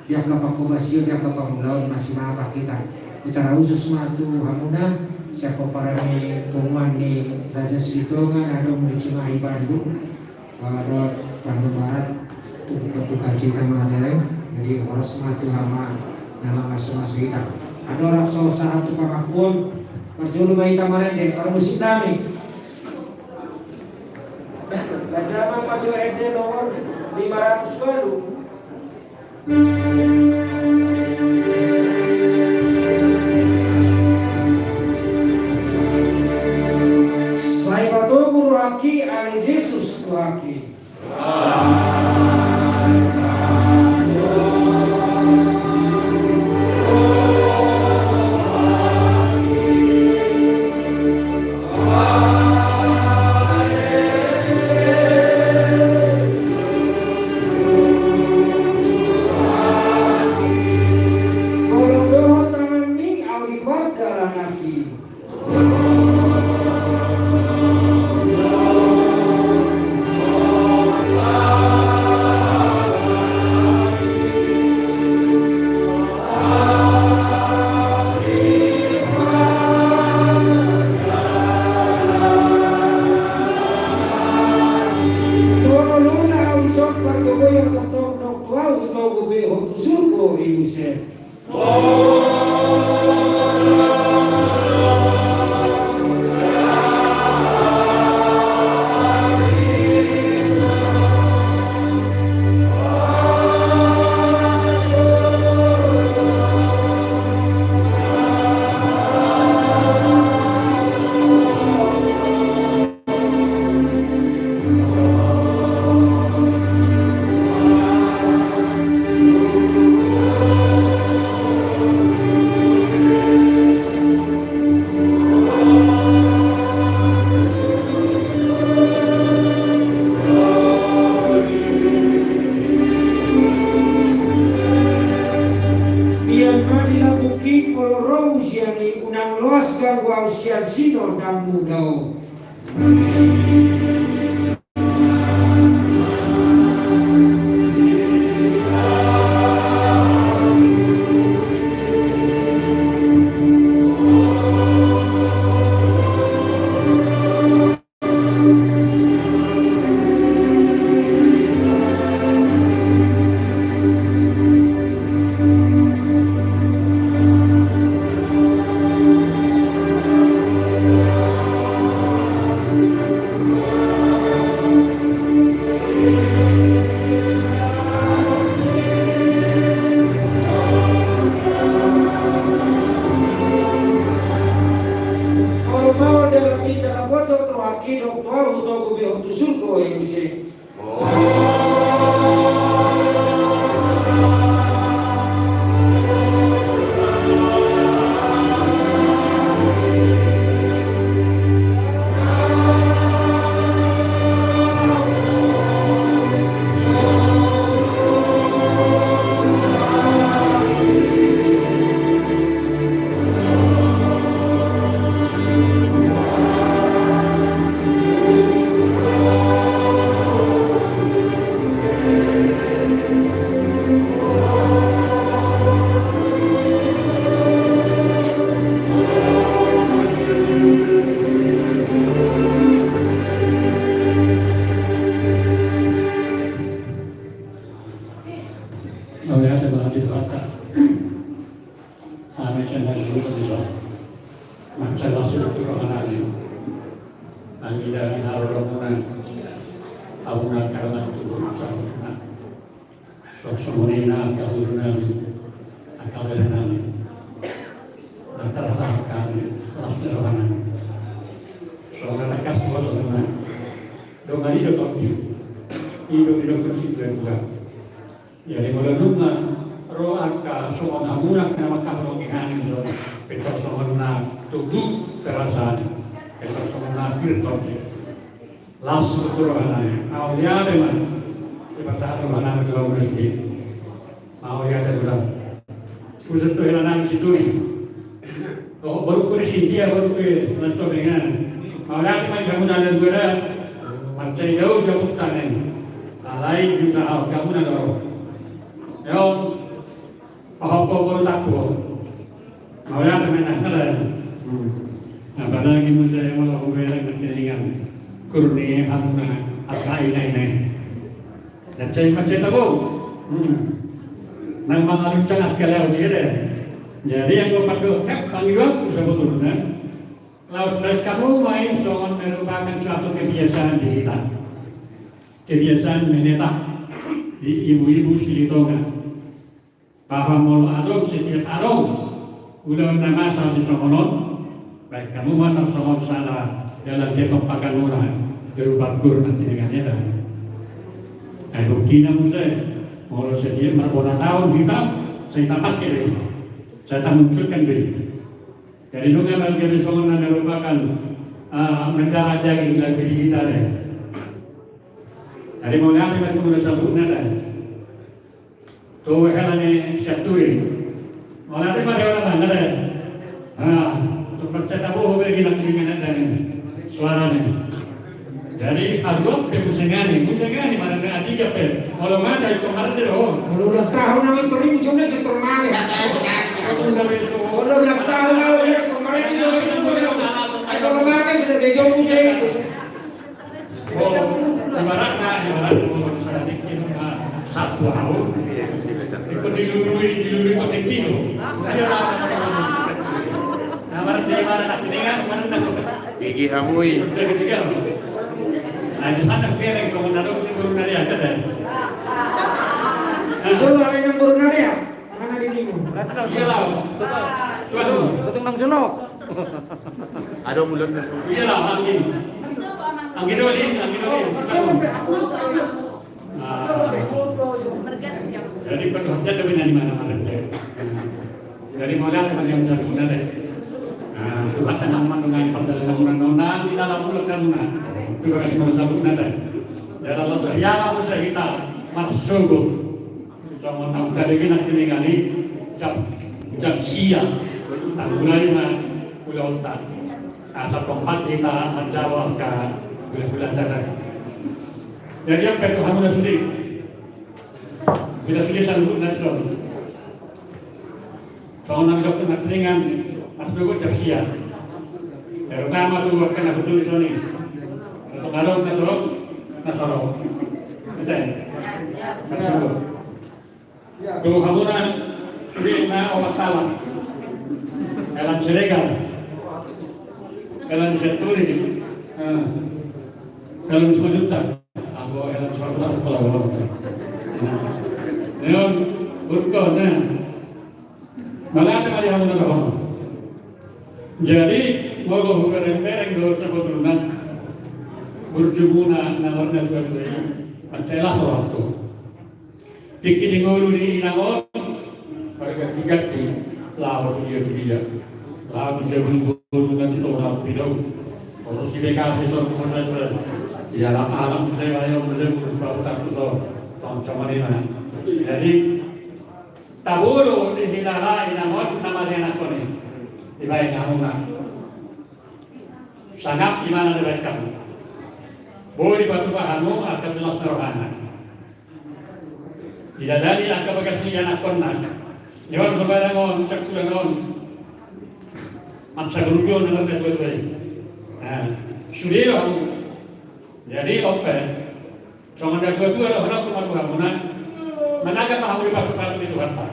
di angka panghobasion, di angka pangulaon, masimaaf hita. Secara khusus ma tu hamuna, sian pomparan ni punguan ni Raja Silitonga na adong di Cimahi Bandung, eh, dohot Bandung Barat, tu, tu, tu kacita ma leleng, jadi horas ma tu hamu na mamasu-masu hita. Andorang so sahat tu pangampuon, parjolo ma hita marende, parmusik nami. Gandama pajo ende nomor lima ratus walu. Sai patogu rohangki ale Jesus Tuhanki. Golom dohot tanganmi, ahu dipardalananki. Tuhan, olo na ahu dison pargogoion tongtong, nang tu ahu hutogu be ho tu surgo i muse. ganggu au sian sinondangmuna on. Olo, mauliate ma di Tuhan, na boi rohangki dohot rohamu hutogu be ho tu surgo, i ma muse. Mauliate ma di Tuhanta. Amen. Sian na suruhan di son, mansai las do tu rohanami. Anggiat di haroromuna, hamuna angka dongan tubu, sahuta. Songon i nang angka borunami, angka behanami. Angka rahanami, las do rohanami. Songon na tangkas huboto hamuna, dongan i do tondi, i do, i do, i do, i do. Jadi molo nunga ro angka songon hamuna na mangkaholongi hami di son, pintor songon na togu perasaan, pintor songon na pir tondi. Las do tu rohanami. Mauliate ma. Dipasahat rohanami tu hamuna sude. Mauliate ma. Khusus tu helanami si Turi. Oh, boru ku di Sindia, boru ku di Mas Tobengan. Mauliate ma di hamuna na dua da. Mansai dao jabunta nai. Alai diusaha hamuna do. Yo. Pahompu boru tampu. Mauliate ma, nang, nang. Hmm. Apalagi muse molo hubereng nangkiningan. Kurnia hamuna angka ina-ina i. Mansai, mansai tabo. Hmm. Nang mangaluncang angka leho dia de. Jadi anggo pandok, eh, pangidoanku sebetulna, laos baen hamu ma i songon merupakan suatu kebiasaan di hita. Kebiasaan menetak di ibu-ibu Silitonga. Bahwa molo adong, setiap adong ulaon na masa sisongon on, baen hamu ma tarsongon sada dalan ketok pakanmuna, berupa gur nangkiningan, eta. Ai buktina muse, molo setiap marbona taon hita, sai tapake do i, sai tamunculkan do i. Jadi nunga bagian songon na merupakan, ah, mendarah daging lagu di hita do i. Jadi mauliate ma di hamuna saluhutna da. Tu hela ni Sianturi. Mauliate ma di hamuna da. Ah, tu percaya tabo be gina kiningan da suarana. Jadi aduh pe musengani, musengani mana na tiga pe. Molo mata itu kemarin deh, oh. Molo ulang tahun nama itu ribu jumlah itu termale hata. Molo ulang tahun nama itu kemarin itu. Ayo, molo mata sudah bejong udah itu. Oh, ibaratna, ibaratna, oh, salah dikit, ah, satu tahun. Ikut dilului, dilului ikut dikit. Iya, lah. Nah, ibaratna, ibaratna, ini kan, ibaratna. Gigi hamui. Udah gitu, kan? Nah, di sana bereng, sama taruh si guru nari ada, deh. Nah. Coba, ada yang guru nari ya? Mana dirimu? Iya, lah. Tuan. Sotung nang jonok. Ada mulut. Iya lah, anggi. Anggi doli, anggi doli. Ah. Jadi pekerja tapi dari mana mana. Jadi modal sama yang satu modal deh. Nah, Tuhan tenang mandungai perjalanan orang nona di dalam mulut kamu nah. Terima kasih sama satu modal. Dalam Allah ya, aku saya kita masuk. Songon na hudok nangkiningan i, jam, jam sia. Mulai ma ulaonta. Asa kompak hita manjalo angka hulahulanta. Jadi on pe tu hamuna sude. Hulahula sude saluhutna dison. Songon na nidok tu na taringot, marsogot jam sia. Terutama tu angka na hundul dison i. Tonga adong na so ro, na so ro. Ate. Marsogot. Tu hamuna sude na opat halak. Helan Siregar. Helan Sianturi. Eh. Helan Simanjuntak. Anggo helan Simanjuntak, pola bolong. Nah. Leon, Burko, nah. Mauliate ma di hamuna dohot. Jadi, molo huberengbereng do sabotulna, burjumuna na marnatuatua i, mansai las rohanta. Tingki di ngolu ni inang on, margantiganti, laho tu dia tu dia. Laho tu jabu ni boru na tu tona pidong. Torus di Bekasi so, ia alam-alam tu saya, ayo, muse, muse, baru tak tu so, tong camarina. Jadi, tabo do dihilala inang on na marianakhon i. Dibaen hamuna. Sangap ibana dibaen hamu. Boi dipatupa hamu angka silas ni rohana. Didalani angka bagas ni ianakhonna. Ion so barang on, cakkulan on. Maksa guru jo na marnatuatua i. Nah, sude do hamu. Jadi, on pe. Songon na tuatua dohononku ma tu hamuna, managa ma hamu di pasupasu ni Tuhanta.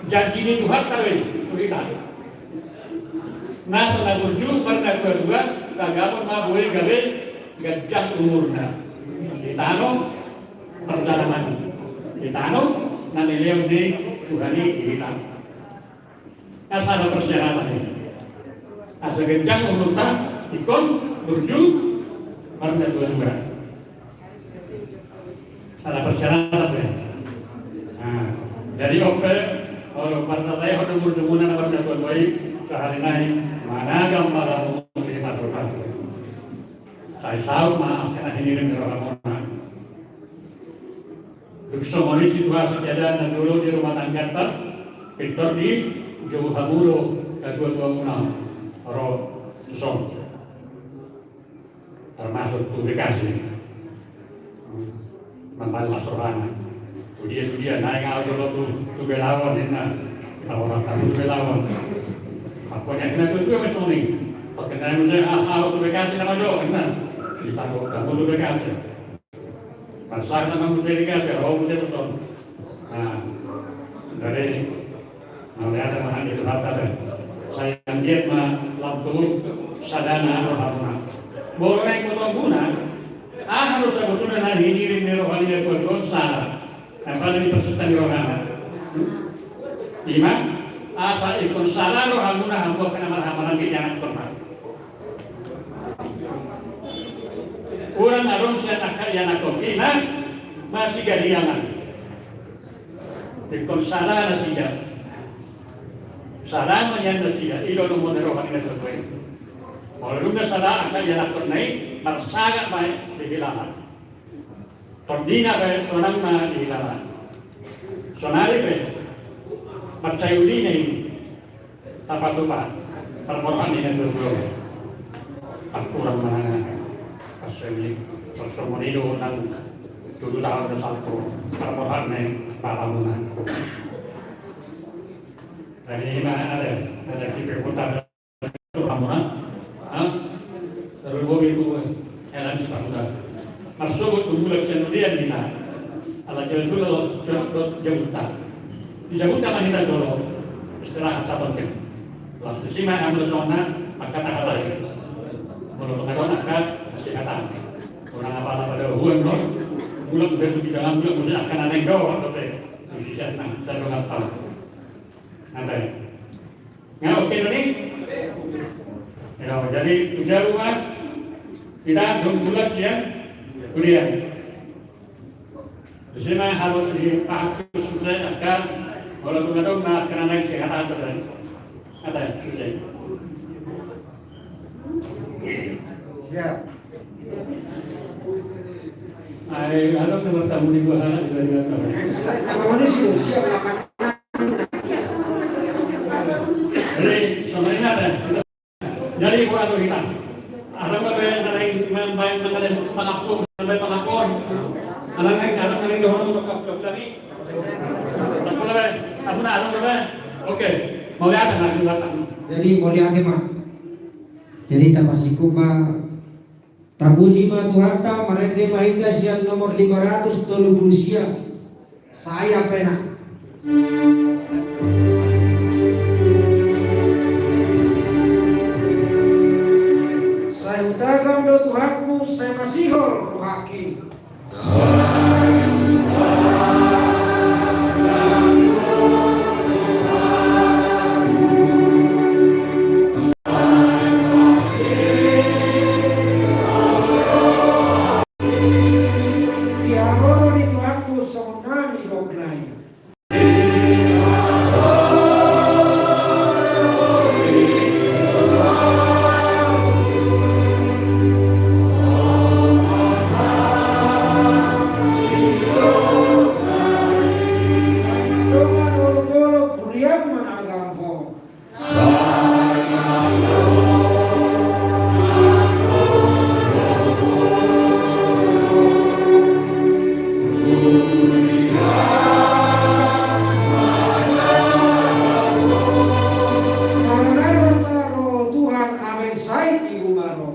Janji ni Tuhanta do i tu hita. Nasa na burju marnatuatua, tagapon ma boi gabe ganjang umurna. Di tano pardalanan. Di tano na nilehon ni Tuhan i di hita. Nah, sada persyaratan i. Asa ganjang umurta, ingkon burju marnatuatua. Sada persyaratan i. Nah, jadi on pe, molo marnatuatua i, burjumuna na marnatuatua i, sahali nai, managa ma hamu di pasupasu. Sai saut ma angka na hinirim ni rohamuna. Dung songon i situasi keadaan na jolo di rumah tangganta, pintor dijou hamu do natuatuamuna ro tuson. Termasuk tu Bekasi. Mambaen las rohana. Tu dia, tu dia, naeng ahu jolo tu, tu Belaon, ninna. Taboan hamu tu Belaon. Angkup ni natuatua ma songon i. Pangkenai muse, ah, ahu tu Bekasi nama jo, ninna. Ditaboan hamu tu Bekasi. Pasahat nama muse di Bekasi, ro muse tuson. Nah, jadi, mauliate ma di Tuhanta do. Sai anggiat ma lam tu sadana rohamuna. Molo naeng botoonmuna, aha do sabotulna na hinirim ni roha ni natuatua on? Sada. Apala di persetan ni rohana. Ima, asa ingkon sada rohamuna hamu angka na marhahamaranggi ianakhonna. Unang adong sian angka ianakhon i na masigariangan. Ingkon sada nasida. Sada ma nian nasida, i do lomo ni roha ni natuatua i. Molo dung na sada angka ianakhonna i, marsaga ma i dihilala. Tondina pe sonang ma dihilala. Sonari pe mansai ulina i. Tapatupa parborhat ni natuatua. Angkup ma nang, pas seni sosomuni do nang tutu taon do salpu parborhat ni bapamuna. Jadi ima ada, ada kipe putar. Hamuna, ha? Terus boi tu helan Simanjuntak. Marsogot tu mulak sian dia di hita. Ala jolo-jolo jolo jabunta. Di jabunta ma hita jolo. Istirahat satonkin. Laos disi ma hamu songon na angka tahatai. Molo tonga adong angka nasihatan. Unang apala pada huan do. Mulak muse tu jalan, mulak muse angka na naeng do dope. Di sisi na, sada dongan taon. Santai. Nga oke do ni? Ya, jadi tu jabu ma hita dung mulak sian kuliah. Disi ma harus dipahatus muse angka, walaupun adong ma angka na naeng sihatan do. Ada suse. Ya. Ai, adong na martamu ni gua halak di barian. Siap. Jadi, buat tu kita. Arang bae, arang bae, arang bae, arang bae, arang bae. Arang bae, arang bae, dohot, dohot, dohot, tadi. Ampun, bae. Ampun, arang bae. Oke. Mauliate ma, mauliate. Jadi, mauliate ma. Jadi, tapasingkop ma. Tapuji ma Tuhanta, marende ma hita sian nomor lima ratus tolu pulu sia. Sai apena. Sai hutagam do Tuhanku, sai masihol rohangki. Di haroro ni Tuhanku songon na nidokna i. Dongan olop-olop, huriam ma na aganggo. Karena rohanta ro Tuhan, amen, sai tibu ma ro.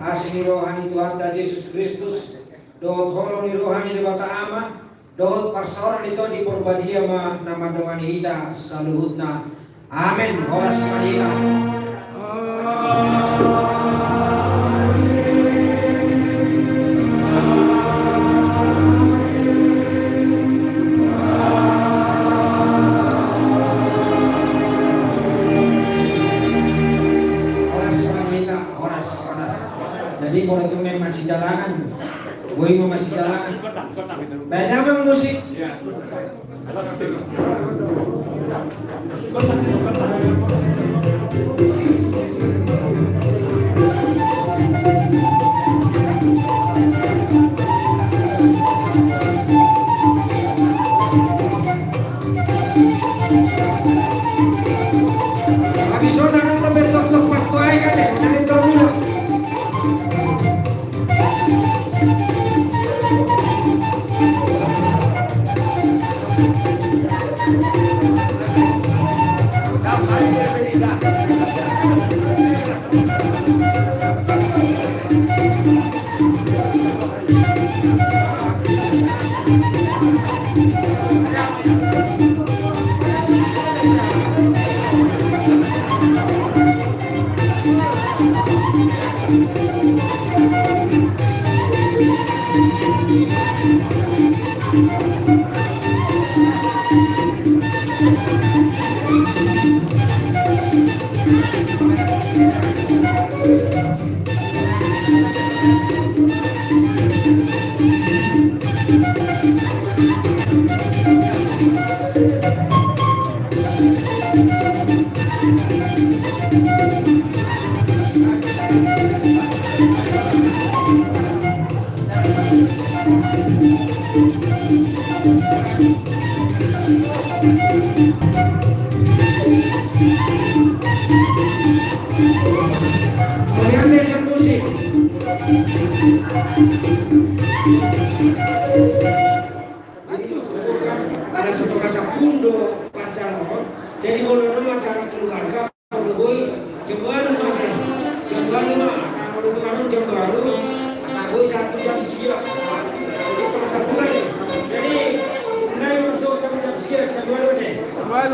Asi ni roha ni Tuhanta Jesus Kristus, dohot holong ni roha ni Debata Ama, dohot parsaoran ni Tondi Porbadia ma na mandongani hita saluhutna. Amen. Horas ma di hita. Horas ma di hita. Horas, horas. Jadi, molo tung naeng masidalangan, boi ma masidalangan. Baen damang musik. Habis on, anak tebet tok-tok, pas tuai kan, ya, dari termula. Ada satu kasa pundo pacaran, jadi molo adong acara keluarga, molo boi, jam ualu ma, jam ualu ma, asa molo tung adong jam ualu, asa boi sahat tu jam sia. Jadi setengah satu kan, ya. Jadi,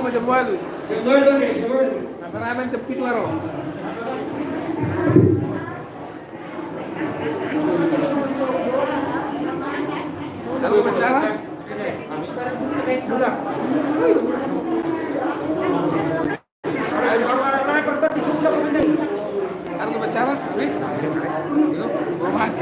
Jam walu. Jam walu, oke, jam walu. Kameramen jam pitu ro. Halo, upacara. Halo, upacara. Oke. Halo, hormat.